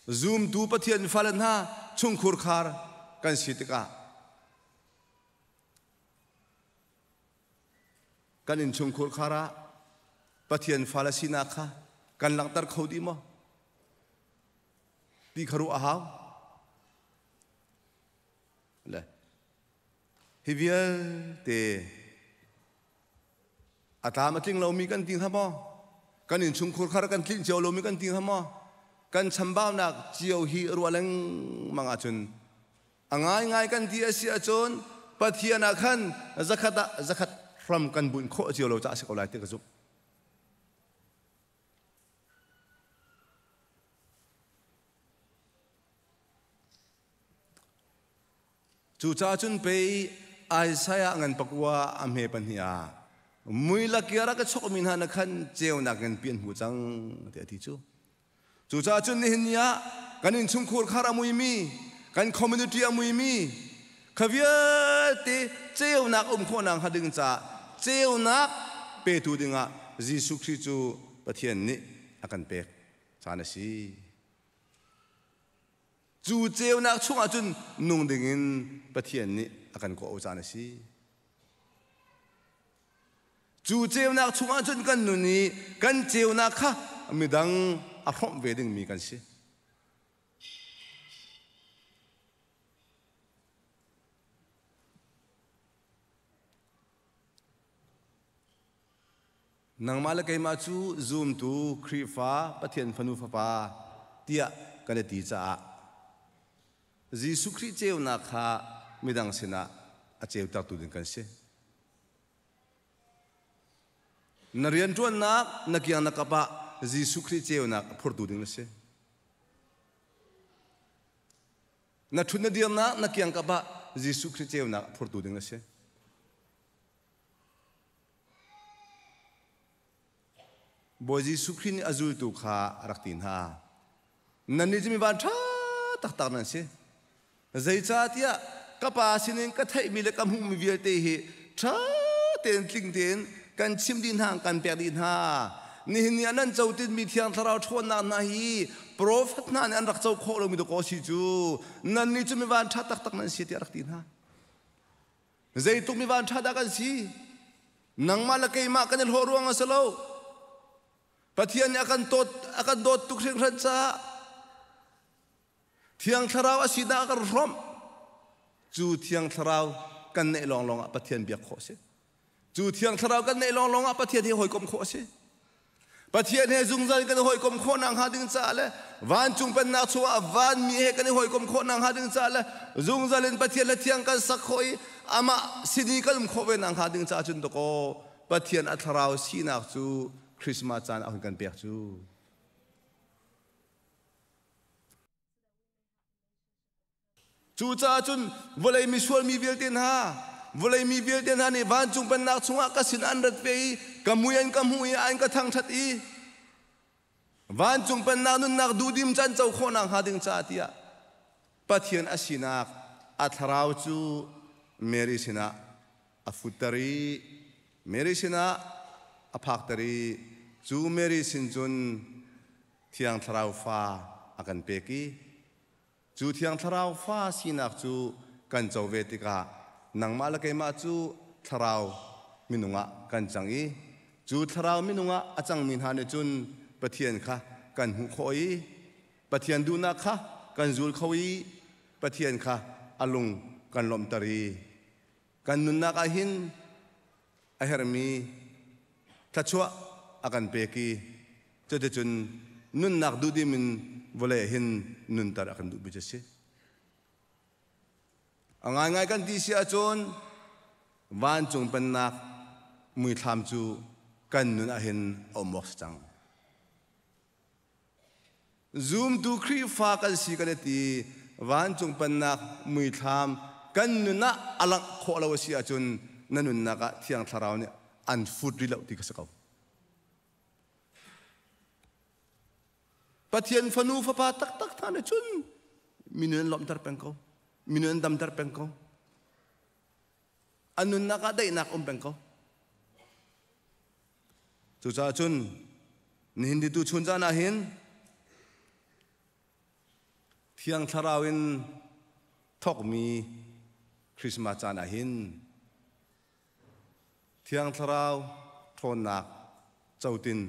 Speaker 11: zumtu Pathian fale hna chungkhur khar kan si tikah kan innchungkhur khar ah Pathian fale sinak kha kan langhter kho dih maw? Ti kha ruah a hau. Le hi vialte a tlam a tling lomi kan ti hnga maw? Kan innchungkhur khar kan tlinh cio lomi kan ti hnga maw? Kan chambaunak cio hi ruah lengmang ahcun a ngaingai kan ti a si ahcun Pathian ah khan zakhat ah zakhat hram kan bunh khawh cio lo caah a si ko lai ti ka zumh. Cucaah cun pei Isaiah ngan pakua a hme pahnih ah mui lakiar ah ka chokmi hna na khan ceunak in pian hmu cang tiah a ti cu. Cucaah cun nihin ni ah kan innchungkhur khar a muimi, kan community a muimi, kha vialte ceunak um khawhnak hnga ding caah ceunak petu dingah Jesuh Khrih cu Pathian nih a kan pek caan a si. Cu ceunak chungah cun nung dingin Pathian nih a kan kawh caan a si. Cu ceunak chungah cun kan nun i kan ceunak kha midang a hrawmh ve dingmi kan si. Nangmah le keimah cu zumtu Khrihfa Pathian fanu fapa tiah kan i ti caah Jesuh Khrih ceunak kha midang sinah a ceutertu ding kan si. Na rianṭuannak na kiang na kap ah Jesuh Khrih ceunak a phurtu ding na si. Na ṭhut na dirnak na kiang kap ah Jesuh Khrih ceunak a phurtu ding na si. Bawi Jesuh Khrih nih a zultu kha a rak ti hna. Nannih cu mi van ṭha taktak nan si. Zeicahtiah ka Pa sinin ka theihmi le ka hmuhmi vialte hi ṭha tein tling tein kan chimh dih hna, kan pek dih hna. Nihin ni ah nan co tinmi Thiang Thlarau ṭhawnnak hna hi profet hna nih an rak co khawh lomi dawkaw si cu nannih cu mi van ṭha taktak nan si tiah a rak ti hna. Zeitluk mi vanṭha dah kan si? Nangmah le keimah kan i hlawh ruang a si lo. Pathian nih a kan dawt, a kan dawt tuk hringhran caah Thiang Thlarau a sinak a kan hrawmh. Cu Thiang Thlarau kan neih lawnglawng ah Pathian biak khawh a si. Cu Thiang Thlarau kan neih lawnglawng ah Pathian he hawikom khawh a si. Pathian he zungzal kan i hawikom khawh nakhnga ding caah le vancung pennak chungah vanmi he kan i hawikom khawh nakhnga ding caah le zungzal in Pathian le thiang kan sak khawh i amah sin i kan um khawh ve nakhnga ding caah cun dakaw Pathian a thlarau sinak cu Christmas caan ah hun kan pek cu. Cucaah cun vawlei misual mi vialte hna, vawlei mi vialte hna nih vancung pennak chungah ka sin an rat ve i ka mui an ka hmuh i an ka thangṭhat i vancung pennak nunnak duhdim can co khawh nakhnga ding caah tiah Pathian a sinak a thlarau cu Mary sinah a futter i Mary sinah a phakter i cu Mary sin cun Thiang Thlarau fa a kan pek i Cu Thiang Thlarau fa sinak cu kan co ve tikah nangmah le keimah cu thlarau minung ah kan cang i cu thlarau minung ah a cangmi hna nih cun Pathian kha kan hmuh khawh i Pathian duhnak kha kan zul kho i Pathian kha a lung kan lawmhter i kan nunnak ah hin a herhmi thluachuah a kan pek i cuticun nunnak duhdim in vawlei hin nunter a kan duhmi cu a si. A ngaingai kan ti si ahcun vancung pennak muithlam cu kan nun ah hin a um awk si cang. Zumtu Khrihfa kan si kan i ti vancung pennak muithlam kan nun ah a langh khawh lo a si ahcun na nunnak ah Thiang Thlarau nih an fut rih lo ti kha si ko. Pathian fanu fapa taktak hna nih cun minun an lawmhter peng ko. Minun an damter peng ko. An nunnak ah daihnak um peng ko. Cucaah cun Nihin ni tu chun zan ah hin Thiang Thlarau in thawkmi Christmas caan ah hin Thiang Thlarau ṭhawnnak cotin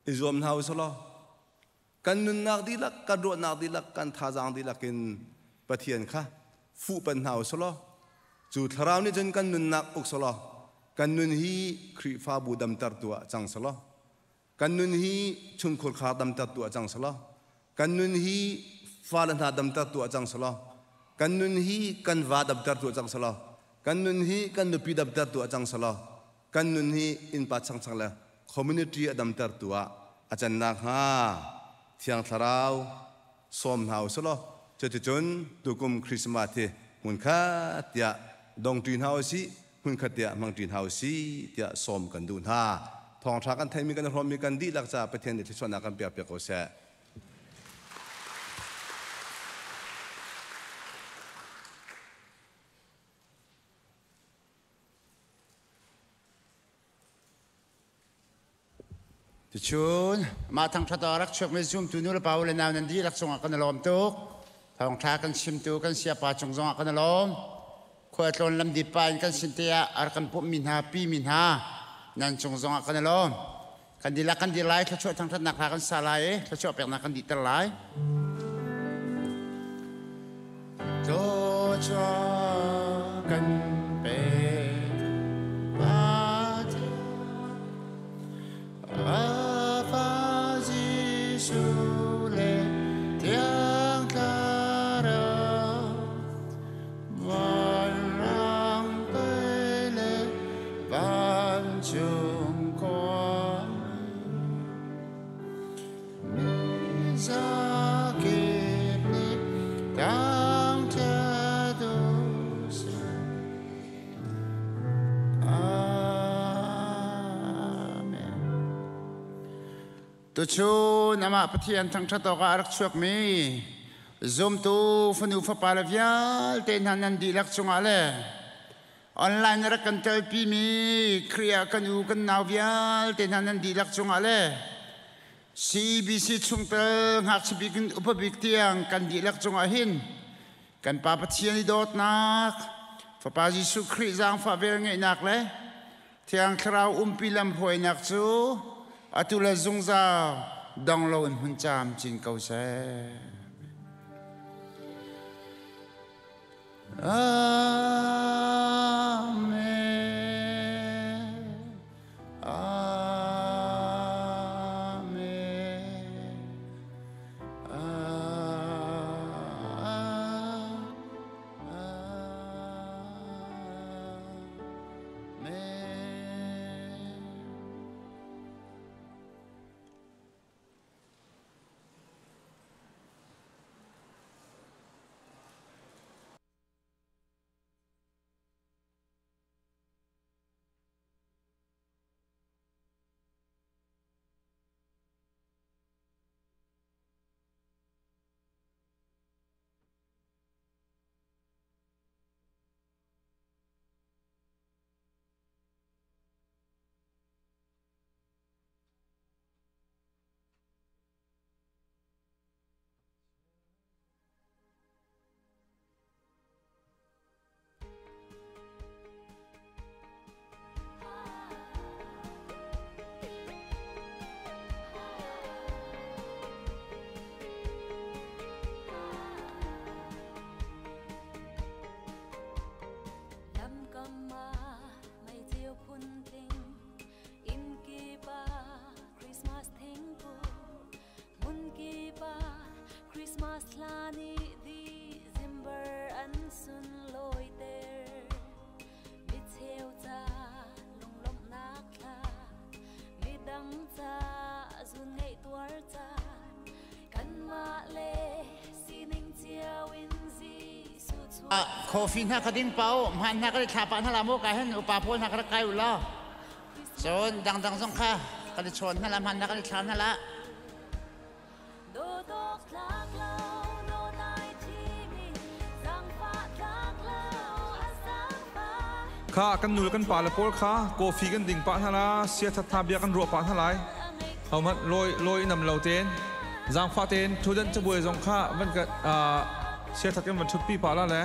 Speaker 11: i zuam hna u law kan nunnak dihlak, kan ruahnak dihlak, kan thazaang dihlak in Pathian kha fuh pan hna u law cu Thlarau nih cun kan nunnak uk selaw kan nun hi Khrihfabu damtertu ah cang selaw kan nun hi chungkhur khar damtertu ah cang selaw kan nun hi fale hna damtertu ah cang selaw kan nun hi kan va damtertu ah cang selaw kan nun hi kan nupi damtertu ah cang selaw kan nun hi innpa changchang le community a damtertu ah a can nakhnga Thiang Thlarau sawm hna u selaw cuticun tukum Christmas hi hmunkhat tiah dongṭi hna u sih, hmunkhat tiah hmangṭi hna u sih tiah sawm kan duh hna. Thawngṭha kan theihmi kan hrawmmi kan dihlak caah Pathian nih thluachuahnak kan pekpiak ko seh.
Speaker 12: Tuchun mah thangṭhat awk rak chuakmi zumtu nu le pa u le nau nan dihlak cungah kan i lawm tuk. Thawngṭha kan chimtu kan siapa cung zongah kan i lawm. Khualtlawn lamdip pa in kan sin te ah a rak kan pumhmi hna, pimi hna nan cung zongah kan i lawm. Kan dihlak kan dir lai, thluachuah thangṭhatnak hla kan sa lai i thluachuah peknak kan dihter lai. Thluachuah kan pek Pathian Fa Jesuh le Thiang Thlarau vanrang toi le vancung khua Mizakip nih thangṭhat u sih. Amen. Tuchun amah Pathian thangṭhat awkah a rak chuakmi zumtu fanu fapa le vialte hna nan dihlak cungah le online rak kan telpimi Khrih ah kan u kan nau vialte hna nan dihlak cungah le CBC chungtel ngakchia bik in upa bik tiang kan dihlak cungah hin kan Pa Pathian i dawtnak, Fapa Jesuh Khrih zaangfah velngeihnak le Thiang Thlarau umpi lamhruainak cu atu le zungzal dong loin hun camcin ko seh. Amen. Amen. Amen.
Speaker 1: Lamkam ah meiceu phuntling inn kip ah Christmas thingkung hmun kip ah Christmas hla nih December an sunlawiter. Micheu ca lunglawmhnak thla, midang ca zun ngeih tuar caan, kanmah le sining cio in Jesuh chuah.
Speaker 12: Coffee hna ka ding pau, hman hna ka thla pa hna la mu ka hin upa pawl hna ka rak kai u law. Cun dangdang zong kha kan i chawn hna la, hman hna kan i thla hna la.
Speaker 10: Kha kan nu le kan pa le pawl kha coffee kan ding pah hna la, sia thatha bia kan ruah pah hna lai. Hohmanh lawi lawi in um lo tein zaangfah tein ṭhutdan cabuai zong kha van ka siathak in van ṭhutpi pah la le.